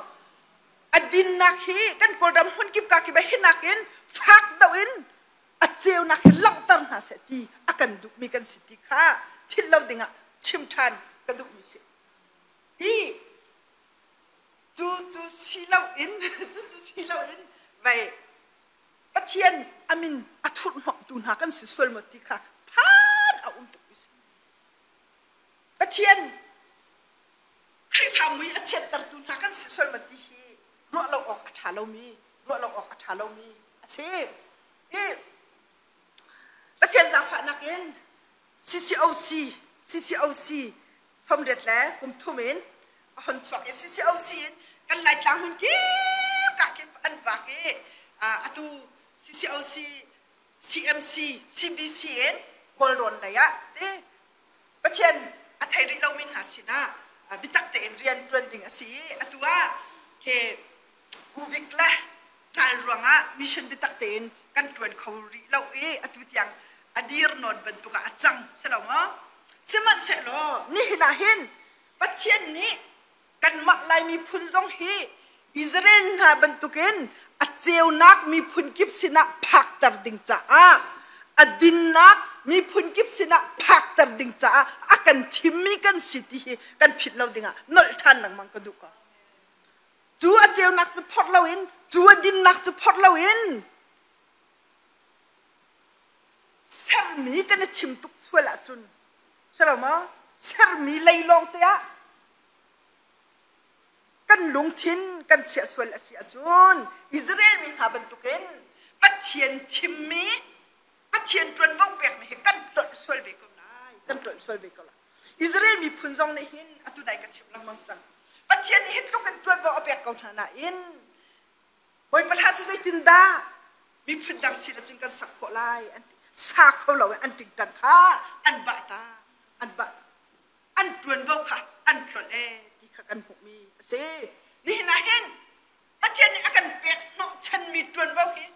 Speaker 1: A dinnak hi kan Kawlram hmun kip ka kip ah hinak in fak doh in a ceunak hi langhter hna seh ti a kan duhmi kan si ti kha philh lo dingah chim ṭhan ka duhmi si. I cu cu si loin cu cu si loin vei Pathian a min a thurhhnawmhtu hna kan si sual maw ti kha phan a um tukmi si. Pathian Khrihfa mui a chiattertu hna kan si sual maw ti hi ruah lo awk a ṭha lomi ruah lo awk a ṭha lomi a si. I Pathian zaangfahnak in CCOC CCOC somriat le kum thum in a hon chuak i CCOC in kan Laitlang hmun kip ka kip an vak i atu CCOC CMC CBC in Kawlrawn lei ah ti Pathian a thei rih lomi hna sinah biatak tein rian ṭuan ding a si i atu ah khi Covid le ral ruangah mission biatak tein kan ṭuan kho rih lo i atu tiang a dir nawn bantuk ah a cang si lo maw? Sihmanhsehlaw nihin ah hin Pathian nih kanmah Lai miphun zong hi Israel hna bantukin a ceunak miphun kip sinah phakter ding caah a dinnak miphun kip sinah phakter ding caah a kan thimmi kan si ti hi kan philh lo dingah nolh ṭhan lengmang ka duh ko. Cu a ceunak cu phorh loin, cu a dinnak cu phorh loin sermi kan i thim tuk sual ahcun si lo maw? Sermi lei lawng te ah kan lungthin kan chiah sual a si ahcun Israel mi hna bantukin Pathian thimmi Pathian ṭuanvo pekmi hi kan tlolh sual ve ko lai kan tlolh sual ve ko lai Israel miphun zong nih hin atu nai ka chim lengmang cang Pathian nih hi tluk in ṭuanvo a pek ko hna nain Bawipa hla cu zeitindah miphun dang sin ahcun kan sak khawh lai an ti sa kho lo in an tingtang kha an bah ta an bah ta an ṭuanvo kha an tlolh ee ti kha kan hmuhmi a si. Nihin ah hin Pathian nih a kan pek hnawhchanmi ṭuanvo hi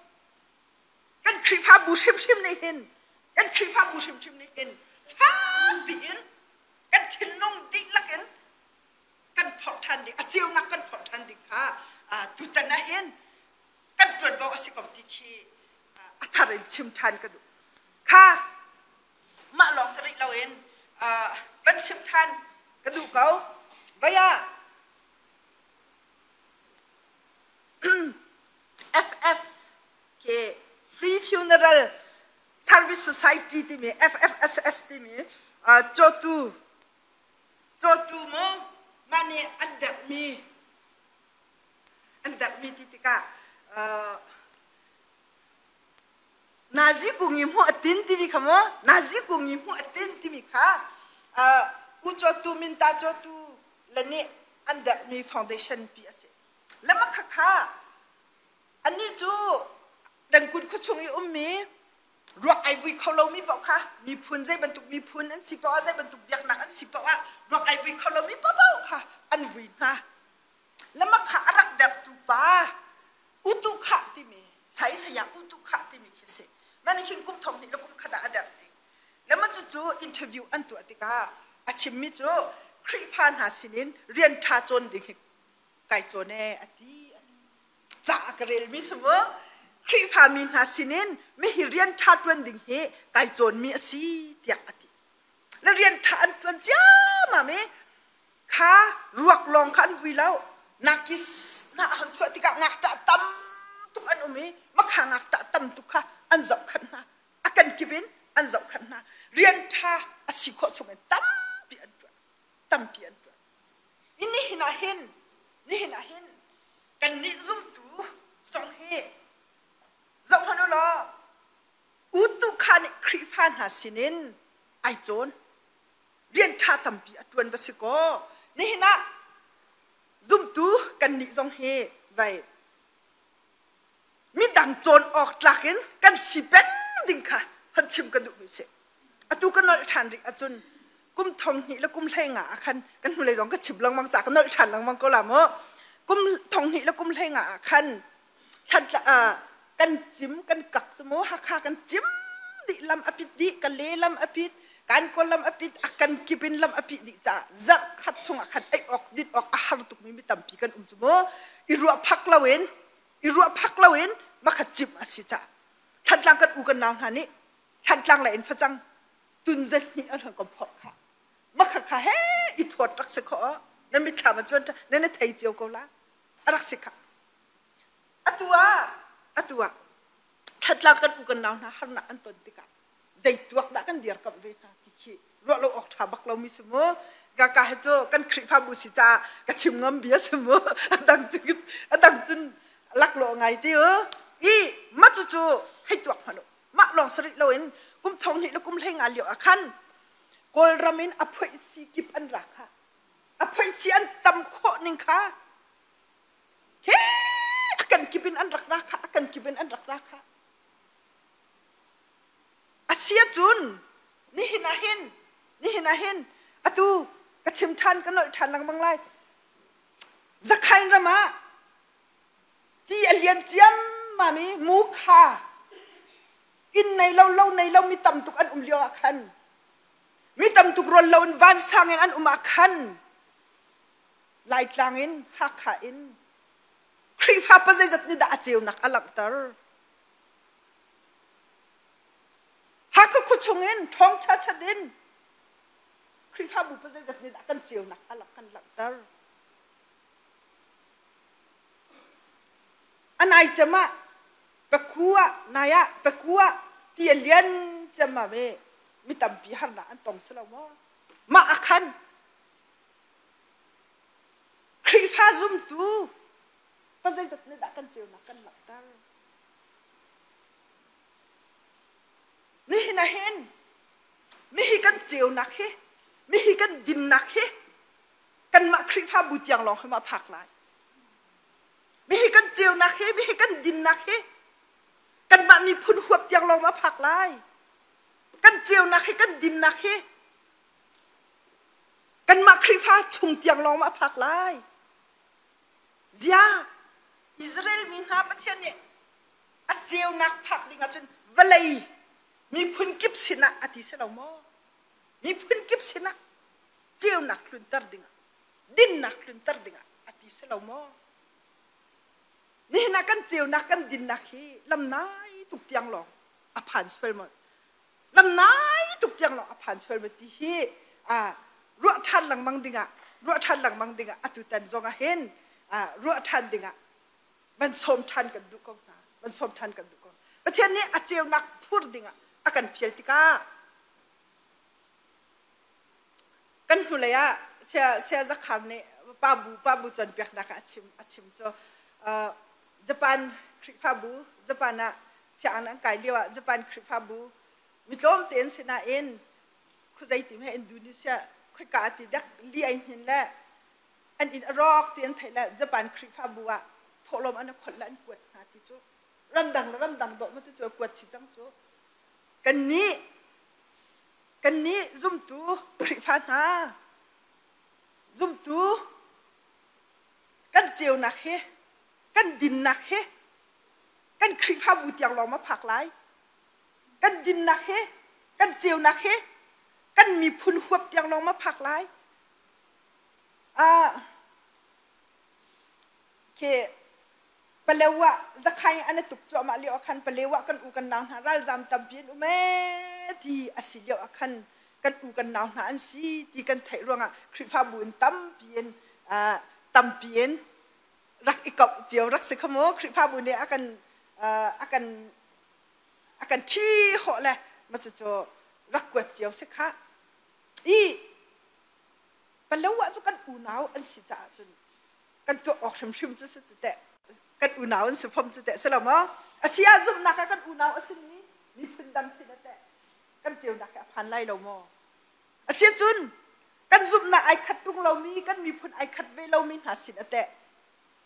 Speaker 1: kan Khrihfabu hrimhrim nih hin kan Khrihfabu hrimhrim nih hin fakpi in kan thinlung dihlak in kan phorh ṭhan ding a ceunak kan phorh ṭhan ding kha tutan ah hin kan ṭuanvo a si ko ti khi a thar in chim ṭhan ka duh. Kha mah lawng si rih loin kan chim than ka duh ko. Baya FF ke Free Funeral Service Society timi FFSS timi cawtu cawtu mu mah nih an derhmi an derhmi ti tikah Nazi kung i hmuh a tin timi kha maw Nazi kung i hmuh a tin timi kha u cawtu minta cawtu le nih an derhmi foundation pi a si. Lama kha kha annih cu Rengkun khuachung i ummi ruak ai vui kho lomi paoh kha miphun zei bantuk miphun an si paoh ah zei bantuk biaknak an si paoh ah ruak ai vui kho lomi paoh kha an vui hna. Lama kha a rak derhtu pa utu khah timi sai saya utu khah timi khi si man khin kum thong hnih le kum khat ah a der ti lama cu cu interview an tuah tikah a chimmi cu Khrihfa hna sinin rian ṭha cawn ding hi kai cawn e a ti ca a ka relmi si mu Khrihfa mi hna sinin mi hi rian ṭha ṭuan ding hi kai cawnmi a si tiah a ti le rian ṭha an ṭuan ciammam i kha ruak lawng kha an vui lo nakis hna a hon chuah tikah ngakṭah tam tuk an um i makha ngakṭah tam tuk kha an zohkhanh hna a kan kip in an zohkhanh hna rian ṭha a si khawh chung in tampi an ṭuan tampi an ṭuan i nihin ah hin nihin ah hin kannih zumtu zong hi zoh hmanh u law utu kha nih Khrihfa hna sinin ai cawn rian ṭha tampi a ṭuan va si kaw nihin ah zumtu kannih zong hi vai midang cawn awk tlak in kan si peng ding kha hon chim ka duhmi si atu ka nolh ṭhan rih ahcun kum thong hnih le kum hlei nga ah khan kan hnulei zong ka chim lengmang ca ka nolh ṭhan lengmang ko la mu. Kum thong hnih le kum hlei nga ah khan thantla kan cim kan kak cu mu Hakha kan cim dih lam a pit dih ka le lam a pit kan kawl lam a pit a kan kip in lam a pit dih caah zarh khat chungah khan ei awk din awk a har tukmi mi tampi kan um cu mu i ruah phak loin i ruah phak loin makhat cim a si caah Thantlang kan u kan nau hna nih Thantlang lei in facang tun zahnih an hon kan phorh kha makha kha he i phawt rak si khawh na mitthlam ah cuan na na thei cio ko la a rak si kha atu ah atu ah Thantlang kan u kan nau hna harnak an ton tikah zei tuak dah kan dirkamh ve hna ti khi ruah lo awk ṭha bak lomi si mu ka hi cu kan Khrihfabu si caah ka chim ngam bia si mu a dang cu a dang cun laklawh ngai ti u i mah cu cu hei tuak hmanh u mah lawng sarih loin kum thong hnih le kum hlei nga lio ah khan Kawlram in a phoihsi kip an ra kha a phoihsi an tam khawh ning kha he a kan kip in an rak ra kha a kan kip in an rak ra kha A si ahcun nihin ah hin nihin ah hin atu ka chim ṭhan ka nolh ṭhan lengmang lai. Zakhain ram ah ti a lian ciammam i mu kha inn nei lo lo nei lo mi tam tuk an um lio ah khan mi tam tuk rawl lo in vansang in an um ah khan Laitlang in Hakha in Khrihfa pa zeizat nih dah a ceunak a langhter? Hakha khua chungin ṭhawngṭha chat in Khrihfabu pa zeizat nih dah kan ceunak a lak kan langhter. A nai cem ah paku ah nai ah paku ah ti a lian cem ah ve mi tampi harnak an tong si lo maw? Mah ah khan Khrihfa zumtu pa zeizat nih dah kan ceunak kan langhter? Nihin ah hin mihi kan ceunak hi mihi kan dinnak hi kanmah Khrihfabu tiang lawng hi ma phak lai. Mihi kan ceunak hi mihi kan dinnak hi kanmah miphun huap tiang lawng ma phak lai. Kan ceunak hi kan dinnak hi kanmah Khrihfa chung tiang lawng ma phak lai. Ziah Israel mi hna Pathian nih a ceunak phak ding ahcun vawlei miphun kip sinah a ti si lo maw? Miphun kip sinah ceunak tlunter dingah dinnak tlunter dingah a ti si lo maw? Nihin ah kan ceunak kan dinnak hi lamnai tuk tiang lawng a phan sual maw? Lamnai tuk tiang lawng a phan sual maw ti hi ruah ṭhan lengmang dingah ruah ṭhan lengmang dingah atutan zong ah hin ruah ṭhan dingah van sawm ṭhan kan duh ko hna van sawm ṭhan kan duh ko Pathian nih a ceunak phur dingah a kan fial tikah kan hnulei ah sia sia zakhar nih pa bu pa bu cawnpiaknak ah a chim a chim cu Japan Khrihfabu Japan ah sianginn an kai lio ah Japan Khrihfabu mi tlawm tein sinain khuazei ti he Indonesia khoika ti dek li ai hnin le an inn a rawk ti an theih le Japan Khrihfabu ah thawhlawm an kholh le an kuat hna ti cu ramdang le ramdang dawh ma ti cu kuat chi cang cu kannih kannih zumtu Khrihfa hna zumtu kan ceunak hi kan dinnak hi kan Khrihfabu tiang lawng ma phak lai kan dinnak hi kan ceunak hi kan miphun huap tiang lawng ma phak lai Khi Palewa Zakhai an tuk cuahmah lio ah khan Palewa kan u kan nau hna ralzam tampi an um ee ti a si lio ah khan kan u kan nau hna an si ti kan theih ruangah Khrihfabu in tampi in tampi in rak i koh cio rak si kha mu Khrihfabu nih a kan a kan a kan ṭhi hawh le ma cucu rak kuat cio si kha i Palo ah cu kan unau an si caah cun kan tuah awk hrimhrim cu si cu teh kan unau an si fom cu teh si lo maw a si ah zumhnak ah kan unau a simi miphun dang sin ah teh kan ceunak hi a phan lai lo maw a si cun kan zumhnak ai khat ṭung lomi kan miphun ai khat ve lomi hna sin ah teh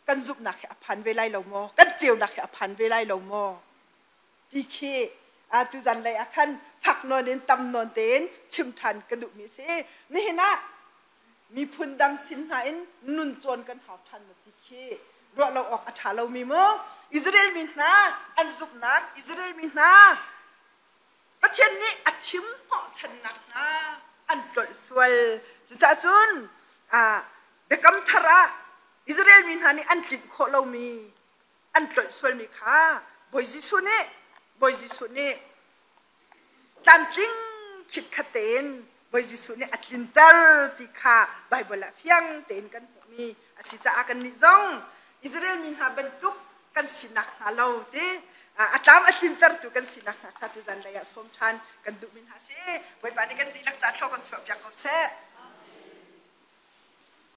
Speaker 1: kan zumhnak hi a phan ve lai lo maw kan ceunak hi a phan ve lai lo maw ti khi tuzan lei ah khan fak nawn in tam nawn tein chim ṭhan ka duhmi a si. Nihin ah Miphun dang sin hna in nun cawn kan hau ṭhan ma ti khi ruah lo awk a ṭha lomi mu. Israel mi hna an zumhnak, Israel mi hna Pathian nih a thim hnawhchannak hna an tlolh sual. Cucaah cun biakam thar ah Israel mi hna nih an tlinh khawh lomi, an tlolh sualmi kha Bawi Jesuh nih Bawi Jesuh nih tlamtling khitkhat tein Bawi Jesuh nih a tlinter ti kha Baibal ah fiang tein kan hmuhmi a si caah kannih zong Israel mi hna bantuk kan sinak hna lo ti a tlam a tlintertu kan sinak hna kha tuzan lei ah sawm ṭhan kan duhmi hna si. Bawipa nih kan dihlak ca thlua kan chuahpiak ko seh.